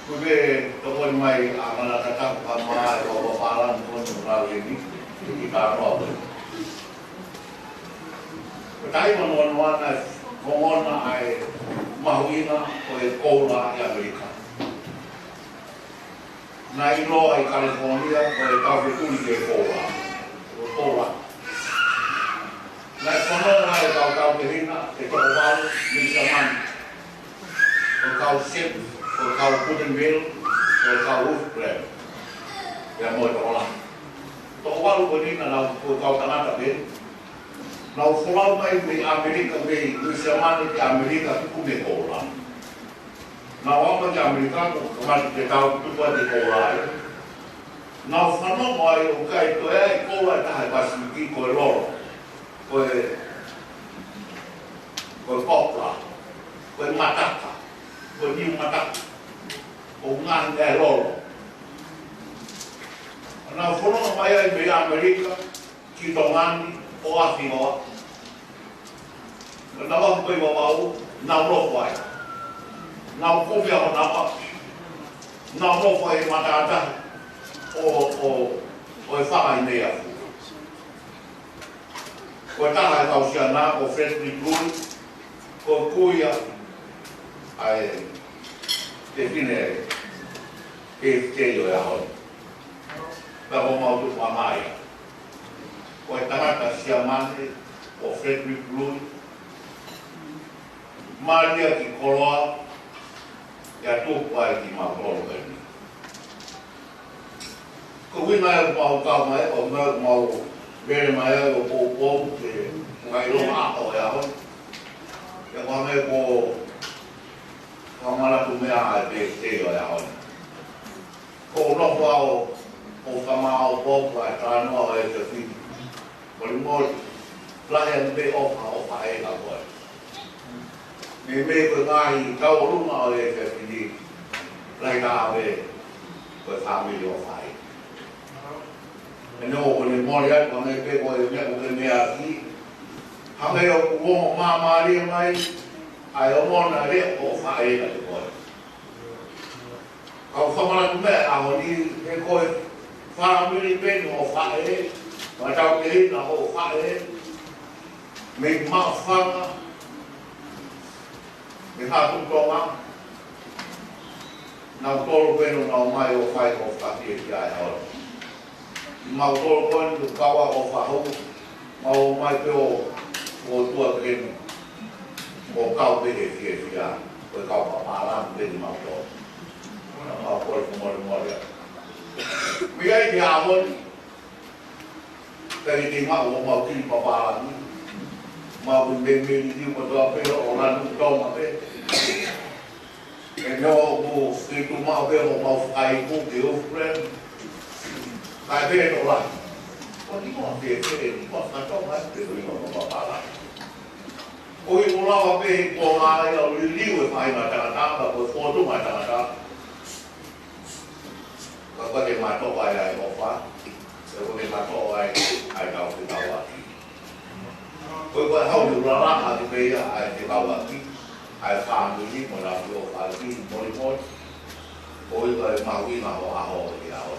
Ko e tokoni mai ʻa Mana Tatapu ka mā e kau papālangi ko eni ʻo nau eni, ki ka noa ko ē. Ko e taimi ʻo noa noa na ko ngona ai mahuʻinga ko e koula ʻi ʻAmelika. Naʻe ʻiloa ʻi California ko e kau fetuli ke koula. Ko e koula. Naʻe fanongo ai e kau tauhi tehina, ʻe toko valu, mei Siamane. Ko e kau Shep, ko e kau Bougainville, ko e kau Wolf Clan. Pea mo e tokolahi. Toko valu ko eni naʻa nau ko e kau tangata pē. Nau folau mai mei ʻAmelika, mei, mei Siamane ki ʻAmelika, tuku mei koula. Nau ō mai ki ʻAmelika, ko e kamata ke tau tuku atu e koula ia. Nau fanongo ai ʻoku ʻikai toe ʻi ai e koula ʻe taha ʻi Pasifiki ko e lolo, ko e, ko e poplar, ko e mataka, ko e niu mataka, ʻoku ngaohi ʻe he lolo. Nau fanongo mai ai mei ʻAmelika, ki Tonga ni ʻo afi noa. Nau afi ko ē ʻi Vavaʻu, nau nofo ai. Nau kumi ʻa honau afi. Nau nofo ai he matātahi ʻo, ʻo, ʻo e fanga ʻi Neiafu. Ko e taha e kau siana ko Frederick Lui, ko e kuia ʻa e fefine ʻa e F K ʻo e ʻaho ni. Pea ko homau tupuʻanga ia. Ko e tangata Siamane ko Frederick Lui, mālie ki koloa, ʻi he tupu ai kimautolu ko eni. Ko e ʻuhinga ia ʻoku mau kau mai, ʻoku mau, mau vele mai ai ʻo poupou ki he ngaahi longoaʻa ʻo e ʻaho ni. ʻIo, ko e meʻa ko e fakamanatu meʻa ʻa e pētē ʻo e ʻaho ni. Ko hono ʻuhinga ʻoku ou fakamaʻopoʻopo ai e talanoa ʻo e efiafi ni. Molemole, lahi ange pē ʻofa, ʻofa ē ka ko e. Meimei ko e ngaahi tauʻolunga ʻo e efiafi ni, lahi taha pē ko e fāmili ʻofa ē. ʻE neongo ko ʻene mole atu, hangē pē ko e meʻa ko e meʻa ki. Hangē ʻoku ongo māmālie mai ʻa e ongona e leʻo ko ʻofa ē ka ko e. Kau fakamanatu meʻa ʻaho ni, he ko e fāmili pē eni ʻofa ē, mo e tauhi tehina ʻofa ē, mei Maʻufanga, mei Haʻaputu Tonga, nautolu pē eni ʻoku nau ō mai ʻo fai ʻofa ki he kia e ʻaho ni. Kimautolu ko eni ʻoku kau ai ʻofa hou, mau ō mai pē ʻo, ʻo tuʻa pē eni. ʻO kau pē he fiefia, ko e kau papālangi pē eni kimautolu. Mau kole fakamolemole atu. Mei ai ki he ʻaho ni, pea ke maʻu homau kili papālangi. Mau meimei liliu kotoa pē ʻo lanu Tonga pē. ʻE neongo ʻoku fitu maʻu pē homau fakaiku ki Wolf Clan. Kae pehē ʻe tokolahi, ko e niʻihi fēfē, niʻihi faka-Tonga ē, pe ko e niʻihi faka-Papālangi. Ko e ʻoku lava pē he kuonga ia ʻo liliu e faʻahinga tangata, ka ko e fōtunga tangata. Ka ko e ke mātuʻa ai ʻa e ʻofa, ka ko e ke mātuʻa ai ʻa e kau fekauʻaki. Ko e, ko e hau ni ʻoku lalaʻaki pē ia ʻa e fekauʻaki, ʻa e fāmili mo nau ʻofa ki molimoli. Ko e, ko e mahuʻinga hoʻo ʻaho ʻi he ʻaho.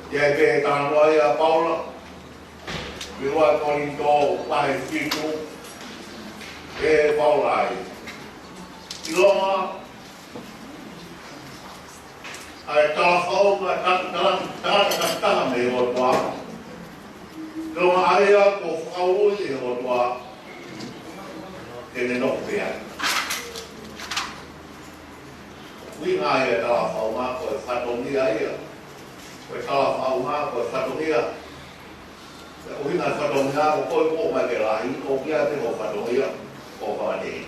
ʻI ai pē talanoa ia ʻa Paula, mei ua Kolinitō vahe fitu, ʻe Paula ai. ʻIlonga ʻa e talafaʻunga, ta-, ta-, ta-, ta-, ta-, mei he ʻOtua. ʻIlonga ʻa ia kuo fakaului ʻe he ʻOtua ke ne nofo pē ai. ʻUhinga ia e talafaʻunga ko e fatongia ia. Ko e talafaʻunga ko e fatongia. Ko e ʻuhinga e fatongia, ko koe ʻoku ʻomai ke lahi, ʻoku ʻi ai pē hoʻo fatongia, ʻoku fakateʻi.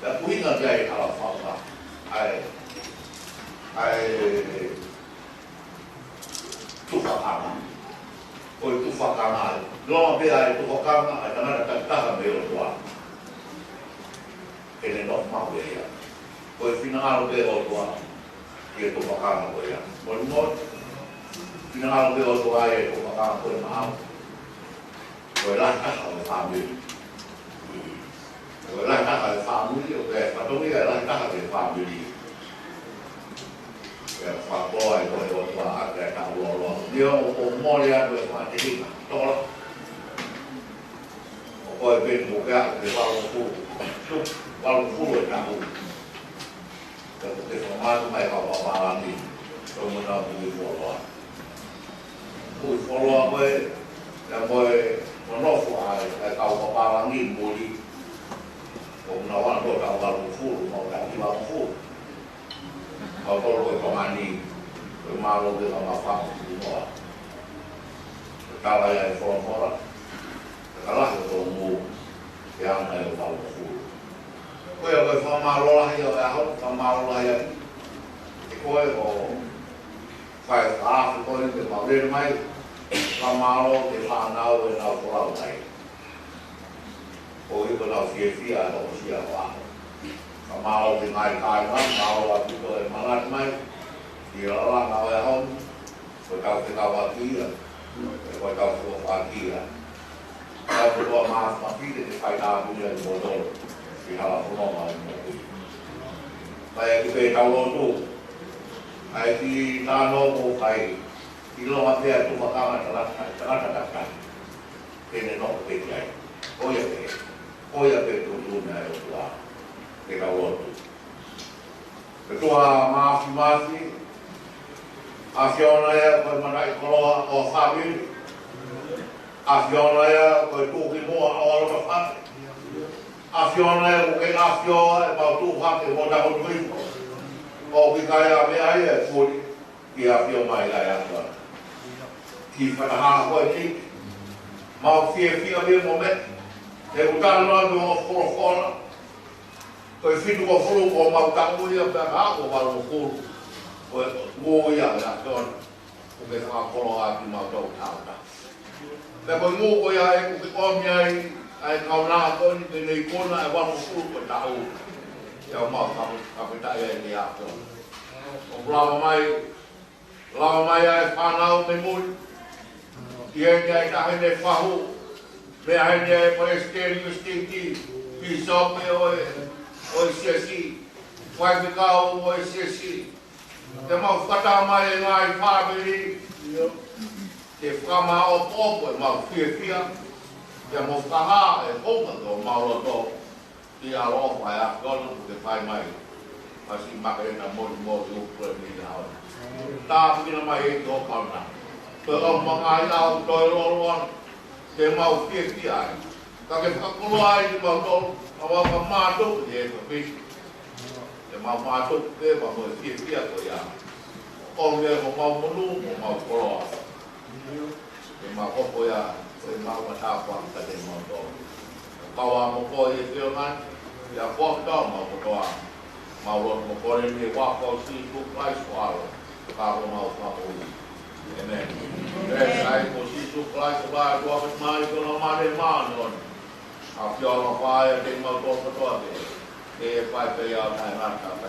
Ko e ʻuhinga ia e talafaʻunga, ʻa e, ʻa e tufakanga. Ko e tufakanga, ʻilonga pē ʻa e tufakanga, ʻa e tangata takitaha mei he ʻOtua. Ke ne nofo maʻu ʻe ia. Ko e finangalo pē ʻo e ʻOtua ʻi he tufakanga ko ia. Molimoli, finangalo pē ʻo e ʻOtua ʻi he tufakanga ko ia maʻau. ko e lahi taha ʻo e fāmili. Ko e lahi taha ʻo e fāmili, ʻoku ʻi ai e fatongia ʻo e lahi taha ʻo e fāmili. Pea fakapō ai ko e ʻOtua ʻa e taʻu lōloa. Neongo ʻoku mole atu e faʻahinga tola. ʻO ko e peni mo ke ʻa e valungofulu. Valungofulu e taʻu. Pea ko e fakamālō mai kau papālangi. Ko e mona mui foloa. Mui foloa ko e, ia mo e, mo nofo ai, ʻa e kau papālangi muli. Ko e mona wana tō taʻu valungofulu, mo taʻu valungofulu. Kau tolo ko e tongani, ko e mālō ke ka mafao ki noa. Ko e tala ia e folofola, ko e kalahi ʻo tō mui, ke anga e valungofulu. Ko ia ko e fakamālō lahi ʻo e ʻaho, fakamālō lahi ʻa e koe ʻo fai ʻa e folofola ko eni ke mau lele mai, fakamālō ki he fānau ʻe nau folau mai. ʻOku ʻi ai ʻenau fiefia ʻa e toko sia ʻo e ʻaho. Fakamālō ki he ngaahi kāinga, mālō ʻaupito e manatu mai, ki he lalanga ʻo e ʻaho ni, ko e tau fekauʻaki ia, ko e tau fekauʻaki ia. Tau fekauʻaki mafimafi ke fai tāpuni ʻa kimoutolu, ki he hala fononga ʻo kimoutolu. Pea ʻoku pē tau lotu, ʻa e kiʻi talanoa ʻoku fai, ʻilonga pē ʻa e tufakanga tangata, tangata, tangata. Ke ne nofo pē ki ai. Ko ia pē, ko ia pē tuʻutuʻuni ʻa e ʻOtua. Ke tau lotu. ʻOtua mafimafi, ʻAfiona ē ko e manaʻi koloa ʻo e fāmili. ʻAfiona ē ko e tuʻukimuʻa ʻo e ʻaloʻofa. ʻAfiona ē ʻoku ke ʻafio ʻemau tuʻu hake mo takoto ifo. ʻOku ʻikai ʻave ai e fuli. Ke ʻafio mai ai ʻa e ʻOtua. Ki he fakataha ko eni, mau fiefia pē mo meʻa, he ʻoku talanoa atu ʻa e folofola, ko e fitungofulu ʻo mau taʻu ia pea ka ʻoku valungofulu, ko e ngū ia ʻa e ʻOtua, ʻoku ke fakakoloa ʻaki mau tau tauta. Pea ko e ngū ko ia ʻoku ke ʻomi ai, ʻa e kaunanga ko eni ke ne ikuna ʻa e valungofulu ko e taʻu. Ia mau ka, ka peta ia ʻe te ako. ʻOku lava mai, lava mai ʻa e fānau mei muli. ʻI ai ʻa e taʻahine fahu. Meʻa heni ʻa e palesiteni ʻo e siteiki. Pīsope ʻo e, ʻo e siasi. Faifekau ʻo e siasi. Te mau fakataha mai e ngaahi fāmili. Ke fakamaʻopoʻopo ʻemau fiefia. Ke mau fakahā e hounga ki homau loto. Ki he ʻaloʻofa ʻa e ʻAfiona ʻoku ke fai mai. Pasi make ena moli moli ʻo pule mi na hau. Tāpuekina mai ʻEiki ho kaunanga. Ko e ʻamanaki ʻoku toe loloa. Ke mau fiefia ai. Ka ke fakakoloa ai kimautolu. ʻAua ka mātou ki he ʻEiki Kalaisi. Ke mau mātou ke mau mo e fiefia ko ia. ʻO ke mo mau monū mo mau koloa. Ke mau hoko ia, ko e mau matāpua ka te mau tō. Kau ā mo koe ʻi he feongan, ia ko kotoa mau kotoa. Mau lotu mo koe ni ʻi he huafa ʻo Sīsū Kalaisi ko e ʻAlo, ka ko homau Fakamoʻui. ʻĒmeni. Pea sai ko Sīsū Kalaisi ko e ʻOtua mai ko e Laumālie Māʻoniʻoni. ʻAfio ʻaloʻofa ia kiate kimautolu kotoa pē. Ke fai pē ia ʻo taʻengata pē.